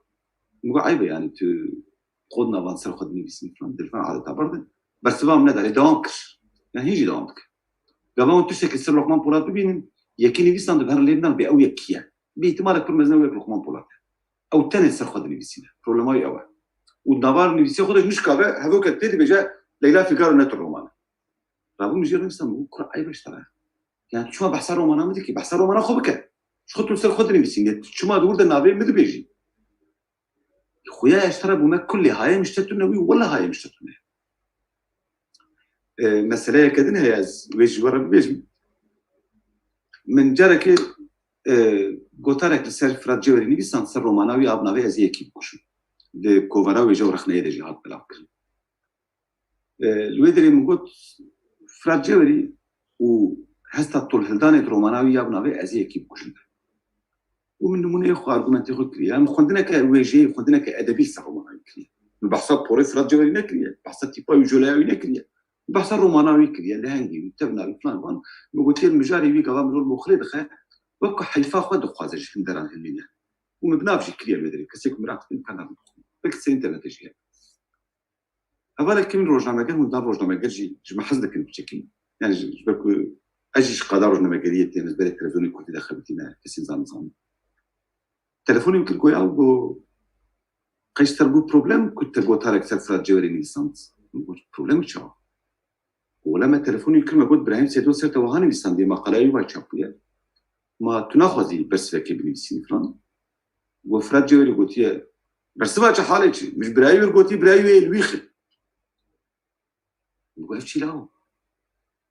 Min got, "Eyb e, yani tu xwe di navan ser xwe dinivîsî," filan, dilvan adeta berdin. Bersiva min neda, lê dewam kir. Yani hîn jî dewam dike. Gava hûn tiştekî ser Lokman Polat bibînin, yekî nivîsan dibe herin lê bidan bê ew yek kî ye. Bi îhtimalek pir mezin ew yek Lokman Polat e. Ew tenê ser xwe dinivîsîne. Problema wî ew e. Û nava nivîsê xwe de jî nişkabe, hevokek tê dibêje, "Leyla Fîgaro ne tu roman e." Rabû min jê re nivîsan, min got, "Kura eyb e ji te re. Yani tu çima behsa romana min dikî? Behsa romana xwe bike. Ji xwe tu li ser xwe dinivîsî. Lê tu çima di wir de navê min dibêjî?" Xuya ez te re bûme kulê hayê min ji te tune wî, wele hayê min ji te tune. E, meseleyeke din heye ez wê ji we re bibêjim. Min carekê, e, gotarek li ser Firat Cewerî nivîsand, ser romana wî a bi navê Ez ê yekî bikujim. Di kovara wêje û rexneyê de jî hat belavkirin. E, li wê derê min got, Firat Cewerî û hesta tolhildanê di romana wî ya bi navê Ez ê yekî bikujim de. Û min nimûneyê xwe, argumentê xwe kiriye. Em xwendineke wêjeyê, xwendineke edebî ser romana wî kiriye. Min behsa porê Firat Cewerî nekiriye. Behsa tîpa wî, joleya wî nekiriye. Min behsa romana wî kiriye. Lehengê wî, tevna wî, filan van. Min gotiye, mijarê wî gava mirov li bo xirê dixe. Wek ku heyfa xwe dixwaze ji hin deran hilmîne. Û min bi nav jî kiriye li wê derê. Kesê ku miraq dibin, ka nav dixwin. Belkî ser înternetê jî hebe. Hevalekî min rojnameger, hûn dan rojnameger jî ji me hez dikin biçekî. Yani ji, ji ber ku ez jî ji qada rojnamegeriyê têm, ez berê televizyonê kurdî de xebitîme, kesên zanin zanin. Telefonê min kir goya û got, qey ji te re bû problem ku te gotarek ser Firat Cewerê nivîsand? Min got, problem çawa? Wele me telefonê kir, me got, Birahîm Seydo ser te wiha nivîsandiye, maqaleya wî va çap bûye. Ma tu naxwazî bersivekê binivîsînî filan? Got, Firat Cewerî gotiye, bersiva çi, halê çi? Min ji birayê wî re gotî, birayê wî êl wî xi. Min got, ev çi law?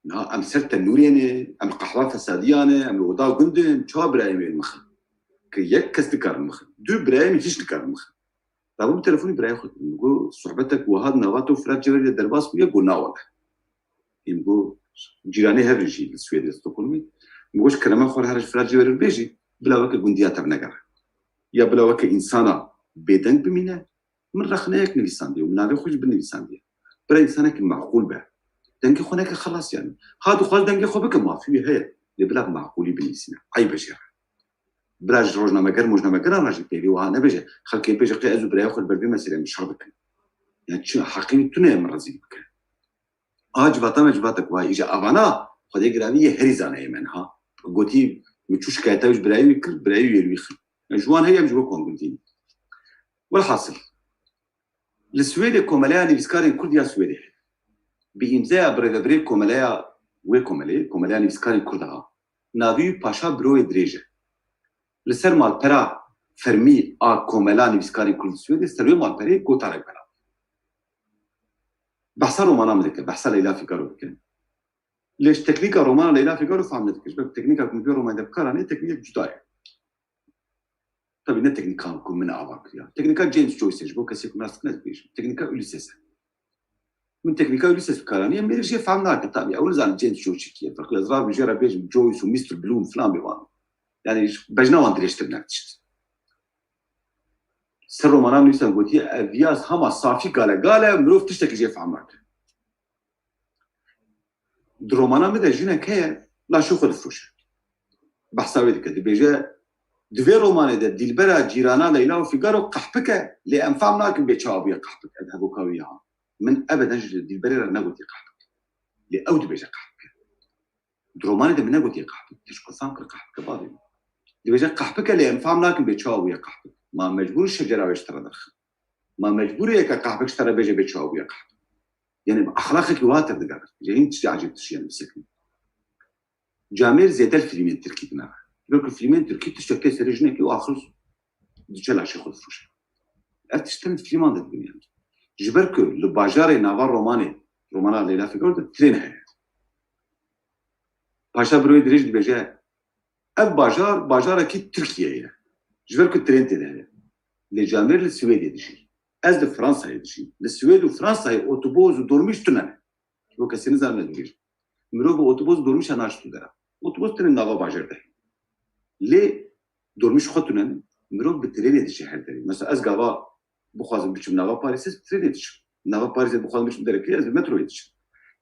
Na, em ser tenûrê ne, em qehwa fesadiya ne, em li oda gund in, çawa birayê wî êl min xi? Ki yek kes nikarin min xi. Du, birayê min hiç nikarin min xi. Rabû bi telefonî birayê xwe kir. Min got, sohbetek wiha di nava te û Firat Cewerî de derbas bûye? Got, na wele. Min got, cîranê hev in jî li Swêdê, Stockholmê. Min got, ji kerema xwe re here ji Firat Cewerî re bêjî, bila weke gundiya te binegere. Ya bila weke însana bêdeng bimîne, min rexneyek nivîsandiye û min navê xwe jî binivîsandiye. Bira însanekî maqûl be. Dengê xwe neke xelas yani. Ha dixwaz dengê xwe bike, mafî wî heye. Lê bila bi maqûlî binivîsîne. Eyb e jê re. Bira ji rojnameger, mojnamegeran re jî peyvê wiha nebêje. Xelkê bêje qey ez û birayê xwe li ber vê meselê em şer dikin. Yani çi heqê wî tune ye min rezîl bike. Aha civata me civatek wiha ye. Îja avana Xwedê giravî yê herî zaneyê me niha. Gotî min çû şikayeta wî ji birayê wî kir, birayê wî êl wî xin. Yani ji wan heye em ji we kongundî ne. Welhasil, li Swêdê Komeleya Nivîskarên Kurd ya Swêdê heye. Bi îmzeya birêvebirê komeleya wê komelê, Komeleya Nivîskarên Kurd a, navî wî Paşa Biroyê Dirêj e. Li ser malpera fermî a Komela Nivîskarên Kurd li Swêdê, ser wê malperê gotarek belav. Behsa romana min dike, behsa Leyla Figaro dike. Lê ji teknîka romana Leyla Figaro fam nedike. Ji ber teknîka ku min pê romanê de bi kar anî, teknîkek cuda ye. Tabî ne teknîka ku min ava kiriya. Teknîka James Joyce e, ji bo kesê ku nas dikine ez dibêjim. Teknîka Ulysses e. Min teknîka Ulysses bi kar anî, em mêrik jê fehm nake. Tabî ew nizanin James Joyce kî ye. Ferqî ez rabim jê re bêjim Joyce û Mister Blue û filan bê wan. Yani ji bejna wan dirêjtir ne tişt. Ser romana nivîsan gotiye, ev yaz hema safî gale gale, mirov tiştekî jê fehm nake. Di romana min de jinek heye, laşê xwe difiroşe. Behsa wê dike, dibêje, di vê romanê de dîlbera cîrana Leyla û Fîgaro qehpik e, lê em fam nakin bê çawa bûye qehpik, ev hevoka wî ya. Min ebeden ji dîlberê re negotiye qehpik. Lê ew dibêje qehpik e. Di romanê de min negotiye qehpik, te ji xwe fam kir qehpik e bavê min. Dibêje qehpik e, lê em fam nakin bê çawa bûye qehpik. Ma mecbûr şecera wê ji te re derxin. Ma mecbûr e yeka qehpik ji te re bêje bê çawa bûye qehpik. Yani bi exlaqekî wiha tevdigerin. Ji hîn tiştê ecêb tişt yani bisekine. Camêr zêde li fîlmên tirkî dinere. Ji ber ku fîlmên tirkî tiştek tê serê jinekê û axir diçe laşê xwe difiroşe. Ev tişt tenê di fîlman de dibin yani. Ji ber ku li bajarê nava romanê, romana Leyla Figaro de trên heye. Paşa Biroyê Dirêj dibêje, ev bajar, bajarekî Tirkiyeyê ye. Ji ber ku trên tê de heye. Lê camêr li Swêdê dijî. Ez li Fransayê dijîm. Li Swêd û Fransayê otobos û dolmîş tune ne. Ji bo kesê nizane ez dibêjim. Mirov bi otobos û dolmîşa naçî tu dera. Otobos tenê nava bajar de heye. Lê dolmîş xwe tune ne. Mirov bi trênê diçe her derê. Mesela ez gava bixwazim biçim nava Parîsê, ez bi trênê diçim. Nava Parîsê bixwazim biçim derekê, ez bi metroyê diçim.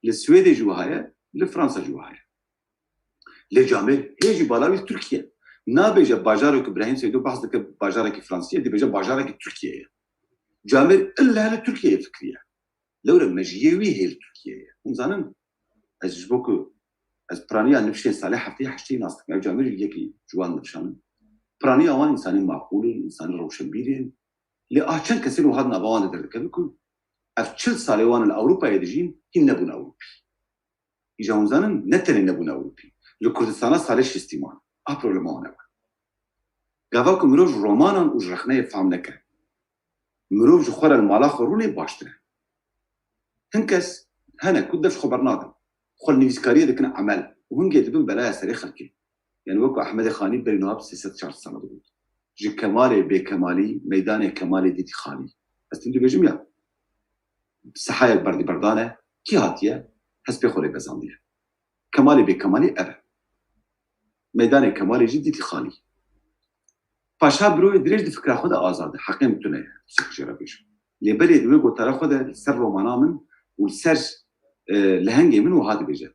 Li Swêdê jî wiha ye, li Fransa jî wiha ye. Lê camêr hê jî bala wî Tirkiye. Nabêje bajarê ku Birahîm Seydo behs dike bajarekî Fransî ye, dibêje bajarekî Tirkiye ye. Camêr ille li Tirkiyeyê fikiriye. Lewre mejiyê wî hê li Tirkiyeyê ye. Hûn zanin, ez ji bo ku ez piraniya nifşên salê heftê heştê nas dikim. Ev camêr yekî ji wan nifşan in. Piraniya wan însanên maqûl in, însanên rewşenbîr in. Lê a çend kesên wiha di nava wan de derdikeve ku ev çil salê wan li Ewropayê dijîn, hîn nebûn Ewropî. Îja hûn zanin, ne tenê nebûn Ewropî. Li Kurdistana salê şêstî man. A problema wan ew e. Gava ku mirov ji romanan û ji rexneyê fam neke, mirov ji xwe re li mala xwe rûnê baştir e. Hin kes hene ku dev ji xwe bernadin. Xwe li nivîskariyê dikin emel û hingê dibin belaya serê xelkê. Yani wek ku Ehmedê Xanî berî niha bi sê sed çar sed sala digot. Ji kemalê bêkemalî, meydanê kemalê dîtî xalî. Ez tim dibêjim ya. Sehayek berdî berdane, kî hatiye? Hespê xwe lê bezandiye. Kemalê bêkemalî ev e. Meydanê kemalê jî dîtî xalî. Paşa Biroyê Dirêj di fikra xwe de azad e. Heqê min tune ye. Sik jê re bêjim. Lê belê di wê gotara xwe de li ser romana min û li ser, e, lehengê min wiha dibêje.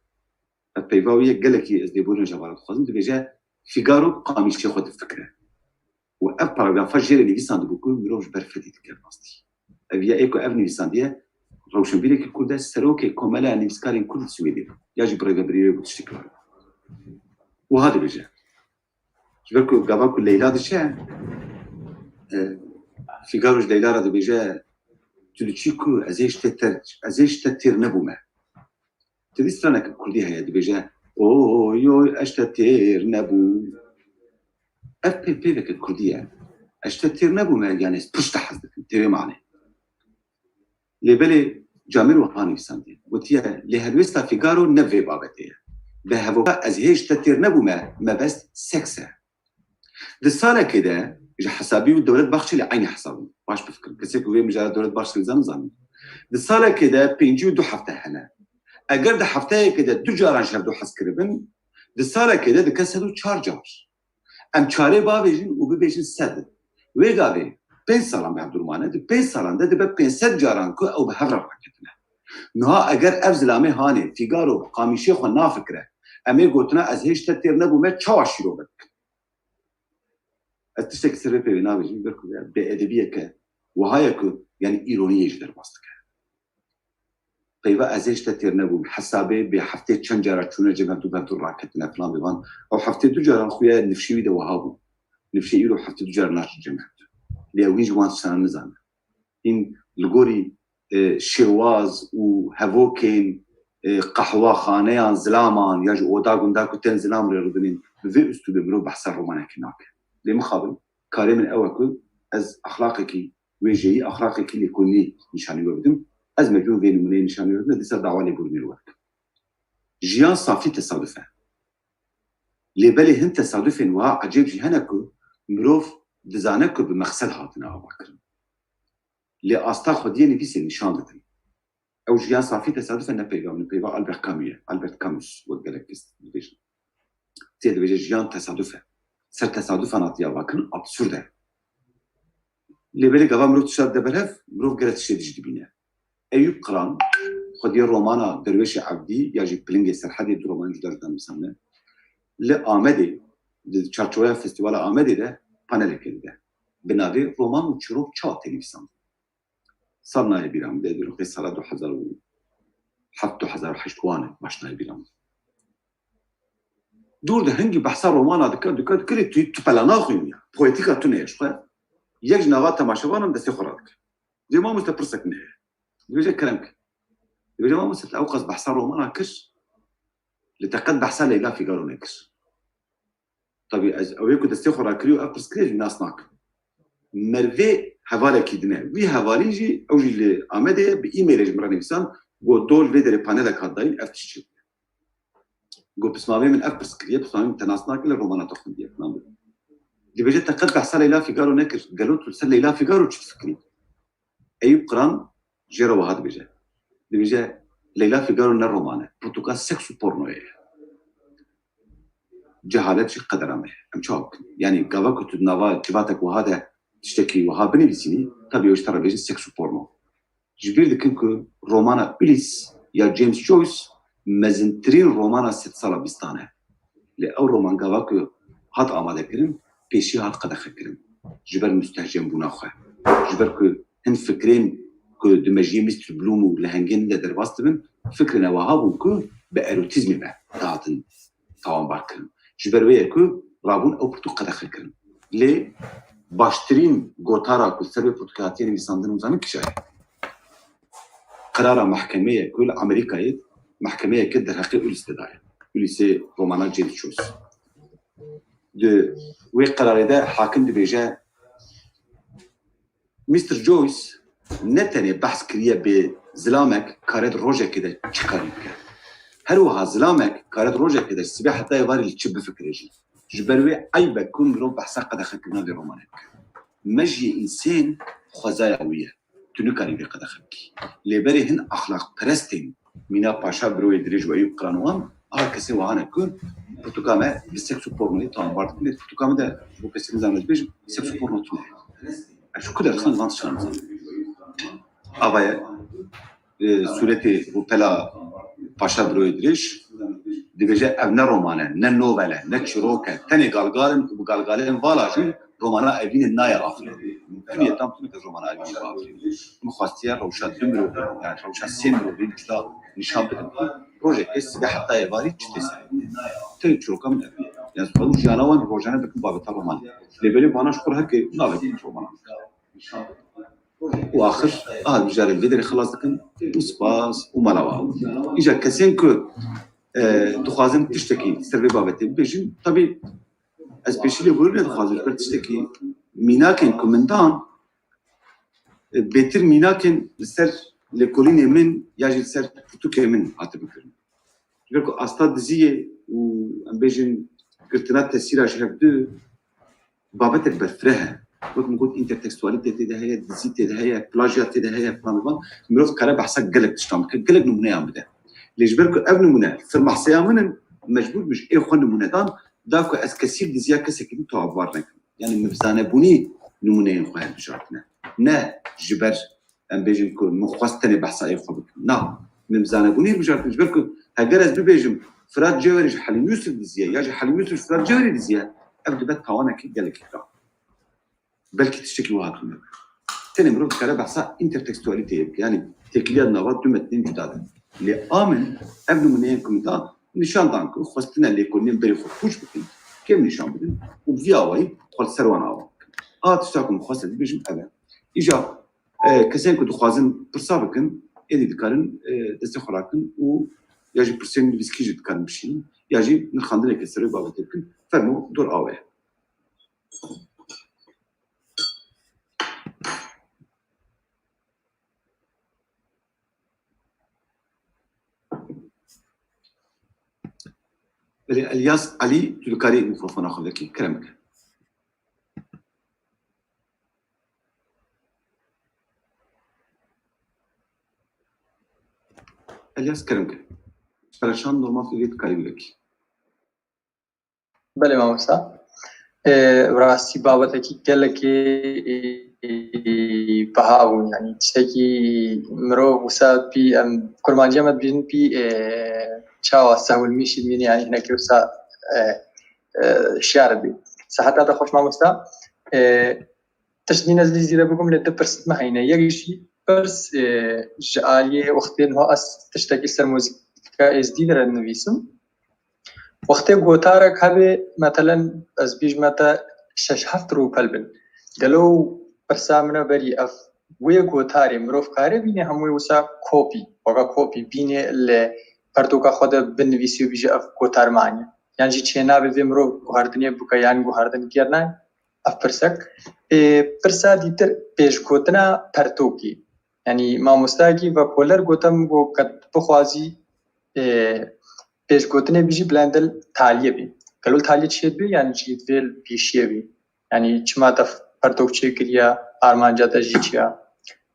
Ev peyva wî ye, gelekî ez lêborîna ji hevala dixwazim. Dibêje, Fîgaro qamîşê xwe difikire. Û ev paragrafa jê re nivîsandibû ku mirov ji ber fedî dike rastî. Ev ya ê ku ev nivîsandiye, rewşenbîrekî Kurd e, serokê Komela Nivîskarên Kurd li Swêdê bû. Ya jî bi rêvebirî wê bû tiştekî were. Wiha dibêje. Ji ber ku gava ku Leyla diçe, e, Fîgaro ji Leyla re dibêje, tu diçî ku ez ê ji te ter-, ez ê ji te têr nebûme. Ti dî straneke kurdî heye, dibêje, oy, oy, ez ji te têr nebûm. Ev pê-, pêveke kurdî ye. Ez ji te têr nebûme, yani ez pişt te hez dikim, tê wê manê. Lê belê camêr wiha nivîsandiye. Gotiye, lê helwêsta Fîgaro ne vê babetê ye. Bi hevoka ez hê ji te têr nebûme, mebest seks e. Di salekê de ji hesabî û Dewlet Baxçelî eynî hesab in. Baş bifikirin. Kesê ku vê mijara Dewlet Baxçelî zanin, zanin. Di salekê de pêncî û du hefte hene. Eger di hefteyekê de du caran ji hevdu hez kiribin, di salekê de dike sed û çar car. Em çarê bavêjin û bibêjin sed. Wê gavê pênc salan bi hevdû mane, di pênc salan de dibe pênc sed caran ku ew bi hev re raketine. Niha eger ev zilamê hanê, Fîgaro, bi qamîşê xwe nafikire, em ê gotina ez hê ji te têr nebûme, çawa şîrove dikin? Ez tiştekî ser vê peyvê nabêjim, ber ku bêedebiyeke wiha ye ku, yani, îroniyê jî derbas dike. Peyva ez ê ji te têr nebûm, hesabê bê heftê çend cara çûne cem hevdû, bi hevdû raketine filan bêvan. Ew heftê du caran xuya nifşê wî de wiha bû. Nifşê îro heftê du cara naçe cem hevdû. Lê ew hîn ji wan tiştana nizane. Hîn li gorî, e, şêwaz û hevokên, e, qehwexaneyan zilaman ya ji oda gunda ku tên zilam rê rûdinên, bi vê uslûbê mirov behsa romanekî nake. Lê mixabin, karê min ew e ku ez exlaqekî wêjeyî, exlaqekî lêkolînê nîşanî we bidim. Ez mecbûr vê nimûneyê nîşanî we bidim, dîsa dawa lêborînê li we dikim. Jiyan safî tesaduf e. Lê belê hin tesadufên wiha ecêb jî hene ku mirov dizane ku bi mexsed hatine avakirin. Lê asta xwediyê nivîsê nîşan didin. Ew jiyan safî tesaduf e, ne peyva min, peyva Albert Camus ye. Albert Camus wek gelek kes dibêjin. Tê dibêje jiyan tesaduf e. Ser tesadufan hatiye avakirin, absurd e. Lê belê gava mirov tişta dide ber hev, mirov gelek tiştê dî jî dibîne. Eyûp Qiran, xwediyê romana Derwêşê Evdî ya jî Pilingê Serhedê, du romanên cuda cuda nivîsandine. Li Amedê, di çarçoveya Festîvala Amedê de panelekê dide. Bi navê Roman û Çîrok çawa tê nivîsandin? Sal nayê bîra min, dê di rixê sala du hezar û heft, du hezar û heşt wan e, baş nayê bîra min. Dûr de hingî behsa romana dike, dike, dike, lê tu, tu pela naxwînî ya. Poetîka tune ye ji xwe. Yek ji nava temaşevanan destê xwe radike. Dê mamoste pirsek min heye. Dibêje kerem ke. Dibêje mamoste, te ewqas behsa romana kir. Li te qet behsa Leyla Fîgaro nekir. Tabî ez ew ê ku destê xwe rakirî û ev pirs kiriye jî nas nakim. Merivê hevalekî din e. Wî hevalî jî, ew jî li Amedê ye, bi e-mailê ji min re nivîsan, got, dol vê derê panelek hat dayîn, ev tişt çi bûye? Got, pismamê min ev pirs kiriye, pismamê min te nas nake, lê romana te xwendiye, filan bû. Dibêje, te qet behsa Leyla Fîgaro nekir. Gelo tu li ser Leyla Fîgaro çi difikirî? Eyûp Qiran jê re wiha dibêje. Dibêje, Leyla Fîgaro ne roman e. Pirtûka seks û pornoyê ye. Cehalet jî qedera me ye. Em çawa bikin? Yanî gava ku tu di nava civatek wiha de tiştekî wiha binivîsînî, tabî ew ji te re bêjin seks û porno. Ji bîr dikin ku romana Ulysse ya James Joyce mezintirîn romana sedsala bîstan e. Lê ew roman gava ku hat amadekirin, pêşî hat qedexekirin. Ji ber mustehcembûna xwe. Ji ber ku hin fikrên ku di mejiyê Mister Bloom û lehengên din de derbas dibin, fikrên ew wiha bûn ku bi erotîzmê ve dihatin tawanbar kirin. Ji ber wê ye ku rabûn ew pirtûk qedexe kirin. Lê baştirîn gotara ku ser wê pirtûkê hatiye nivîsandin, hûn zanin kîja ye? Qerara mehkemê ye ku li Amerîkayê mehkemeyeke derheqê Ulysse de daye. Ulysse romana James Joyce. Di wê qerarê de hakim dibêje, Mister Joyce ne tenê behs kiriye bê zilamek kare di rojekê de çi karî bike. Her wiha zilamek kare di rojekê de sibê heta êvarî li çi bifikire jî. Ji ber wê eyb e ku mirov behsa qedexekirina vê romanê bike. Mejiyê însên xwezaya wî ye. Tu nikarî vê qedexe bikî. Lê berê hin exlaqperestên mîna Paşa Biroyê Dirêj û Eyûp Qiran wan, aha kesên wiha ne ku pirtûka me bi seks û pornoyê tawanbar dikin. Lê pirtûka min de ji bo kesên nizanin ez bêjim, seks û porno tune ye. Ez ji ku derxan van tiştan nizanim. Ava ye, e, sûretê rûpela Paşa Biroyê Dirêj dibêje, ev ne roman e, ne novel e, ne çîrok e, tenê galgal in û bi galgalên vala jî romana Evînê nayê afirandin. Tuniye tam tune ke romana evî bavê. Min xwestiye rewşa du mirovên, yani rewşa sê mirovên cuda nîşan bidin. Rojekê sibe heta êvarî çi tê serê. Tê çiroka min ev. Yani rewş jiyana wan rojane bikin babeta roman. Lê belê vana ji xwe re heke navê romana. Û axir, aha, mijarê vê derê xilas dikin û spas û mala wa. Îja kesên ku, e, dixwazin tiştekî ser vê babetê bibêjin, tabî ez pêşî lêborînê dixwazim, ji ber tiştekî mînakên ku min dan, e, bêtir mînakên li ser lêkolînê min ya jî li ser pirtûkê min hatibin kirin. Ji ber ku asta diziyê û, em bêjin, girtina tesîra ji hev du babetek berfireh e. Wek min got, întertekstualîte tê de heye, dizî tê de heye, plajya tê de heye, filan û van. Mirov dikare behsa gelek tiştan bike, gelek nimûneyan bide. Lê ji ber ku ev nimûne firmahseya min in, mecbûr bûm ji ê xwe nimûne dan, da ku ez kesî diziya kesekî din tawabar nekim. Yani min bi zanebûnî nimûneyên xwe hilbijartine. Ne ji ber, em bêjin, ku min xwest tenê behsa ê xwe bikim. Na, min bi zanebûnî hilbijartine. Ji ber ku heger ez bibêjim, Firat Cewherî ji Helîm Yusuf diziye, ya ji Helîm Yusuf ji Firat Cewherî diziye, ev dibe tawanekî gelekî xirab. Belkî tiştekî wiha dibe. Tenê mirov dikare behsa întertekstualîteyê bike, yanî têkiliya di nava du metnên cuda de. Lê a min, ev nimûneyên ku min da, nîşan dan ku xwestine lêkolînên berê xwe pûç bikin, kêm nîşan bidin û bi vî awayî xwe li ser wan ava bikin. A tişta ku min xwest ez bibêjim ev e. Îja, e, kesên ku dixwazin pirsa bikin, êdî dikarin, e, destê xwe rakin û ya jî pirsên nivîskî jî dikarin bişînin, ya jî nirxandineke ser wê babetê bikin. Fermo, dor awe ye. Belê, Elyas Elî, tu dikarî mikrofona xwe vekî, kerem bike. Elyas, kerem bike. Pereşan normal tu vê dikarî bivekî. Belê mamosta. Ê, bi rastî babetekî gelekî, ê, ê, biha bû. Yanî tiştekî mirov wisa pî em kurmanciya me dibînin pî, ê, çawa sehwilmîşî dibînin, yanî hinekî wisa, ê, ê, şiyar dibî. Seheta te xweş mamosta. Ê, Tişt din ez lî zîre bikim, lê du pirs me heyne. Yek jî pirs, e, ji aliyê wextê niha ez tiştekî ser muzîka êzdî de re dinivîsim. Wextê gotarek hebe, metelen ez bîjme te şeş heft rûpel bin. Gelo pirsa min e berî ev wê gotarê mirov kare bîne hemû wisa kopî, weka kopî bîne li pertoka xwe de binivîsî û bîje ev gotar me aniye. Yan jî çênavê vê mirov guhardinê bike yan guhardin gêr nayê? Ev pirsek. Ê, pirsa dîtir pêşgotina pertokî. Yanî mamostayekî vekoler gote min got, ke tu bixwazî, ê, pêşgotinê bijî, bila li dil taliyê bî. Gelo li taliyê çi dibî, yanî jî divê li pêşiyê bî. Yanî çima te pertok çêkiriye, armanca te jî çi ye?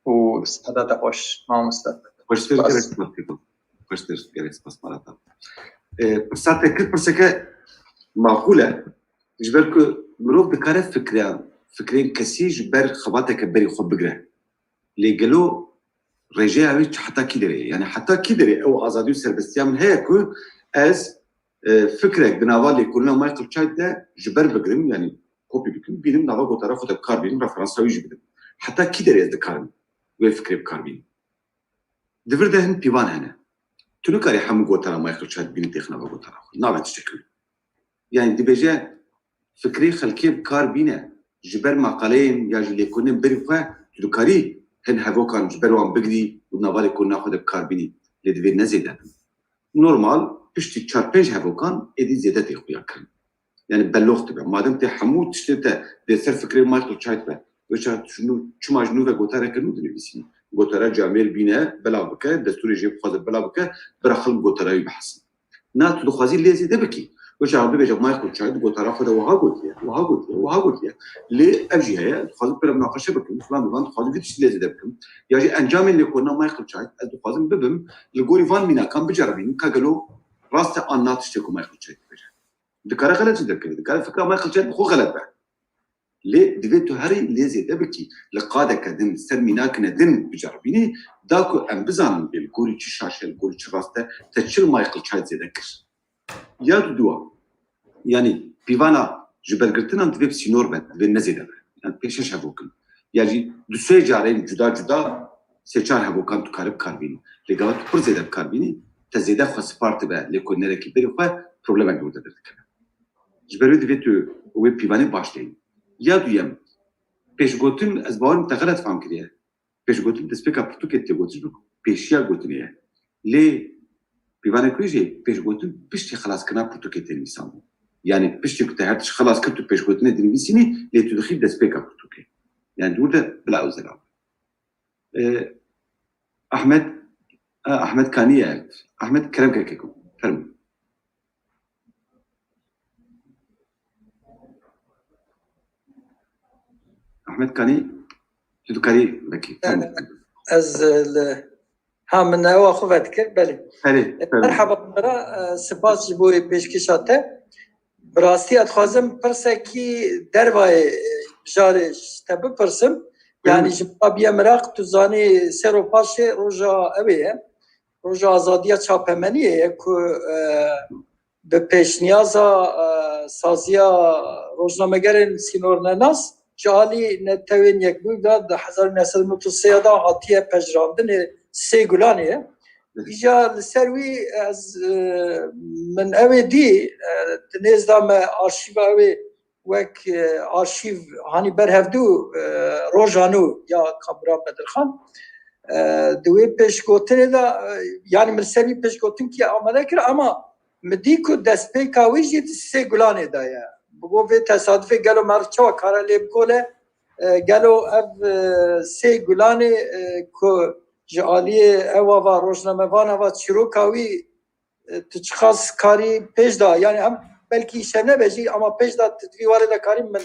Û seheta te xweş, mamoste. Xweştir, gelek spas dikim. Xweştir, gelek spas, mala te. Ê, pirsa te kir, pirseke maqûl e. Ji ber ku mirov dikare fikreyan, fikrên kesî ji ber xebateke berî xwe bigire. Lê gelo rêjeya wê çi, heta kî derê ye? Yani heta kî derê ew azadî û serbestiya min heye ku ez, e, fikrek di nava lêkolîna Michael Chait de ji ber bigirim, yani kopî bikim, bînim nava gotara xwe de bi kar bînim, referansa wî jî bidim. Heta kî derê ez dikarim wê fikrê bi kar bînim? Di vir de hin pîvan hene. Tu nikarî hemû gotara Michael Chait bînî têxine nava gotara xwe. Nabe tiştek wî. Yani dibêje fikrê xelkê bi kar bîne, ji ber maqaleyên ya jî lêkolînên berî xwe tu dikarî hin hevokan ji ber wan bigirî û nava lêkolîna xwe de bi kar bînî. Lê divê ne zêde bin. Normal, piştî çar pênc hevokan êdî zêde tê xuya kirin. Yani bellox dibe. Madem tê hemû tiştê te dê ser fikrê Michael Chait be, wê çax tu ji nû, çima ji nû ve gotareke nû dinivîsî? Gotara camêr bîne, belav bike, destûrê jê bixwaze belav bike, bira xelk gotara wî bihesin. Na, tu dixwazî lê zêde bikî. Wê çax bibêje Michael Chait di gotara xwe de wiha gotiye, wiha gotiye, wiha gotiye. Lê ev jî heye, dixwazim pira munaqeşe bikim, filan bivan, dixwazim vî tiştî lê zêde bikim. Ya jî encamên lêkolîna Michael Chait, ez dixwazim bibim, li gorî van mînakan biceribînim, ka gelo rast e an na tiştê ku Michael Chait dibêje. Dikare xelet jî derkeve, dikare fikra Michael Chait bi xwe xelet be. Lê divê tu herî lê zêde bikî. Li qadeke din, ser mînakine din biceribînî, da ku em bizanin bê li gorî çi şaş e, li gorî çi rast e, te çi li Michael Chait zêde kir. Ya du dua. Yanî pîvana ji bergirtinan divê bi sînor be, divê ne zêde be. Yani pêşeş hevok in. Ya jî du sê carên cuda cuda sê çar hebokan tu kare bi kar bînî. Lê gava tu pir zêde bi kar bînî, te zêde xwe spar dibe lêkolînerekî berî xwe, problemek li wir de derdikeve. Ji ber wê divê tu wê pîvanê baş deyî. Ya duyem, pêşgotin, ez bawerim te xelet fam kiriye. Pêşgotin destpêka pirtûkê tê gotin, ji ber pêşiya gotinê ye. Lê pîvanê ku jî pêşgotin piştî xelaskirina pirtûkê tê nivîsandin. Yanî piştî ku te her tişt xelas kir, tu pêşgotinê dinivîsînî, lê tu dixî destpêka pirtûkê. Yanî di wir de bila ew zelal. Ee, Ahmet, e, Ahmet Kanî ye. Ahmet, kerem ke keko. Fermo. Ahmet Kanî, tu dikarî vekî. Fermo. Ez, e, li, ha, min ewa xwe vedikir, belê. Erê, E, fermo. Merhaba, e, spas ji bo pêşkêşa te. Bi rastî ez dixwazim pirsekî dervayê, e, mijarê ji te bipirsim. Yanî ji min re bîye miraq, tu zanî sêr û paşê roja ew ê ye. Roja azadiya çapemeniyê ye ku, e, bi pêşniyaza, e, saziya rojnamegerên sînornenas ji alî Netewên Yekbûyî de di hezar û neh sed û nod û sê de hatiye pejirandinê, sê gulanê ye. Îja li ser wî ez, e, min ew ê dî, e, di nêzda me arşîva ew ê wek, e, arşîv hanî ber hevdû, e, roja nû ya Kamûran Bedirxan. E, di wê pêşgotinê de, e, yanî min li ser wî pêşgotinkî amade kir, ama min dî ku destpêka wî jî di sê gulanê de ye. Bi bo vê tesadufê gelo meriv çawa kare lê bikole? E, gelo ev, e, sê gulanê, e, ku ji aliyê ew ava rojnamevan ava çîroka wî, e, tu çiqas karî pêş da, yanî em belkî îşev nebe jî, ama pêş da tu di vî warê de karî min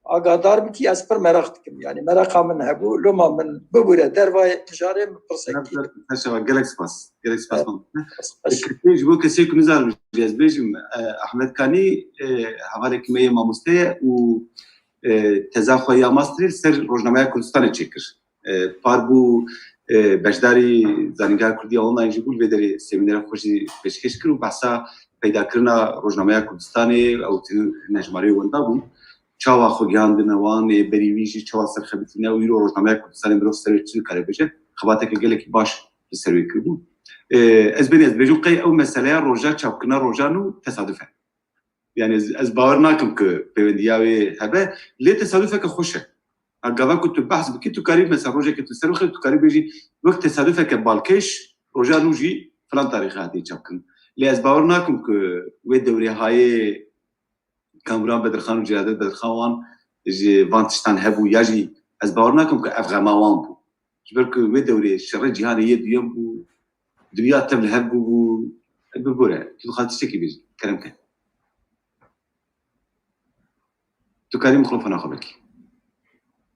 agadar bikî, ez pir meraq dikim. Yanî meraqa min hebû, loma min bibûre dervayê mijarê min pirsekî. Her şeva, gelek spas. Gelek spas. Evet. Spas. Kesê, ji bo kesê ku nizanim jî ez bêjim, e, Ahmet Kanî, e, hevalekî me yê mamoste ye û, e, teza xwe ya masterê li ser rojnameya Kurdistanê çêkir. E, par bû, e, beşdarî Zanîngeha Kurdî ya online jî bû, li vê derê semînera xwe jî pêşkêş kir û behsa peydakirina rojnameya Kurdistanê, ew tîne jimareyê wenda bûn. Çawa xwe gihandine wan, ê berî wî jî çawa serxebitîne û îro rojnameya Kurdistanê mirov ser wê çi dikare bêje, xebateke gelekî baş li ser wê kiribû. E, ez benî ez dibêjim qey ew meseleya roja çapkirina rojan û tesaduf e. Yanî ez, ez bawer nakim ku pêwendiya wê hebe, lê tesadufeke xweş e. A gava ku tu behs bikî, tu karî mesela rojekê tu ser bixî, tu karî bêjî wek tesadufeke balkêş, roja nû jî filan tarîxê hatiye çapkirin. Lê ez bawer nakim ku wê dewrê hayê Kamûran Bedirxan û Celadet Bedirxan wan ji van tiştan hebû, ya jî ez bawer nakim ku ev xema wan bû. Ji ber ku wê dewrê şerê cîhanê yê duyem bû, dinya tev li hev bûbû. Bibûre, tu dixwazî tiştekî bêjî, kerem ke. Tu karî mikrofona xwe vekî.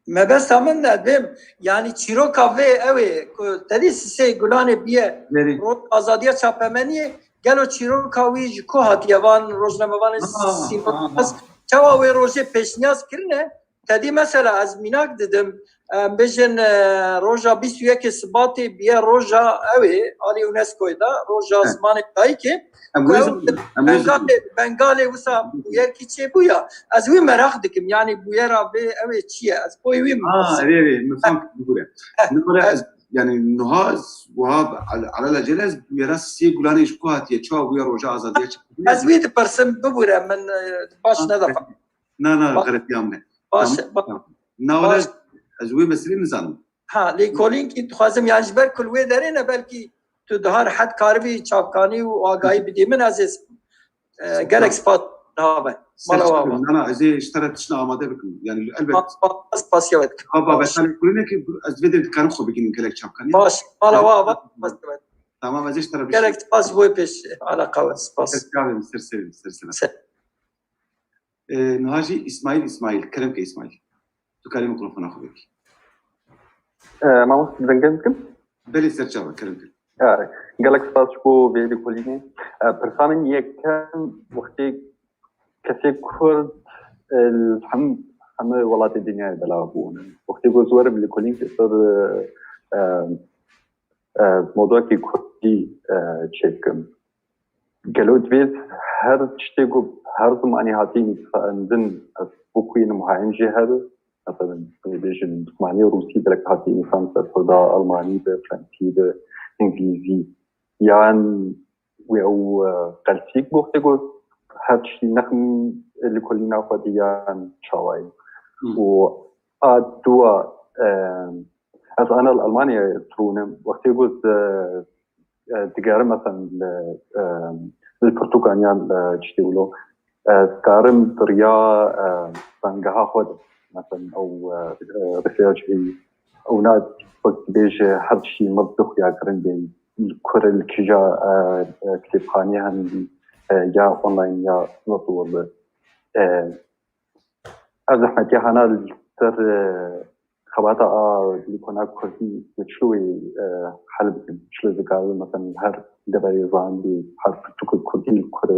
Mebesta min de bêm, yanî çîroka vê ew ê ku te dî sisê gulanê bûye, Nerê? Roj azadiya çapemeniyê, gelo çîroka wî ji ku hatiye, van rojnamevanên Ha, sînornenas, ha, ha. Çawa wê rojê pêşniyaz kirine? Te dî mesela ez mînak didim, em bêjin, e, roja bîst û yekê Sibatê bûye roja ew ê, alî UNESCO'yê de, roja He. Zimanê dayikê. Em Ku wê ew zanin, em wê zanin. Bengalê, Bengalê wisa bûyerkî çêbûya. Ez wî meraq dikim, yanî bûyera vê ew ê çi ye? Ez boy wî Ha, mipirsim. Erê, erê, min fam bibûre. Heh. Nibûre ez, yanî, niha ez, wiha, al-, alelacele ez bûyera sê gulanê ji ku hatiye, çawa bûye roja azadiya çi? Ez wî dipirsim, bibûre, min, e, baş Ha, nedafam. Na, na, Ba-, xeretiya min e. Baş, Tamam, ba-, tamam. Na, wele baş. Ez wê meselê nizanim. Ha, lêkolînkî dixwazim, yan ji ber ku li wê derê ne, belkî tu daha rehet karibî çavkanî û agahî bidî min, ez ê, e, gelek spas daha be. Mala wa, wa. Na, na, ez ê ji te re tiştine amade bikim. Yani, elbet. Spas, spas, spas, evet. Ha, ba, Baş. Betalê kulînekî ez vê derê dikarim xwe bigînim gelek çavkanî. Baş, mala wa, wa, spas, evet. Tamam, ez ê ji te re bişim. Gelek spas ji bo pêş alaqa we, spas. Ser çavê min, ser serê min, ser serê min. Ser. E, niha jî Îsmaîl, Îsmaîl, kerem ke Îsmaîl. Tu karî mikrofona xwe vekî. E, mamoste, dengê min dikim? Belê, ser çava, kerem ke. E, gelek spas ji bo vê lêkolînê. E, pirsa min yekem, wextê kesê Kurd, e, li hem, heme welatê dinyayê belav bûn. Wextê ku ez werim lêkolîn ser, e, e, e, mewduekî Kurdî, e, çêbikim. Gelo divê her tiştê ku her zimanî hatî nivîsandin ez bixwînim, hayim jê hebim? Mesela, hûn ê bêjin, zimanê rûsî belek hatiye însan ser xwe da, almanî be, fransî be, îngilîzî. Yan wê ew, e, qelsîk bi wextê got her tiştî nexim li kolîna xwe de yan çawayî. Hı. Û a dua, e, ez ana li Almanyayê rûnim. Wextê got, e, e, digerim, mesela, li, e, li pirtûkan yan, e, tiştê wilo, e, dikarim bi riya, e, zangeha xwe de, mesela, ew, e, e, research heyî, ew na wek dibêje her tiştî mird bi xuya kirin bê, li kur, li kîja, e, e, kitêbxaneyê hemî, e, ya online ya virtual be. E, Ev zehmetiya hana li ser, e, xebata a lîkona kurdî li çilo wê, e, hel bikin? Çilo dikarin, mesela, her deverê zanî, her pirtûkê kurdî li kur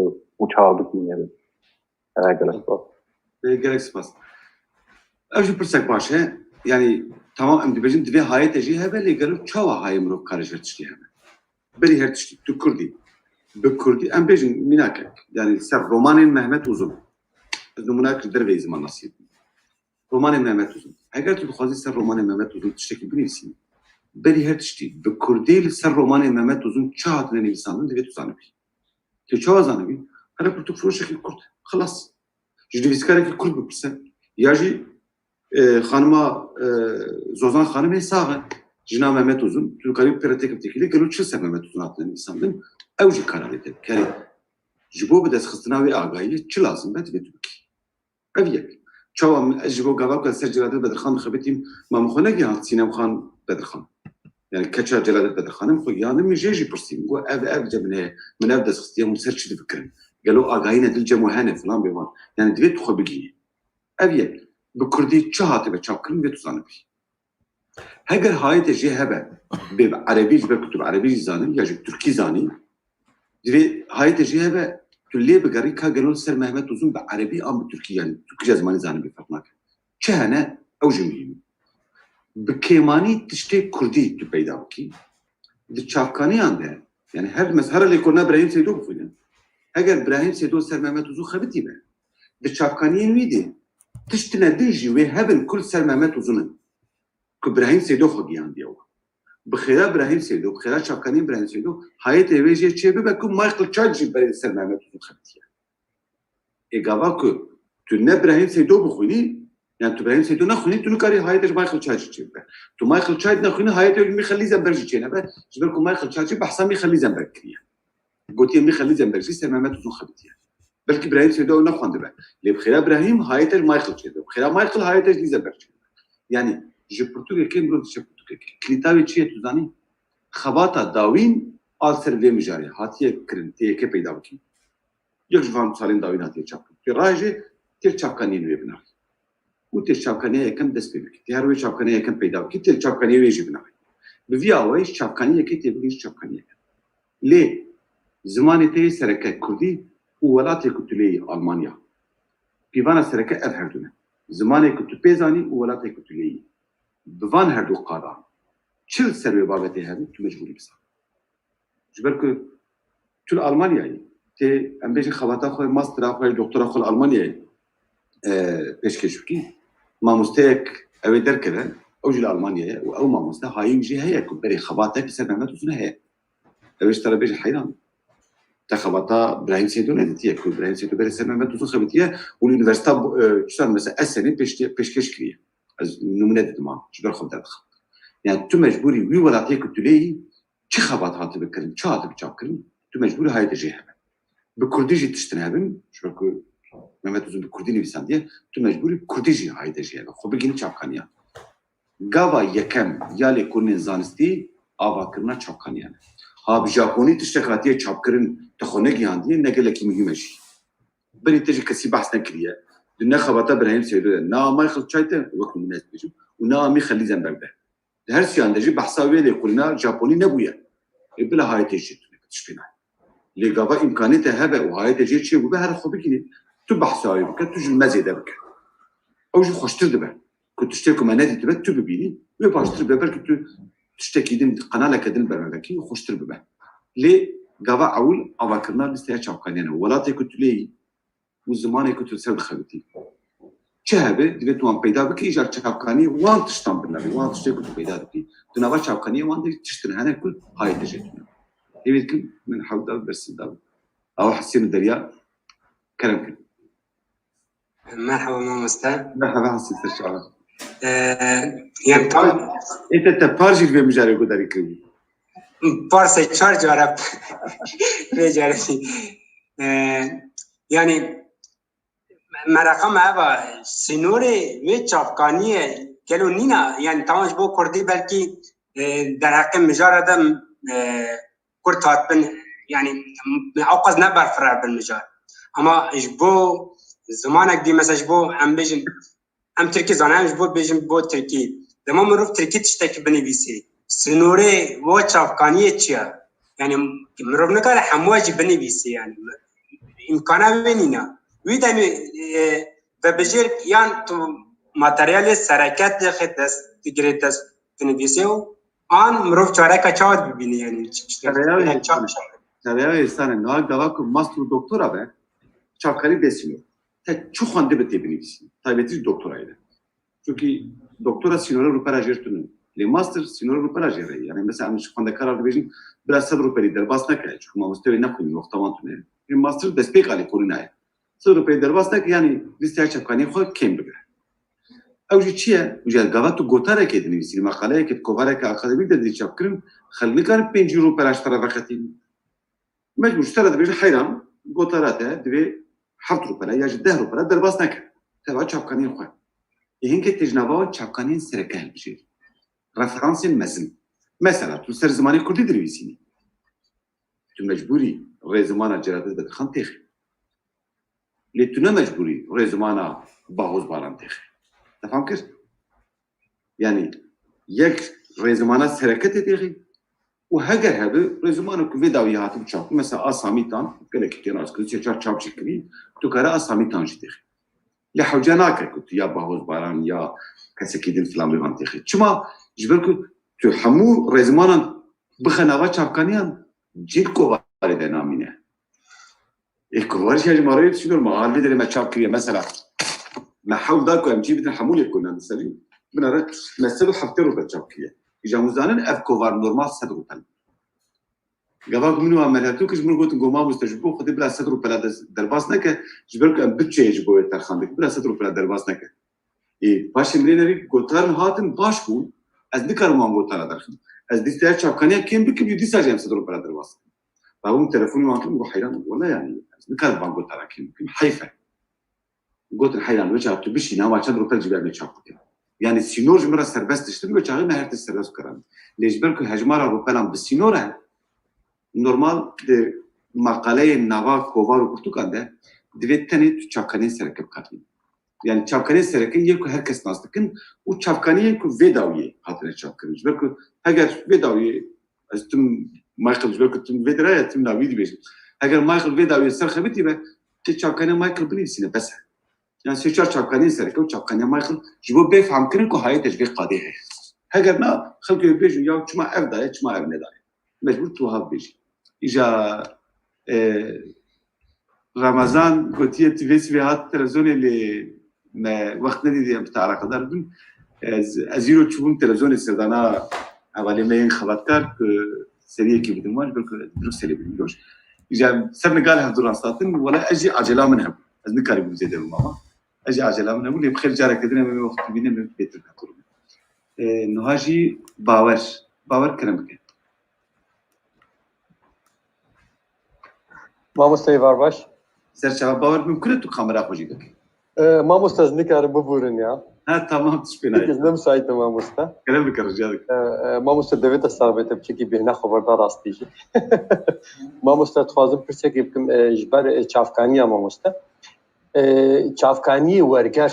û çawa bigihîne? E, gelek spas. E, gelek spas. Ev jî pirsek baş e. Yani, tamam, em dibêjin divê hayete jî hebe, lê gelo çawa hayê mirov kare ji her tiştî hebe? Berî her tiştî, tu kurdî. Bi kurdî, em bêjin mînakek. Yani, ser romanên Mehmet Uzun. Ez nimûnak li derveyî zimannasiyê dikim. Romanên Mehmet Uzun. Eger tu dixwazî ser romanên Mehmet Uzun tiştekî binivîsî, berî her tiştî, bi kurdî li ser romanên Mehmet Uzun çi hatine nivîsandin, divê tu zanibî. Tu çawa zanibî? Here pirtûkfiroşekî kurd. Xilas. Ji nivîskarekî kurd bipirse. Ya jî, e, xanima, e, Zozan Xanimê sax e. Jina Mehmet Uzun. Tu dikarî pê re têkil têkilî, gelo çi ser Mehmet Uzun hatine nivîsandin? Ew jî kara lê te bike. Ji bo bidestxistina wê agahiyê çi lazim be, divê tu bikî. Ev yek. Çawa min, ez ji bo gava ku ez ser Celadet Bedirxan dixebitîm, ma min xwe negihand Sînem Xan Bedirxan? Yani keça Celadet Bedirxanê min xwe gihandim, min jê jî pirsî. Min got, ev, ev cem min heye, min ev dest xistiye, hûn ser çi difikirin? Gelo agahî ne dil cem we hene filan bêvan. Yani divê tu xwe bigihînî. Ev yek. Bi kurdî çi hatibe çapkirin, divê tu zanibî. Heger hayê te jê hebe, bê bi erebî, ji ber ku tu bi erebî jî zanî, ya jî bi tirkî zanî, divê hayê te jê hebe, tu lê bigerî ka gelo li ser Mehmet Uzun bi erebî an bi tirkî, yani tu kîja zimanî zanî bê ferq nake. Çi hene, ew jî muhîm e. Bi kêmanî tiştê kurdî tu peyda bikî, di çavkaniyan de, yani her mes-, here lêkolîna Birahîm Seydo bixwîne. Heger Birahîm Seydo li ser Mehmet Uzun xebitî be, di çavkaniyên wî de tiştine din jî wê hebin ku li ser Mehmet Uzun in. Ku Birahîm Seydo xwe gihandiye we. Bi xêra Birahîm Seydo, bi xêra çavkaniyên Birahîm Seydo, hayetê wê jê çê bibe ku Michael Church jî berê li ser Mehmet Uzun xebitiye. Ê gava ku tu ne Birahîm Seydo bixwînî, yani tu Birahîm Seydo nexwînî, tu nikarî hayetê ji Michael Church jî çê bibe. Tu Michael Church nexwînî, hayetê wê ji Michael Lizenberg jî çê nebe, ji ber ku Michael Church jî behsa Michael Lizenberg kiriye. Gotiye Michael Lizenberg jî ser Mehmet Uzun xebitiye. Belkî Birahîm Seydo ew nexwendibe. Lê bi xêra Birahîm hayete ji Michael çêdibe. Bi xêra Michael hayete ji Lizenberg çêdibe. Yani ji pirtûkekê mirov diçe pirtûkekê. Kilîta wê çi ye tu zanî? Xebata dawîn a li ser vê mijarê hatiye kirin, tê yekê peyda bikî. Yek ji van salên dawîn hatiye çapkirin. Tê rayê jê tê çapkaniyên wê binavî. Û tê çapkaniya yekem dest pê bikî. Tê her wê çapkaniya yekem peyda bikî, tê çapkaniya wê jî binavî. Bi vî awayî ji çapkaniyekê tê bigihî ji çapkaniyeke. Lê zimanê te yê sereke kurdî û welatê ku tu lê yî Almanya. Pîvana sereke ev her du ne. Zimanê ku tu pê zanî û welatê ku tu lê yî. Bi van her du qadan çi li ser wê babetê hebe tu mecbûrî bizanî. Ji ber ku tu li Almanyayê tê, em bêjin xebata xwe, mastera xwe, doktora xwe li Almanyayê, e, pêşkêş bikî. Mamosteyek ew ê derkeve, ew jî li Almanyayê û ew mamoste hayîn jî heye ku berê xebatek li ser Mehmet Uzun heye. Ew ê ji te re bêje heyran. Te xebata Birahîm Seydo nedîtiye ku Birahîm Seydo berê ser Mehmet Uzun xebitiye û li unîversîta, e, çisan mesela Essenê pêşke-, pêşkêş kiriye. Ez nimûne didim ha, ji ber xwe derdixim. Yani tu mecbûrî wî welatiyê ku tu lê yî, çi xebat hatibe kirin, çi hatibe çapkirin, tu mecbûrî hayê te jê hebe. Bi kurdî jî tiştin hebin, ji ber ku Mehmet Uzun bi kurdî nivîsandiye, tu mecbûrî bi kurdî jî hayê te jê hebe. Xwe bigihînî çapkaniyan. Gava yekem ya lêkolînên zanistî avakirina çapkaniyan e. Ha bi japonî tiştek hatiye çapkirin, te xwe negihandiye, ne gelekî muhîm e jî. Berî te jî kesî behs nekiriye. Di ne xebata Birahîm Seydo de, na Michael Chait de, wek nimûne ez dibêjim, û na Michael Lizenberg de. Di her siyan de jî behsa wê lêkolîna Japonî nebûye. Ê bila hayê te jî tune tiştê nayê. Lê gava îmkanê te hebe û hayê te jê çêbûbe, here xwe bigihînî. Tu behsa wê bike, tu ji me zêde bike. Ew jî xweştir dibe. Ku tiştê ku me nedîtibe tu bibînî, wê baştir be. Belkî tu tiştekî din, qenaleke din ber me vekî, xweştir bibe. Lê gava ewil avakirina lîsteya çapkaniyan e. Welatê ku tu lê yî, û zimanê ku tu li ser dixebitî. çi hebe, divê tu wan peyda bikî, îcar çavkaniyê wan tiştan binavî, wan tiştê ku tu peyda dikî. Di nava çavkaniyê wan de tiştin hene ku hayê te jê tune. Hêvî dikim min hewda bersiv da. Awa Hesên û Derya, kerem kin. Merhaba mamoste. Merhaba Hesên, ser çava. Ee, yani tam Ê te te par jî vê mijarê gudarî kirî. Parsê çar cara vê carê. Ee, yani Mereqa me eva, sînorê wê çavkaniyê gelo nîna? Yani tamam ji bo kurdî belkî, e, derheqê mijara de, e, kurt hatibin, yani ewqas ne berfirar bin mijar. Ama ji bo zimanek dî, mesela ji bo em bêjin, em tirkî zanin, em ji bo bêjin bo tirkî. Dema mirov tirkî tiştekî binivîsî, sînorê wa çavkaniyê çi ye? Yani mirov nikare hemû jî binivîsî yani. Îmkana wê nîne. Wî demê, e, vebijêr yan tu materyalê sereke dixê dest, digirê dest dinivîsê û an mirov çareka çawa dibîne yani? Çi, çi, Tereyağı çawa insan. Tereyağı insan. Niha gava ku master û doktora be, çavkanî bê sînor. Te çi xwendibe tê binivîsî. Taybetî jî doktorayê de. Çunkî doktora sînorê rûpera jêr tune. Lê master sînorê rûpera jêr e. Yani mesela em ji xwendekara dibêjin bila sed rûpelî derbas neke. Çunkî mamoste wê nexwînî, wexta wan tune. Lê master destpêka lêkolîna ye. Sed rûpelî derbas neke, yani lîsteya çavkaniyê xwe kêm bike. Ew jî çi ye? Ew jî gava tu gotarekê dinivîsî, meqaleyekê di kovareke akademîk de didî çapkirin, xelk nikarin pêncî rûpela ji te re veqetînin. Mecbûr ji te re dibêjin heyran, gotara te divê heft rûpela ya jî deh rûpela derbas neke. Teva çavkaniyên xwe. Ê hinkê tê ji nava wan çavkaniyên sereke hilbijêr. Referansên mezin. Mesela tu ser zimanê kurdî dinivîsînî. Tu mecbûrî rêzimana Celadet Bedirxan têxî. Lê tu ne mecbûrî rêzimana Bahoz Baran têxî. Te fam kir? Yani yek rêzimana sereke tê têxî û heger hebe rêzimana ku vê dawiyê hatibû çap, mesela a Samîtan, gelekî tê nas kirin, sê çar çap jî kirî, tu kare a Samîtan jî têxî. Lê hewce nake ku tu ya Bahoz Baran ya kesekî din filan bêvan têxî. Çima? Ji ber ku tu hemû rêzimanan bixe nava çavkaniyan, cî di kovarê de namîne. Ê, kovar jî hejmarê dişînor me. Hal vê derê me çap kiriye. Mesela, me hewl da ku em cî bidin hemû lêkolînan di serî. Binare me sed û heftê rûpel çap kiriye. Îja hûn zanin ev kovar normal sed rûpel. Gava ku min û Amelî tu kir, ji min gotin, got, mamoste, ji bo Xwedê bila sed rûpela des-, derbas neke, ji ber ku em budçeyê ji bo wê terxan dikin, bila sed rûpela derbas neke. Ê, paşê min ê nerî gotarin hatin baş bûn, ez nikarim wan gotara derxim. Ez lîsteya çavkaniya kêm bikim, û dîsa jî em sed rûpela derbas dikin. Babû min telefonî wan kir, min got, heyran, wele yani, ez nikarim van gotara kêm bikim, heyf e. Gotin, heyran, weça tu bişîne, ama çend rûpel jî be em ê çap bikin. Yani sînor ji min re serbest diştin, wê çaxê me her tişt serbest bikarin. Lê ji ber ku hejmara rûpelan bi sînor e, normal di maqaleyên nava kovar û pirtûkan de divê tenê tu çavkaniyên sereke bikar bîn. Yani çavkaniyên sereke yên ku her kes nas dikin û çavkaniyên ku vê dawiyê hatine çapkirin. Ji ber ku heger vê dawiyê ez tim Michael ji ber ku tim vê diraya tim navî dibêjim. Heger Michael vê dawiyê ser xebitî be, tê çavkaniya Michael binivîsîne, bes e. Yani sê çar çavkaniyên sereke û çavkaniya Michael ji bo bê fehmkirin ku hayê te ji vê qadê heye. Heger na, xelkê bêjin ya çima ev daye, çima ev nedaye. Mecbûr tu wiha bibêjî. Îja, e, Ramazan gotiye, tu vê sibê hat televizyonê, lê me wext nedîtiye em bi te eleqedar bibin. Ez, ez îro çûbûm televizyonê serdana hevalê me yên xebatkar ku seriyekê bidin wan, ji ber ku ez Brukselê bûm îroj. Îja em ser nigal hevdu rast hatin, wela ez jî acela min hebû. Ez nikaribûm zêde bim ama. Ez jî acela min hebû, lê bi xêr careke din em ê wext bibînin, em ê bêtir biheqûrin. E, niha jî Bawer. Bawer, kerem bike. Mamoste, êvar baş. Ser çava Bawer, mimkun e tu kamera xwe jî bikî? E, mamoste, ez nikarim, bibûrin ya. Ha, tamam, tişt pê nayê. Peki, ne müsait e mamoste. Kerem bike, rica dikim. E, e, mamoste, devê te sax be, te piçekî bêhna xwe berda rastî jî. Mamoste, dixwazim pirsekê bikim, e, ji ber, e, çavkaniya mamoste. E, çavkaniyê werger.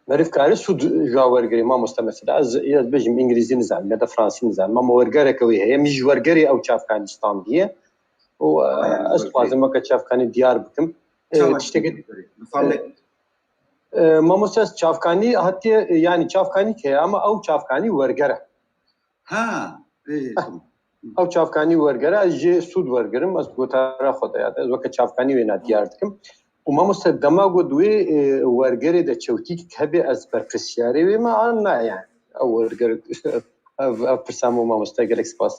Meriv kare sûd ji wa wergerê, mamoste, mesela ez, ez bêjim îngilîzî nizanim ya da fransî nizanim, ama wergereke wê heye, min ji wergerê ew çavkanî standiye û, e, Aynen, ez dixwazim weke çavkanî diyar bikim. E, çawa tiştekê, bi fam e, e, mamoste, ez çavkanî hatiye, e, yani çavkanî heye ama ew çavkanî werger e. Ha, ê, tamam. Ew çavkanî wergere, ez jê sûd wergirim, ez gotara xwe de ya, ez weke çavkanî wêna diyar dikim. Û mamoste, dema ku di wê, e, wergerê de çewtîk hebe, ez berpirsiyarê wê me an na, yani? Ew werger, ev, ev pirsa me, mamoste, gelek spas.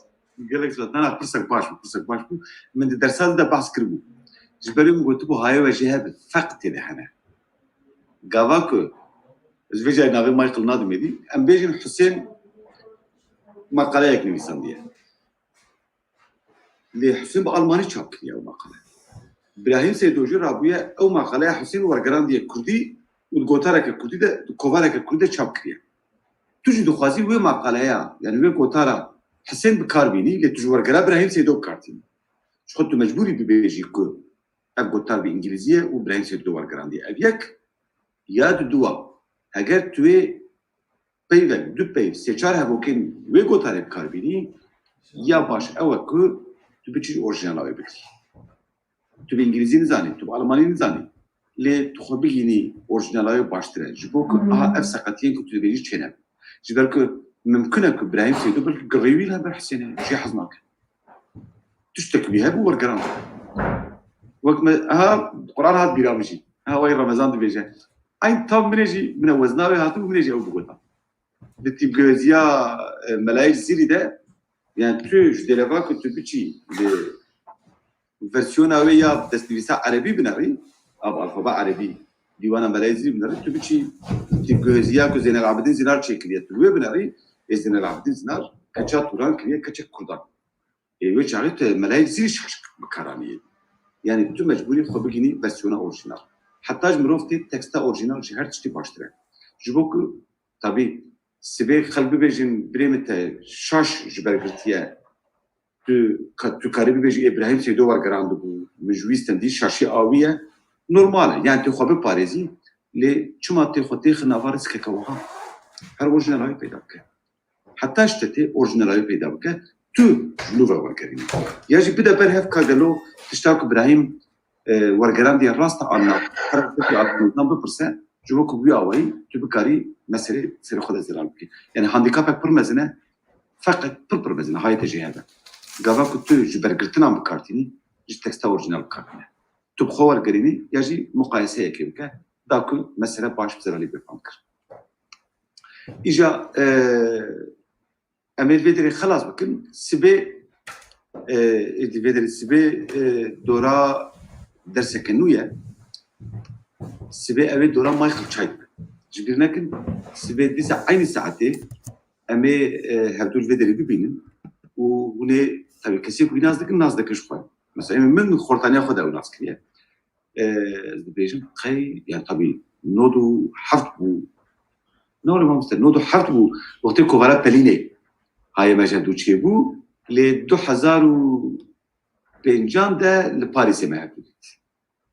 Gelek spas. Na, na, pirsek baş bû, pirsek baş bû. Min di dersa de behs kiribû. Ji ber wê min gotibû, hayê we jê hebe, feq tê de hene. Gava ku, ez vê carê navê Michael nadim êdî, em bêjin Husên maqaleyek nivîsandiye. Lê Husên bi almanî çap kiriye ew maqale. Birahîm Seydo jî rabûye ew maqaleya Husên wergerandiye kurdî û di gotareke kurdî de, di kovareke kurdî de çap kiriye. Tu jî dixwazî wê maqaleya, yani wê gotara Husên bi kar bînî, lê tu ji wergera Birahîm Seydo bi kar tînî. Ji xwe tu mecbûrî bibêjî ku ev gotar bi îngilîzî ye û Birahîm Seydo wergerandiye. Ev yek, ya diduwa, heger tu wê peyvek, du peyv, sê çar hevokên wê gotarê bi kar bînî, ya baş ew e ku tu biçî ji orîjinala wê bigirî. Tu bi îngilîzî nizanî, tu bi almanî nizanî, lê tu xwe bigihînî orîjinala wê baştir e. Ji bo ku aha ev seqetiyên ku tu dibêjî çênebin. Ji ber ku mimkun e ku Birahîm Seydo belkî girê wî li hember Husênê jê hez nake. Tiştek wî hebû wergeran. Wek me, aha, Quran hat bîra min jî. Aha, wayî Remezan dibêje. Eyn tam min ê jî, min e wezna wê hatibû, min ê jî ew bigota. Di tîpgehoziya, e, Melayê Cizîrî de, yani tu ji dêreva ku tu biçî li versiyona wê ya destnivîsa erebî binerî, av alfabe erebî, dîwana Melayê Cizîrî binerî, tu biçî tîpgehoziya ku Zeynel Abidin Zinar çêkiriye, tu wê binerî, ê Zeynel Abidin Zinar keça Turan kiriye, keçek Kurdan. Ê, wê çaxê tu Melayê Cizîrî şik şik bikaranî. Yani tu mecbûrî xwe bigînî versiyona orîjinal. Heta ji mirov tê teksta orîjinal ji her tiştî baştir e. Ji bo ku, tabî, sibê xelk bibêjin, birê min te şaş ji ber girtiye. Tu ka-, tu karî bibêjî, Îbrahîm Seydo wergerandibû, min ji wî stendî, şaşî a wî ye. Normal e. Yani tu xwe biparêzî, lê çima tê xwe têxî nava rîskeke wiha? Her orîjinal wî peyda bike. Heta ji te tê orîjinala wê peyda bike, tu ji nû ve wergerîne. Ya jî bide ber hev ka gelo tişta ku Birahîm, e, wergerandiye rast e an na, her tiştekî aklımızdan bipirse, ji bo ku bi wî awayî tu bikarî meselê serê xwe de zelal bikî. Yani handîkapek pir mezin e, feqet pir pir mezin e, hayê te jê hebe. Gava ku tu ji bergirtinan bi kar tînî, ji teksta orîjinal bi kar tîne. Tu bi xwe wergerînî ya jî muqayeseyekê bike, da ku mesele baş bi zelalî bê fam kir. Îja, e, em ê li vê derê xelas bikin. Sibê, e, ê di vê derê sibê, e, dora derseke nû ye. Sibê ew ê dora Michael Chai dibe. Ji bîr nekin, sibê dîsa eynî saetê em ê, e, hevdû li vê derê bibînin û hûn ê, tabii, kesê ku wî nas dikin, nas dikin ji xwe. Mesela, em ê min xortaniya xwe de ew nas kiriye. E, ez dibêjim qey, yani tabî nod û heft bû. Ne oğlum, mamoste, nod û heft bû. Wextê kovara Pelînê hayê me ji hevdû çêbû, lê du hezar û pêncan de li Parîsê me hevdû dît.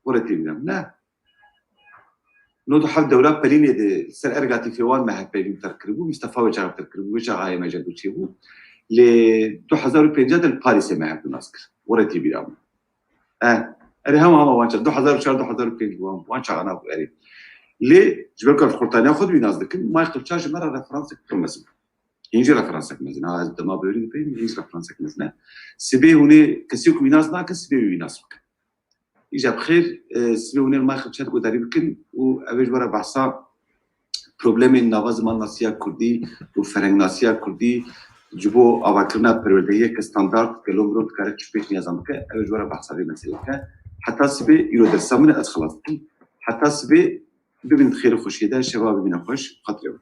Were tê bîra min, ne? Nod û heft dewra Pelînê de ser erga tîfê wan me hevpeyvîn terk kiribû, Mistefa wê çax terk kiribû, wê çax hayê me ji hevdû çêbû. Lê du hezar û pêncan de li Parîsê me hevdû nas kir. Were tê bîra min. Eh, erê hema hema wan çax, du hezar û çar, du hezar û pênc wan, wan çaxana bû erê. Lê ji ber ku em xurtaniya xwe di wî nas dikin, Michael Chai ji me re referansek pir mezin bû. Hîn jî referansek mezin. Ha, ez dema bêrî dipeynim, hîn jî referansek mezin e. Sibê hûn ê kesê ku wî nas nakin, sibê wî nas bikin. Îja bi xêr, e, sibê hûn ê li Michael Chai guhdarî bikin û ew ê ji we re behsa problemên nava zimannasiya kurdî û ferengnasiya kurdî ji bo avakirina perwerdehiyeke standard gelo mirov dikare çi pêşniyazan bike, ew ê ji we re behsa vê meselê bike. Heta sibê îro dersa min e, ez xelas dikim. Heta sibê bibin di xêr û xweşiyê de, şeva bibîne xweş, xatirê we.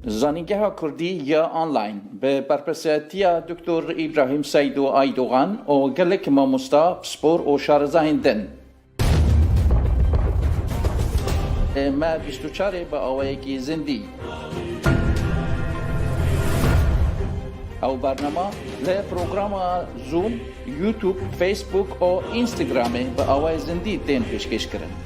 Zanîngeha Kurdî ya online bi berpirsiyatiya Doktor Îbrahîm Seydo Aydogan û gelek mamosta, pispor û şarezahên din. Me bîst û çarê bi awayekî zindî. Ew bernama li programa Zoom, YouTube, Facebook û Instagramê bi awayê zindî tên pêşkêş kirin.